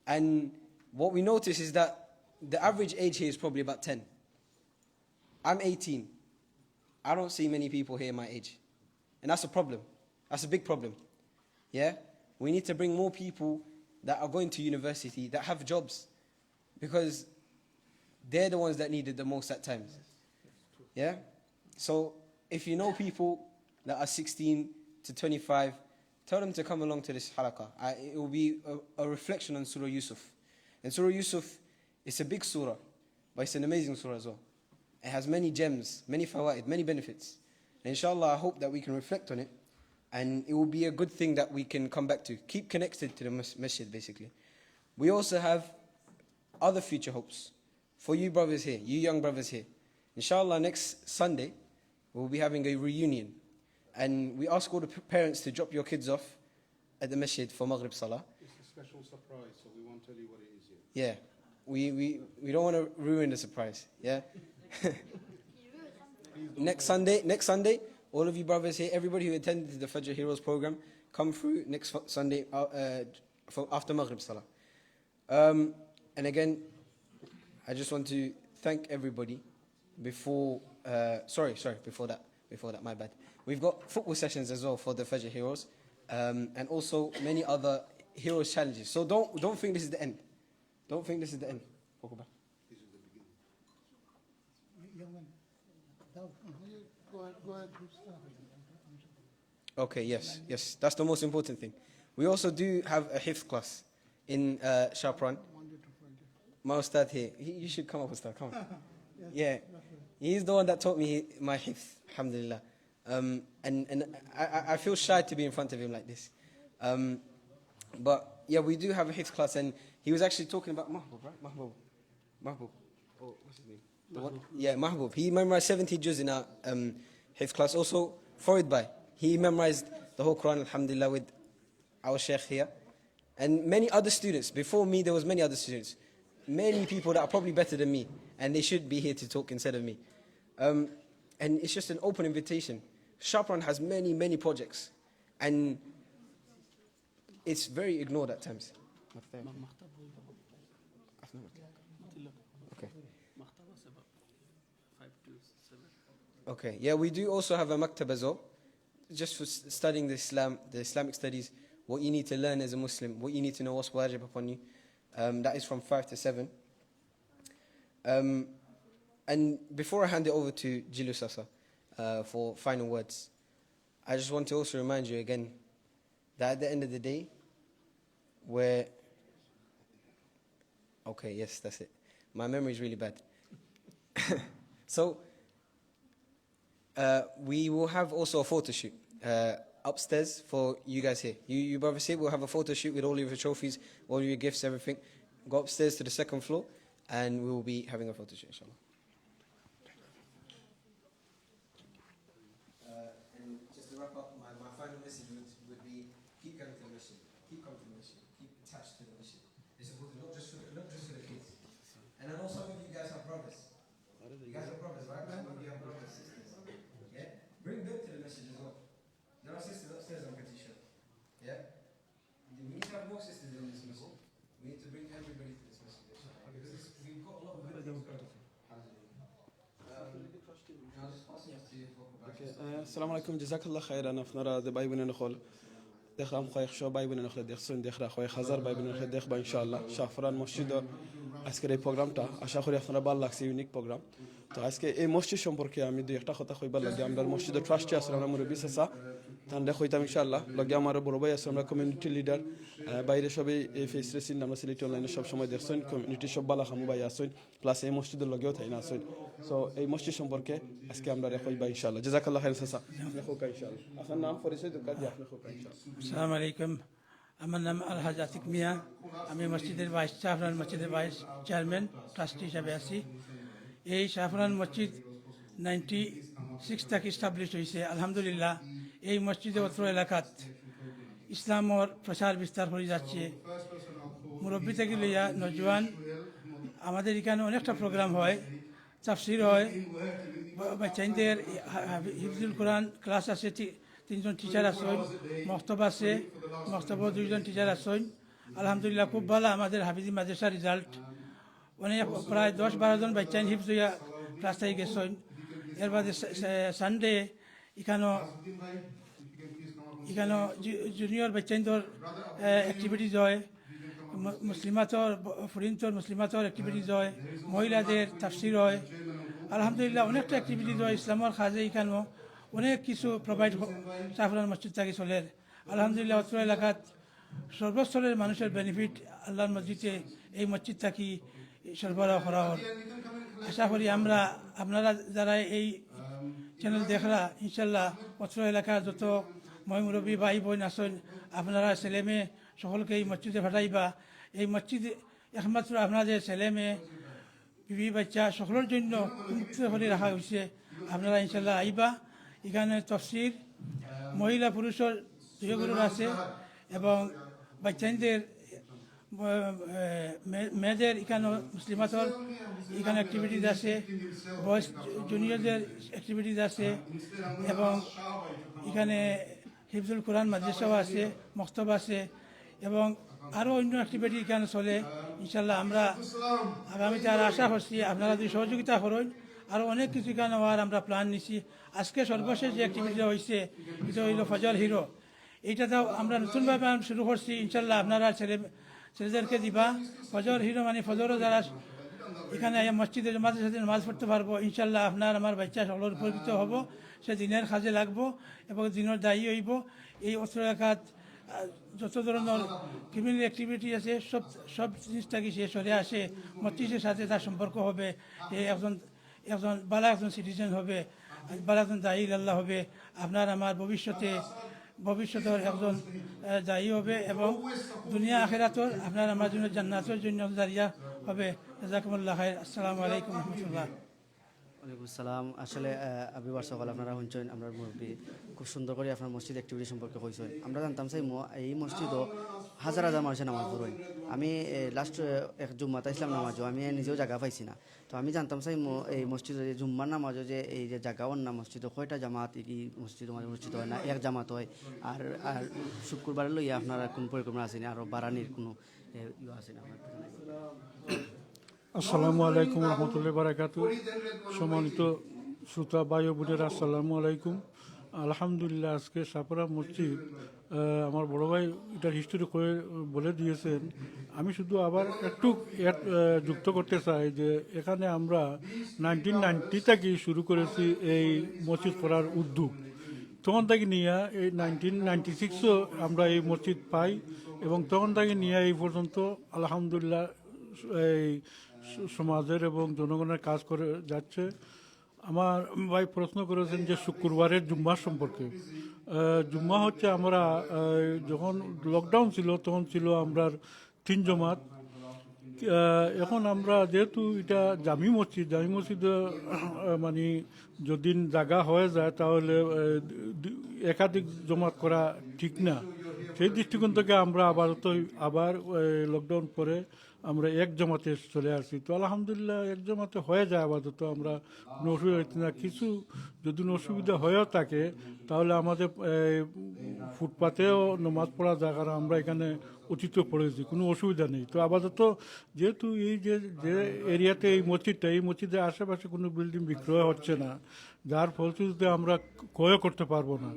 And what we notice is that the average age here is probably about ten. I'm eighteen. I don't see many people here my age. And that's a problem. That's a big problem. Yeah? We need to bring more people that are going to university, that have jobs. Because they're the ones that need it the most at times. Yeah? So if you know people that are sixteen to twenty-five, tell them to come along to this halaqah. I, it will be a, a reflection on Surah Yusuf. And Surah Yusuf, it's a big surah, but it's an amazing surah as well. It has many gems, many fawaid, many benefits. And inshallah, I hope that we can reflect on it. And it will be a good thing that we can come back to. Keep connected to the mas- masjid, basically. We also have other future hopes for you brothers here, you young brothers here. Inshallah, next Sunday, we'll be having a reunion. And we ask all the p- parents to drop your kids off at the masjid for Maghrib Salah. It's a special surprise, so we won't tell you what it is yet. Yeah, we, we, we don't want to ruin the surprise. Yeah. Next Sunday, next Sunday, all of you brothers here, everybody who attended the Fajr Heroes program, come through next fu- Sunday uh, uh, for after Maghrib Salah. Um, and again, I just want to thank everybody before. Uh, sorry, sorry. Before that, before that, my bad. We've got football sessions as well for the Fajr Heroes, um, and also many other Heroes challenges. So don't don't think this is the end. Don't think this is the end. Go back. Young man, দাও। Go ahead, go ahead. Okay, yes, yes. That's the most important thing. We also do have a hifz class in uh, Shapran. Monday to Friday. My ustad here. He, you should come up, ustad. Come on. Yeah. He's the one that taught me my hifz, alhamdulillah. Um, and and I, I- I feel shy to be in front of him like this. Um, but yeah, we do have a hifz class, and he was actually talking about Mahbub, right? Mahbub. Mahbub. Oh, what's his name? The one, yeah, Mahbub. He memorized seventy juz in our um, hifz class. Also, Farid Bhai. He memorized the whole Quran, alhamdulillah, with our sheikh here. And many other students. Before me, there was many other students. Many people that are probably better than me. And they should be here to talk instead of me. Um, and it's just an open invitation. Shapran has many, many projects. And it's very ignored at times. Okay. Okay, yeah, we do also have a maktab as well, just for s- studying the Islam, the Islamic studies, what you need to learn as a Muslim, what you need to know, what's wajib upon you. Um, that is from five to seven. Um, and before I hand it over to Jilu Sasa uh, for final words, I just want to also remind you again that at the end of the day, we're okay. Yes, that's it. My memory is really bad. So uh, we will have also a photo shoot uh, upstairs for you guys here. You, you brothers here, we'll have a photo shoot with all of your trophies, all of your gifts, everything. Go upstairs to the second floor, and we will be having a photo shoot, inshallah. Uh, and just to wrap up, my, my final message would, would be keep going to the masjid, keep coming to the masjid, keep attached to the masjid. It's important, not just for the, not just for the kids. And I know some of you guys have brothers. You guys have brothers, right? Some of you have brothers, sisters. Yeah? Bring them to the masjid as well. There are sisters upstairs, I'm pretty sure. Yeah? We need to have more sisters in this masjid. We need to bring everybody to this masjid, inshallah, because we've got a lot of good things going. Alhamdulillah. Um, I'll just pass it to you for Okay, uh, আসসালামু আলাইকুম, জাযাকাল্লাহ খাইরান। আপনারা যে ভাই বোন অকল দেখলাম, কয়েকশো ভাই বোন অকলে দেখছইন, দেখরা কয়েক হাজার ভাই বোন অকলে দেখবা ইনশাআল্লাহ। শাহপরান মসজিদর আজকের এই প্রোগ্রামটা আশা করি আপনারা ভালা লাগছে, ইউনিক প্রোগ্রাম। তো আজকে এই মসজিদ সম্পর্কে আমি দুই একটা কথা কইবার লাগি আমরার মসজিদর ট্রাস্টি আছইন, আমরার মুরব্বী চাচা, তানরে কইতাম ইনশাআল্লাহ। লগে আমার বড় ভাই আছইন, আমরার কমিউনিটি লিডার, আহ, বাইরে সবেই এই ফেসরে চিনইন, আমরার সিলেটি অনলাইনে সব সময় দেখছইন, কমিউনিটির সব ভালা কামো ভাই আছইন, প্লাস এই মসজিদর লগেও তাইন আছইন। So এই মসজিদ সম্পর্কে আজকে আমরারে কইবা ইনশাআল্লাহ। জাযাকাল্লাহ খাইরান চাচা। আপনে কউক্কা ইনশাআল্লাহ। আপনার নাম পরিচয় দুক্কা দিয়া আপনে কউক্কা ইনশাআল্লাহ। আসসালামু আলাইকুম। আমার নাম আলহাজ আতিক মিয়া। আমি মসজিদের ভাইস, শাহপরান মসজিদের ভাইস চেয়ারম্যান, ট্রাস্টি হিসাবে আছি। এই শাহপরান মসজিদ নাইনটি সিক্স থাকি এস্টাবলিশ অইছে। আলহামদুলিল্লাহ, এই মসজিদে অত্র এলাকাত ইসলামর প্রচার বিস্তার করি যাচ্ছে। মুরব্বী থাকি লইয়া নওজোয়ান, আমাদের ইখানো অনেকটা প্রোগ্রাম হয়, তাফসির হয়, বা-, বাচ্চাইনদের হা-, হাফি-, হিফজুল কোরআন ক্লাস আছে, তি-, তিনজন টিচার আছইন, মক্তব আছে, মক্তবও দুইজন টিচার আছইন। আলহামদুলিল্লাহ, খুব ভালা আমাদের হাফিজি মাদ্রাসার রেজাল্ট। অনেক, প্রায় দশ বারো জন বাচ্চাইন হিফজ অইয়া ক্লাস থাকি গেছইন। এর বাদে সা-, সা-, সানডে ইখানো, ইখানো জু-, জুনিয়র বাচ্চাইনতর, এ, অ্যাক্টিভিটিজ হয়, মু-, মুসলিমাতর, ব-, ফুরিন্তর মুসলিমাতর অ্যাক্টিভিটিজ হয়, মহিলাদের তাফসির হয়। আলহামদুলিল্লাহ, অনেকটা অ্যাক্টিভিটিজ হয় ইসলামর কাজে। ইখানো অনেক কিছু প্রোভাইড হ-, শাহপরান মসজিদ থাকি চলের। আলহামদুলিল্লাহ, অত্র এলাকাত সর্বস্তরের মানুষের বেনিফিট আল্লাহর মসজিদে, এই মসজিদ থাকি সরবরাহ করা হয়। আশা করি আমরা, আপনারা যারা এই চ্যানেল দেখরা, ইনশাল্লাহ অত্র এলাকার যত ময় মুরব্বী ভাই বোন আছইন, আপনারা ছেলে মেয়ে সকলকে এই মসজিদে পাঠাইবা। এই মসজিদ একমাত্র আপনাদের ছেলে মেয়ে, বিবি বাচ্চা সকলের জন্য উন্মুক্ত করে রাখা হয়েছে। আপনারা ইনশাল্লাহ আইবা। এখানে তফসির মহিলা পুরুষের দুইগুলোর আছে এবং বাচ্চাদের ব-, এ, মে-, মেয়েদের এখানে মুসলিমাতর এখানে অ্যাক্টিভিটিস আছে, বয়েজ জুনিয়রদের অ্যাক্টিভিটিস আছে এবং এখানে হিফজুল কোরআন মাদ্রাসাও আছে, মক্তব আছে এবং আরও অন্য অ্যাক্টিভিটি এখানে চলে। ইনশাল্লাহ আমরা আগামীতে আর আশা করছি আপনারা যদি সহযোগিতা করেন, আরও অনেক কিছু এখানে হওয়ার আমরা প্ল্যান নিছি। আজকে সর্বশেষ যে অ্যাক্টিভিটিটা হয়েছে, এটা হইল ফজর হিরো। এইটা তো আমরা নতুনভাবে আমরা শুরু করছি, ইনশাল্লাহ আপনারা ছেলে ছেলেদেরকে দিবা। ফজর হিরো মানে ফজরও যারা এখানে আইয়া মসজিদে জমাতের সাথে নামাজ পড়তে পারবো, ইনশাল্লাহ আপনার আমার বাচ্চা সকলের উপকৃত হবো, সে দিনের কাজে লাগবো এবং দিনের দায়ী হইব। এই অত্র এলাকাত আহ, যত ধরনের ক্রিমিনাল অ্যাক্টিভিটি আছে, সব সব জিনিস থাকি সে সরে আসে, মসজিদের সাথে তার সম্পর্ক হবে। এ একজন একজন ভালো একজন সিটিজেন হবে, ভালো একজন দায়ী ইলাল্লাহ হবে। আপনার আমার ভবিষ্যতে ভবিষ্যতের একজন আহ, দায়ী হবে এবং দুনিয়া আখেরাতর আপনার আমার জন্য জান্নাতের জন্য জারিয়া হবে। জাযাকুমুল্লাহ খাইর। আসসালামু আলাইকুম রহমতুল্লাহ। ওয়ালাইকুম আসসালাম। আসলে আহ, ভিউয়ার্স সকল, আপনারা শুনছেন আমরা মুরব্বী খুব সুন্দর করে আপনার মসজিদ অ্যাক্টিভিটি সম্পর্কে কইছেন। আমরা জানতাম চাই ম- এই মসজিদও হাজার হাজার মানুষের নামাজ পড়েন। আমি লাস্ট এক জুম্মাত আইছিলাম নামাজও, আমি নিজেও জায়গা পাইছি না। তো আমি জানতাম চাই ম- এই মসজিদে যে জুম্মার নামাজও যে এই যে জায়গা অন্য মসজিদে কয়টা জামাত এই মসজিদ, মসজিদ হয় না, এক জামাত হয়? আর আর শুক্রবারে লইয়া আপনারা কোন পরিকল্পনা আছে নি, আরও বাড়ানির কোনো এ, ইয়ে আছে না? আসসালামু আলাইকুম রহমতুল্লাহ বারাকাতু। সম্মানিত শ্রোতা ভাই ও বোনেরা, আসসালামু আলাইকুম। আলহামদুলিল্লাহ, আজকে সাপড়া মসজিদ, আহ, আমার বড় ভাই এটার হিস্ট্রি করে বলে দিয়েছেন। আমি শুধু আবার একটু add, আহ, যুক্ত করতে চাই যে এখানে আমরা নাইনটিন নাইনটি থেকে শুরু করেছি এই মসজিদ করার উদ্যোগ। তখন থেকে নিয়ে এই নাইনটিন নাইনটি সিক্সও আমরা এই মসজিদ পাই এবং তখন থেকে নিয়ে এই পর্যন্ত আলহামদুলিল্লাহ এই স- সমাজের এবং জনগণের কাজ করে যাচ্ছে। আমার ভাই প্রশ্ন করেছেন যে শুক্রবারের জুম্মার সম্পর্কে। আহ, জুম্মা হচ্ছে আমরা আহ, যখন লকডাউন ছিল তখন ছিল আমরার তিন জমাত। আহ, এখন আমরা যেহেতু এটা জামি মসজিদ, জামি মসজিদ আহ, মানে যদি জায়গা হয়ে যায় তাহলে আহ, দু- একাধিক জমাত করা ঠিক না। সেই দৃষ্টিকোণ থেকে আমরা আপাতত আবার লকডাউন পরে আমরা এক জমাতে চলে আসি। তো আলহামদুলিল্লাহ এক জমাতে হয়ে যায় আপাতত, আমরা কোনো অসুবিধা হচ্ছে না। কিছু যদি কোনো অসুবিধা হয়েও থাকে তাহলে আমাদের এই ফুটপাতেও নামাজ পড়া যায়, কারণ আমরা এখানে অতীত পড়েছি, কোনো অসুবিধা নেই। তো আপাতত যেহেতু এই যে যে এরিয়াতে এই মসজিদটা, এই মসজিদের আশেপাশে কোনো বিল্ডিং বিক্রয় হচ্ছে না, যার ফলশ্রুতিতে আমরা ক্রয় করতে পারবো না।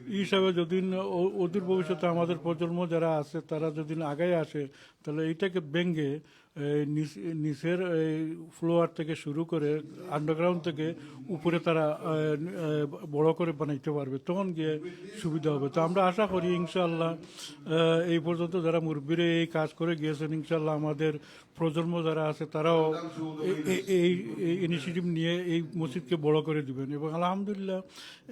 এই হিসাবে যদি অ- অদূর ভবিষ্যতে আমাদের প্রজন্ম যারা আছে তারা যদি আগে আসে তাহলে এইটাকে ভেঙে এই নিচ- নিচের এই ফ্লোয়ার থেকে শুরু করে আন্ডারগ্রাউন্ড থেকে উপরে তারা আহ, আহ, বড় করে বানাইতে পারবে, তখন গিয়ে সুবিধা হবে। তো আমরা আশা করি ইনশাআল্লাহ আহ, এই পর্যন্ত যারা মুরব্বীরা এই কাজ করে গিয়েছেন, ইনশাআল্লাহ আমাদের প্রজন্ম যারা আছে তারাও এ- এ- এই ইনিশিয়েটিভ নিয়ে এই মসজিদকে বড় করে দিবেন। এবং আলহামদুলিল্লাহ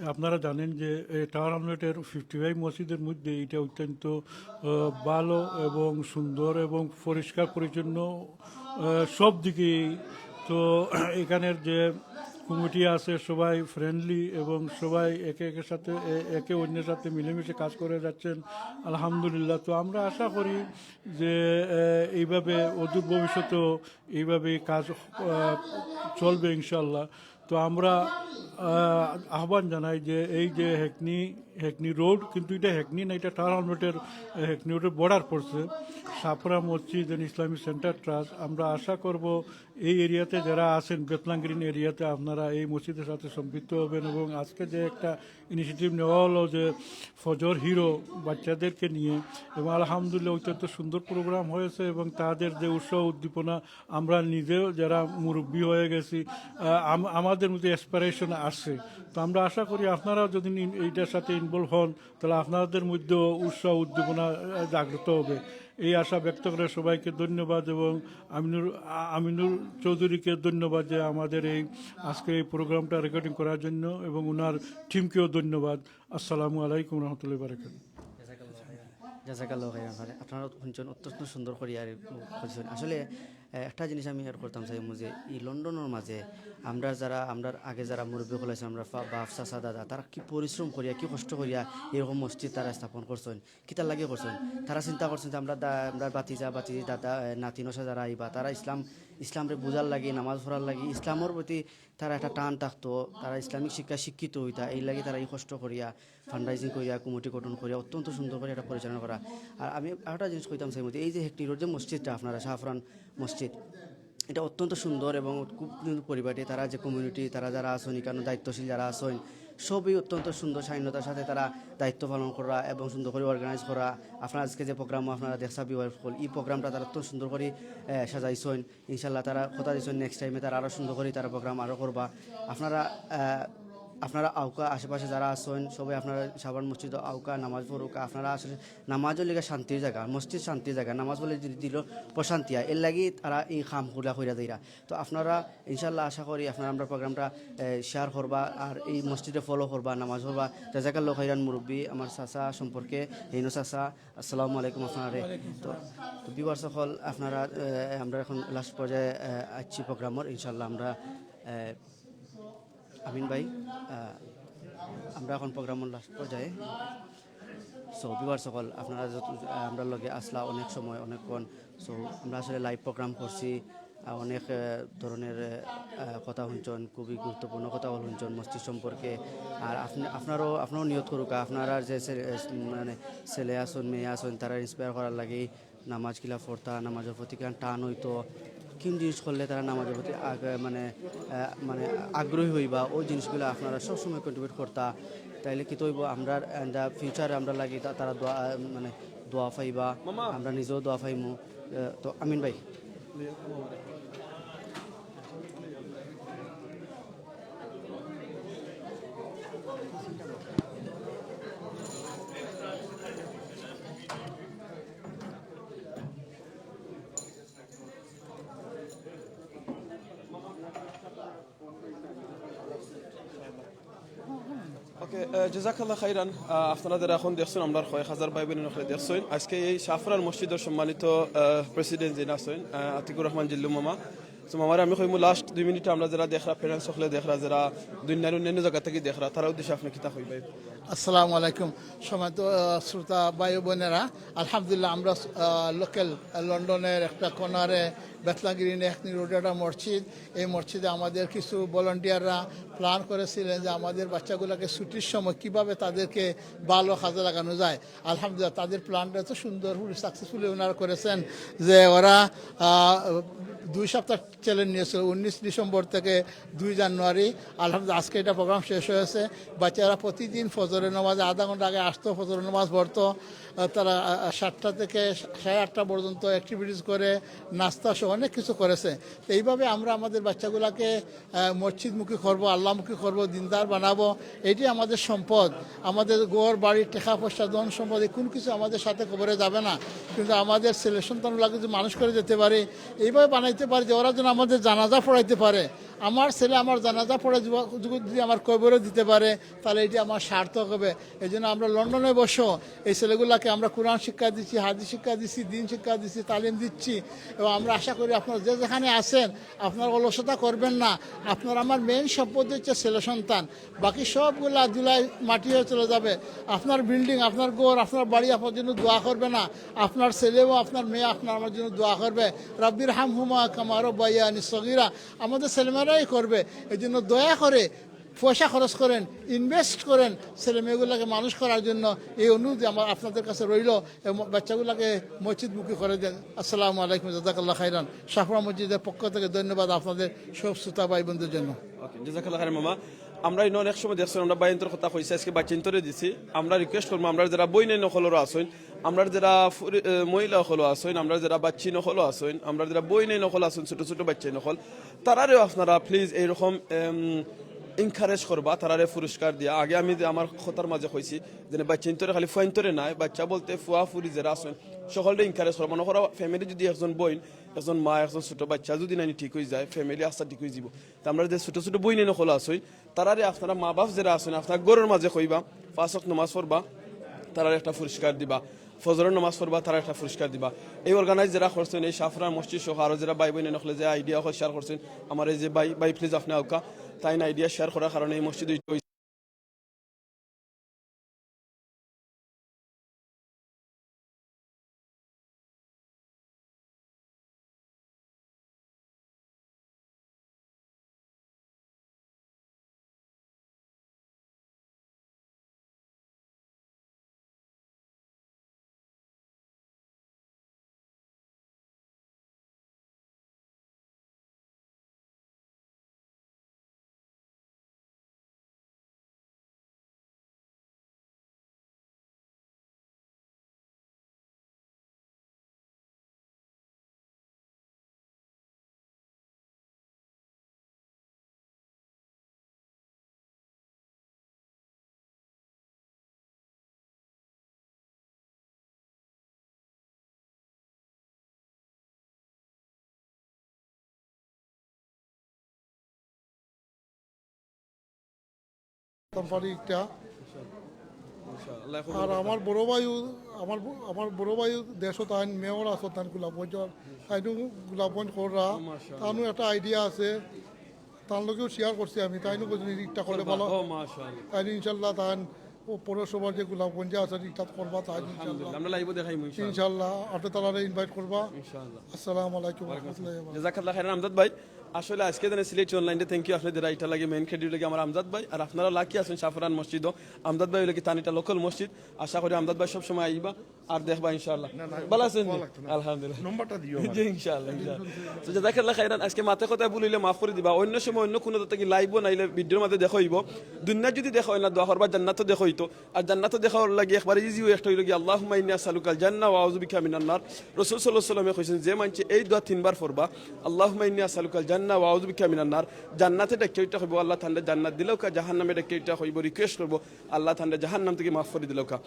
আপনারা জানেন যে এই টাওয়ার হামলেটের ফিফটি ফাইভ মসজিদের মধ্যে এটা অত্যন্ত আহ, ভালো এবং সুন্দর এবং পরিষ্কার পরিচ্ছন্ন আহ, সব দিকেই। তো এখানের যে কমিটি আছে সবাই ফ্রেন্ডলি এবং সবাই একে একের সাথে এ- একে অন্যের সাথে মিলেমিশে কাজ করে যাচ্ছেন আলহামদুলিল্লাহ। তো আমরা আশা করি যে আহ, এইভাবে অদূর ভবিষ্যতেও এইভাবে কাজ আহ, চলবে ইনশাল্লাহ। তো আমরা আহ, আহ্বান জানাই যে এই যে হেকনি হেকনি রোড, কিন্তু এটা হেকনি না, এটা টাওয়ার হামলেটের হেকনি রোডের বর্ডার পড়ছে, সাপড়া মসজিদ এন্ড ইসলামিক সেন্টার ট্রাস্ট। আমরা আশা করব এই এরিয়াতে যারা আছেন বেতলাং গ্রিন এরিয়াতে আপনারা এই মসজিদের সাথে সম্পৃক্ত হবেন এবং আজকে যে একটা ইনিশিয়েটিভ নেওয়া হলো যে ফজর হিরো বাচ্চাদেরকে নিয়ে, এবং আলহামদুলিল্লাহ অত্যন্ত সুন্দর প্রোগ্রাম হয়েছে এবং তাদের যে উৎসাহ উদ্দীপনা আমরা নিজেও যারা মুরব্বী হয়ে গেছি আহ, আম- আমাদের মধ্যে অ্যাসপিরেশন আসে। তো আমরা আশা করি আপনারা যদি ইন- এইটার সাথে ইনভলভ হন তাহলে আপনাদের মধ্যেও উৎসাহ উদ্দীপনা আহ, জাগ্রত হবে। এই আশা ব্যক্ত করে সবাইকে ধন্যবাদ এবং আমিনুর আ- আমিনুর চৌধুরীকে ধন্যবাদ যে আমাদের এই আজকে এই প্রোগ্রামটা রেকর্ডিং করার জন্য, এবং ওনার টিমকেও ধন্যবাদ। আসসালামু আলাইকুম রহমতুল্লাহ বারকাত। জাজাকাল্লাহ খাইরান। আপনারা শুনছেন, অত্যন্ত সুন্দর করিয়া আর করছেন। আসলে আহ, একটা জিনিস আমি অ্যাড করতাম চাইমু যে এই লন্ডনের মাঝে আমরা যারা, আমরা আগে যারা মুরব্বী হকল আছেন, আমরা ফা- বাপ, চাচা, দাদা, তারা কি পরিশ্রম করিয়া, কি কষ্ট করিয়া এরকম মসজিদ তারা স্থাপন করছেন, কিতার লাগি করছেন? তারা চিন্তা করছেন যে আমরা দা- আমরা বাতিজা, বাতিজি, দাদা, আহ, নাতি নশা যারা আইবা, তারা ইসলাম ইসলামরে বুঝার লাগি, নামাজ পড়ার লাগি, ইসলামর প্রতি তারা একটা টান থাকতো, তারা ইসলামিক শিক্ষা শিক্ষিত হইতা, এই লাগি তারা এই কষ্ট করিয়া, ফান্ডরাইজিং করিয়া, কমিটি গঠন করিয়া অত্যন্ত সুন্দর করে এটা পরিচালনা করা। আর আমি আরেকটা জিনিস কইতাম চাইমু যে এই যে হেকনি রোড যে মসজিদটা আপনারা, শাহফরান মসজিদ, এটা অত্যন্ত সুন্দর এবং খুব সুন্দর পরিপাটি। তারা যে কমিউনিটি, তারা যারা আছেন, এখানে দায়িত্বশীল যারা আছেন, সবই অত্যন্ত সুন্দর শালীনতার সাথে তারা দায়িত্ব পালন করা এবং সুন্দর করে অর্গানাইজ করা। আপনারা আজকে যে প্রোগ্রাম আপনারা দেখছা ভিউয়ার হকল, এই প্রোগ্রামটা তারা অত্যন্ত সুন্দর করে আহ, সাজাইছেন। ইনশাল্লাহ তারা কথা দিয়েছেন নেক্সট টাইমে তারা আরও সুন্দর করে তারা প্রোগ্রাম আরও করবা। আপনারা আহ, আপনারা আউকা আশেপাশে যারা আছেন সবাই আপনারা শাহফরান মসজিদ আউকা নামাজ পড়ুকা। আপনারা আসলে নামাজও লেগে শান্তির জায়গা, মসজিদ শান্তির জায়গা, নামাজ পড়লে যদি দিল প্রশান্তি হয়, এর লাগি তারা এই কামগুলা কইরা দেইরা। তো আপনারা ইনশাল্লাহ আশা করি আপনারা আমরা প্রোগ্রামটা শেয়ার করবা আর এই মসজিদে ফলো করবা, নামাজ পড়বা। জাজাকাল্লাহ খাইরান মুরব্বী, আমার চাচা সম্পর্কে হেইনো চাচা, আসসালামু আলাইকুম আপনারে। তো তো ভিউয়ার্স হকল আপনারা আহ, আমরা এখন লাস্ট পর্যায়ে আহ, আসছি প্রোগ্রামর। ইনশাল্লাহ আমরা আহ, আমিন ভাই, আহ, আমরা এখন প্রোগ্রামর লাস্ট পর্যায়ে। সো ভিউয়ার্স হকল আপনারা যত আহ, আমরার লগে আসলা অনেক সময় অনেকক্ষণ। সো আমরা আসলে লাইভ প্রোগ্রাম করছি, আহ, অনেক আহ, ধরনের আহ, কথা শুনছেন, খুবই গুরুত্বপূর্ণ কথা হকল শুনছেন মসজিদ সম্পর্কে। আর আপনি আপনারাও আপনারাও নিয়ত করুকা, আপনারা যে ছেলে- মানে ছেলে আছেন, মেয়ে আছেন, তারা ইন্সপায়ার করার লাগি নামাজ কিলা পড়তা, নামাজের প্রতি কিলা টান হইতো, কোন জিনিস করলে তারা নামাজের প্রতি আগ- মানে আহ, মানে আগ্রহী হইবা, ওই জিনিসগুলো আপনারা সবসময় কন্ট্রিবিউট করতা। তাইলে কিতা হইব, আমরা ইন দ্য ফিউচারে আমরা লাগি তা- তারা দোয়া আহ, মানে দোয়া পাইবা, আমরা নিজেও দোয়া পাইমু। আহ, তো আমিন ভাই। ওকে, আহ, জাজাকাল্লাহ খাইরান। আহ, আপনারা যারা এখন দেখছেন, আমরা কয়েক হাজার ভাই বোন হকলে দেখছেন, আজকে এই শাহফরান মসজিদর সম্মানিত প্রেসিডেন্ট যিনি আছেন, আহ, আতিকুর রহমান জিল্লু মামা। তো মামারে আমি কইমু লাস্ট দুই মিনিটে আমরা যারা দেখরা, প্যারেন্টস হকলে দেখরা, যারা দুনিয়ার অন্যান্য জায়গা থেকে দেখরা, তারা উদ্দেশ্যে আপনি কিতা কইবা? আসসালামু আলাইকুম। সম্মানিত আহ, শ্রোতা ভাই ও বোনেরা, আলহামদুলিল্লাহ আমরা লোকাল লন্ডনের একটা কর্নারে বেথলা গ্রিনে হেকনি রোডে একটা মসজিদ। এই মসজিদে আমাদের কিছু ভলান্টিয়াররা প্ল্যান করেছিলেন যে আমাদের বাচ্চাগুলোকে ছুটির সময় কিভাবে তাদেরকে ভালো কাজে লাগানো যায়। আলহামদুলিল্লাহ তাদের প্ল্যানটা এত সুন্দর সাকসেসফুলি ওনারা করেছেন যে ওরা আহ, দুই সপ্তাহ চ্যালেঞ্জ নিয়েছিল। উনিশ ডিসেম্বর থেকে দুই জানুয়ারি, আলহামদুলিল্লাহ আজকে এটা প্রোগ্রাম শেষ হয়েছে। বাচ্চারা প্রতিদিন ফজরের নামাজে আধা ঘন্টা আগে আসতো, ফজরের নামাজ পড়তো। আহ, তারা আহ, সাতটা থেকে সাড়ে আটটা পর্যন্ত অ্যাক্টিভিটিস করে, নাস্তা সহ অনেক কিছু করেছে। তো এইভাবে আমরা আমাদের বাচ্চাগুলোকে আহ, মসজিদমুখী করব, আল্লাহমুখী করব, দিনদার বানাবো। এটি আমাদের সম্পদ। আমাদের ঘর বাড়ি, টাকা পয়সা, ধন সম্পদ, এই কোনো কিছু আমাদের সাথে কবরে যাবে না। কিন্তু আমাদের ছেলে সন্তানগুলোকে যদি মানুষ করে যেতে পারি, এইভাবে বানাইতে পারি যে ওরা যেন আমাদের জানাজা পড়াইতে পারে। আমার ছেলে আমার জানাজা পড়ে যদি যদি আমার কবরে দিতে পারে, তাহলে এটি আমার সার্থক হবে। এই জন্য আমরা লন্ডনে বসেও এই ছেলেগুলোকে আমরা কোরআন শিক্ষা দিচ্ছি, হাদিস শিক্ষা দিচ্ছি, দিন শিক্ষা দিচ্ছি, তালিম দিচ্ছি। এবং আমরা আশা করি আপনারা যে যেখানে আছেন, আপনারা অলসতা করবেন না। আপনার আমার মেইন সম্পদ হচ্ছে ছেলে সন্তান, বাকি সবগুলা ধুলায় মাটি হয়ে চলে যাবে। আপনার বিল্ডিং, আপনার ঘর, আপনার বাড়ি আপনার জন্য দোয়া করবে না। আপনার ছেলে ও আপনার মেয়ে আপনার আমার জন্য দোয়া করবে। রাব্বির হাম হুমা কামারো বাইয়ানি সগিরা। আমাদের ছেলেমেয়েরাই করবে। এই জন্য দয়া করে পয়সা খরচ করেন, ইনভেস্ট করেন ছেলে মেয়েগুলোকে মানুষ করার জন্য। এই অনুরোধ আমার আপনাদের কাছে রইল এবং বাচ্চাগুলোকে মসজিদমুখী করে দেন। আসসালামু আলাইকুম, জাজাকাল্লাহ খাইরান। শাহপুরা মসজিদের পক্ষ থেকে ধন্যবাদ আপনাদের সব শ্রোতা ভাই বোনদের জন্য। ওকে, জাজাকাল্লাহ খাইরান মামা। আমরা ইনো অনেক সময় দেখছেন, আমরা বাইন্তর কথা কইছি, আজকে বাচ্চিন্তরে দিছি। আমরা রিকোয়েস্ট করবো, আমরা যারা বইনাইন হকলরও আছইন, আমরা যারা ফুরি- এ, মহিলা হকলও আছইন, আমরা যারা বাচ্চিন হকলও আছইন, আমরা যারা বইনাইন হকল আছইন, ছোট ছোট বাচ্চিন হকল, তারারেও আপনারা প্লিজ এইরকম এম, এনকারেজ করবা, তারারে পুরস্কার দিয়া। আগে আমি যে আমার কথার মাঝে কইছি, যে বাচ্চাইন্তরে, খালি ফুয়াইন্তরে নায়, বাচ্চা বলতে ফুয়া ফুরি যেরা আছইন, সকলরে এনকারেজ করবা। মনো করো, ফ্যামিলি যদি একজন বইন, একজন মা, একজন ছোট বাচ্চা যদি নানি ঠিক অইযায়, ফ্যামিলি আস্তা ঠিক অইযিবো। তে আমরার যে ছোট ছোট বইন অকল আছইন, তারারে আপনারা মা বাপ যেরা আছইন, আপনার ঘরর মাঝে কইবা, পাঁচ ওয়াক্ত নামাজ পড়বা, তারারে একটা পুরস্কার দিবা। ফজরর নামাজ পড়বা, তারারে একটা পুরস্কার দিবা। এই অর্গানাইজ যেরা করছইন, এই শাহপুরান মসজিদ সহ আরো যেরা ভাই বইন অকলে যে আইডিয়া অকল শেয়ার করছইন, আমার এই যে ভাই, ভাই প্লিজ আপনে আউক্কা, তাইন আইডিয়া শেয়ার করার কারণে এই মসজিদ অইছে। তারপরে একটা। আর আমার বড় ভাইও, আমার ব-, আমার বড় ভাইও দেশো তাইন মেয়র আছো, তাইন গোলাপগঞ্জ, তাইনও গোলাপগঞ্জ কররা, তানও একটা আইডিয়া আছে, তান লগেও শেয়ার করছি আমি, তাইনও কইছইন ইটা করলে ভালা। ও মাশাআল্লাহ। তাইন ইনশাআল্লাহ তাইন ও পৌরসভার যে গোলাপগঞ্জে আছে, ইটা করবা তাইন ইনশাআল্লাহ। আমরা লাইভও দেখাইমু ইনশাআল্লাহ। ইনশাআল্লাহ, আপনে তারারে ইনভাইট করবা। ইনশাআল্লাহ। আসসালামু আলাইকুম ওয়া রাহমাতুল্লাহি ওয়া বারাকাতুহু। জাযাকাল্লাহ খাইরান আমজাদ ভাই। আসলে আজকে যেন সিলেট অনলাইনে thank you, আসলে যেরা ইটা লাগে মেইন ক্রেডিট লাগে আমার আমজাদ ভাই, আর আপনারা লাকি আছইন শাহপুরান মসজিদও। আমজাদ ভাই অইলো কি তান ইটা লোকাল মসজিদ, আশা করি আমজাদ ভাই সব সময় আইবা আর দেখবা ইনশাআল্লাহ। না, না, ভালা আছইন? কল লাগতো না। আলহামদুলিল্লাহ। নম্বরটা দিও আমার। জি, ইনশাআল্লাহ, ইনশাআল্লাহ। তো জাযাকাল্লাহ খাইরান, আজকে মাতে কথায় ভুল অইলে মাফ করি দিবা, অন্য সময় অন্য কুনু থাকি লাইভও নাইলে ভিডিওর মাঝে দেখা অইবো। দুনিয়াত যদি দেখা অয় না, দোয়া করবা জান্নাতো দেখা অইতো। আর জান্নাতো দেখা অওয়ার লাগি একবারে ইজি ওয়ে একটা অইলো গি, আল্লাহুম্মা ইন্নী আসআলুকাল জান্নাহ ওয়া আউযু বিকা মিনান নার। রাসূল সাল্লাল্লাহু আলাইহি ওয়াসাল্লামে কইছইন, যে মানষে এই দোয়া তিনবার পড়বা, আল্লাহুম্মা ইন্নী আসআলুকাল জান্নাহ ওয়া আউযু বিকা মিনান নার, জান্নাতে ডাকিয়া ইটা কইবো, আল্লাহ তানরে জান্নাত দিলাউক্কা, জাহান্নামে ডাকিয়া ইটা কইবো, রিকোয়েস্ট করবো, আল্লাহ তানরে জাহান্নাম থাকি মাফ করি দিলাউক্কা।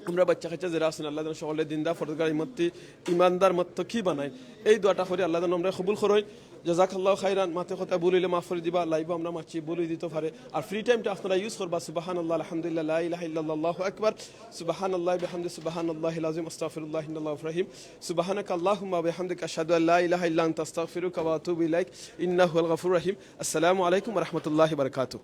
আমরার বাচ্চা কাচ্চা যেরা আছইন, আল্লাহ যেন সকলরে দিনদার, পরহেজগার, ইমানদার, ইমানদার মতো কি বানাইন, এই দোয়াটা করি আল্লাহ যেন আমরারে কবুল করইন। জাযাকাল্লাহু খাইরান, মাতে কথায় ভুল অইলে মাফ করি দিবা, লাইভও আমরা মাতছি, ভুল অইযিতো পারে। আর ফ্রি টাইমটা আপনারা ইউজ করবা, সুবহানাল্লাহ, আলহামদুলিল্লাহ, লা ইলাহা ইল্লাল্লাহ, আল্লাহু আকবার, সুবহানাল্লাহি বিহামদি, সুবহানাল্লাহিল আযীম, আস্তাগফিরুল্লাহ, ইন্নাল্লাহু গাফুরুর রাহিম, সুবহানাকাল্লাহুম্মা ওয়া বিহামদিকা, আশহাদু আল্লা ইলাহা ইল্লা আনতা, আস্তাগফিরুকা ওয়া আতুবু ইলাইক, ইন্নাহু হুয়াল গাফুরুর রাহিম। আসসালামু আলাইকুম ওয়া রাহমাতুল্লাহি ওয়া বারাকাতুহু।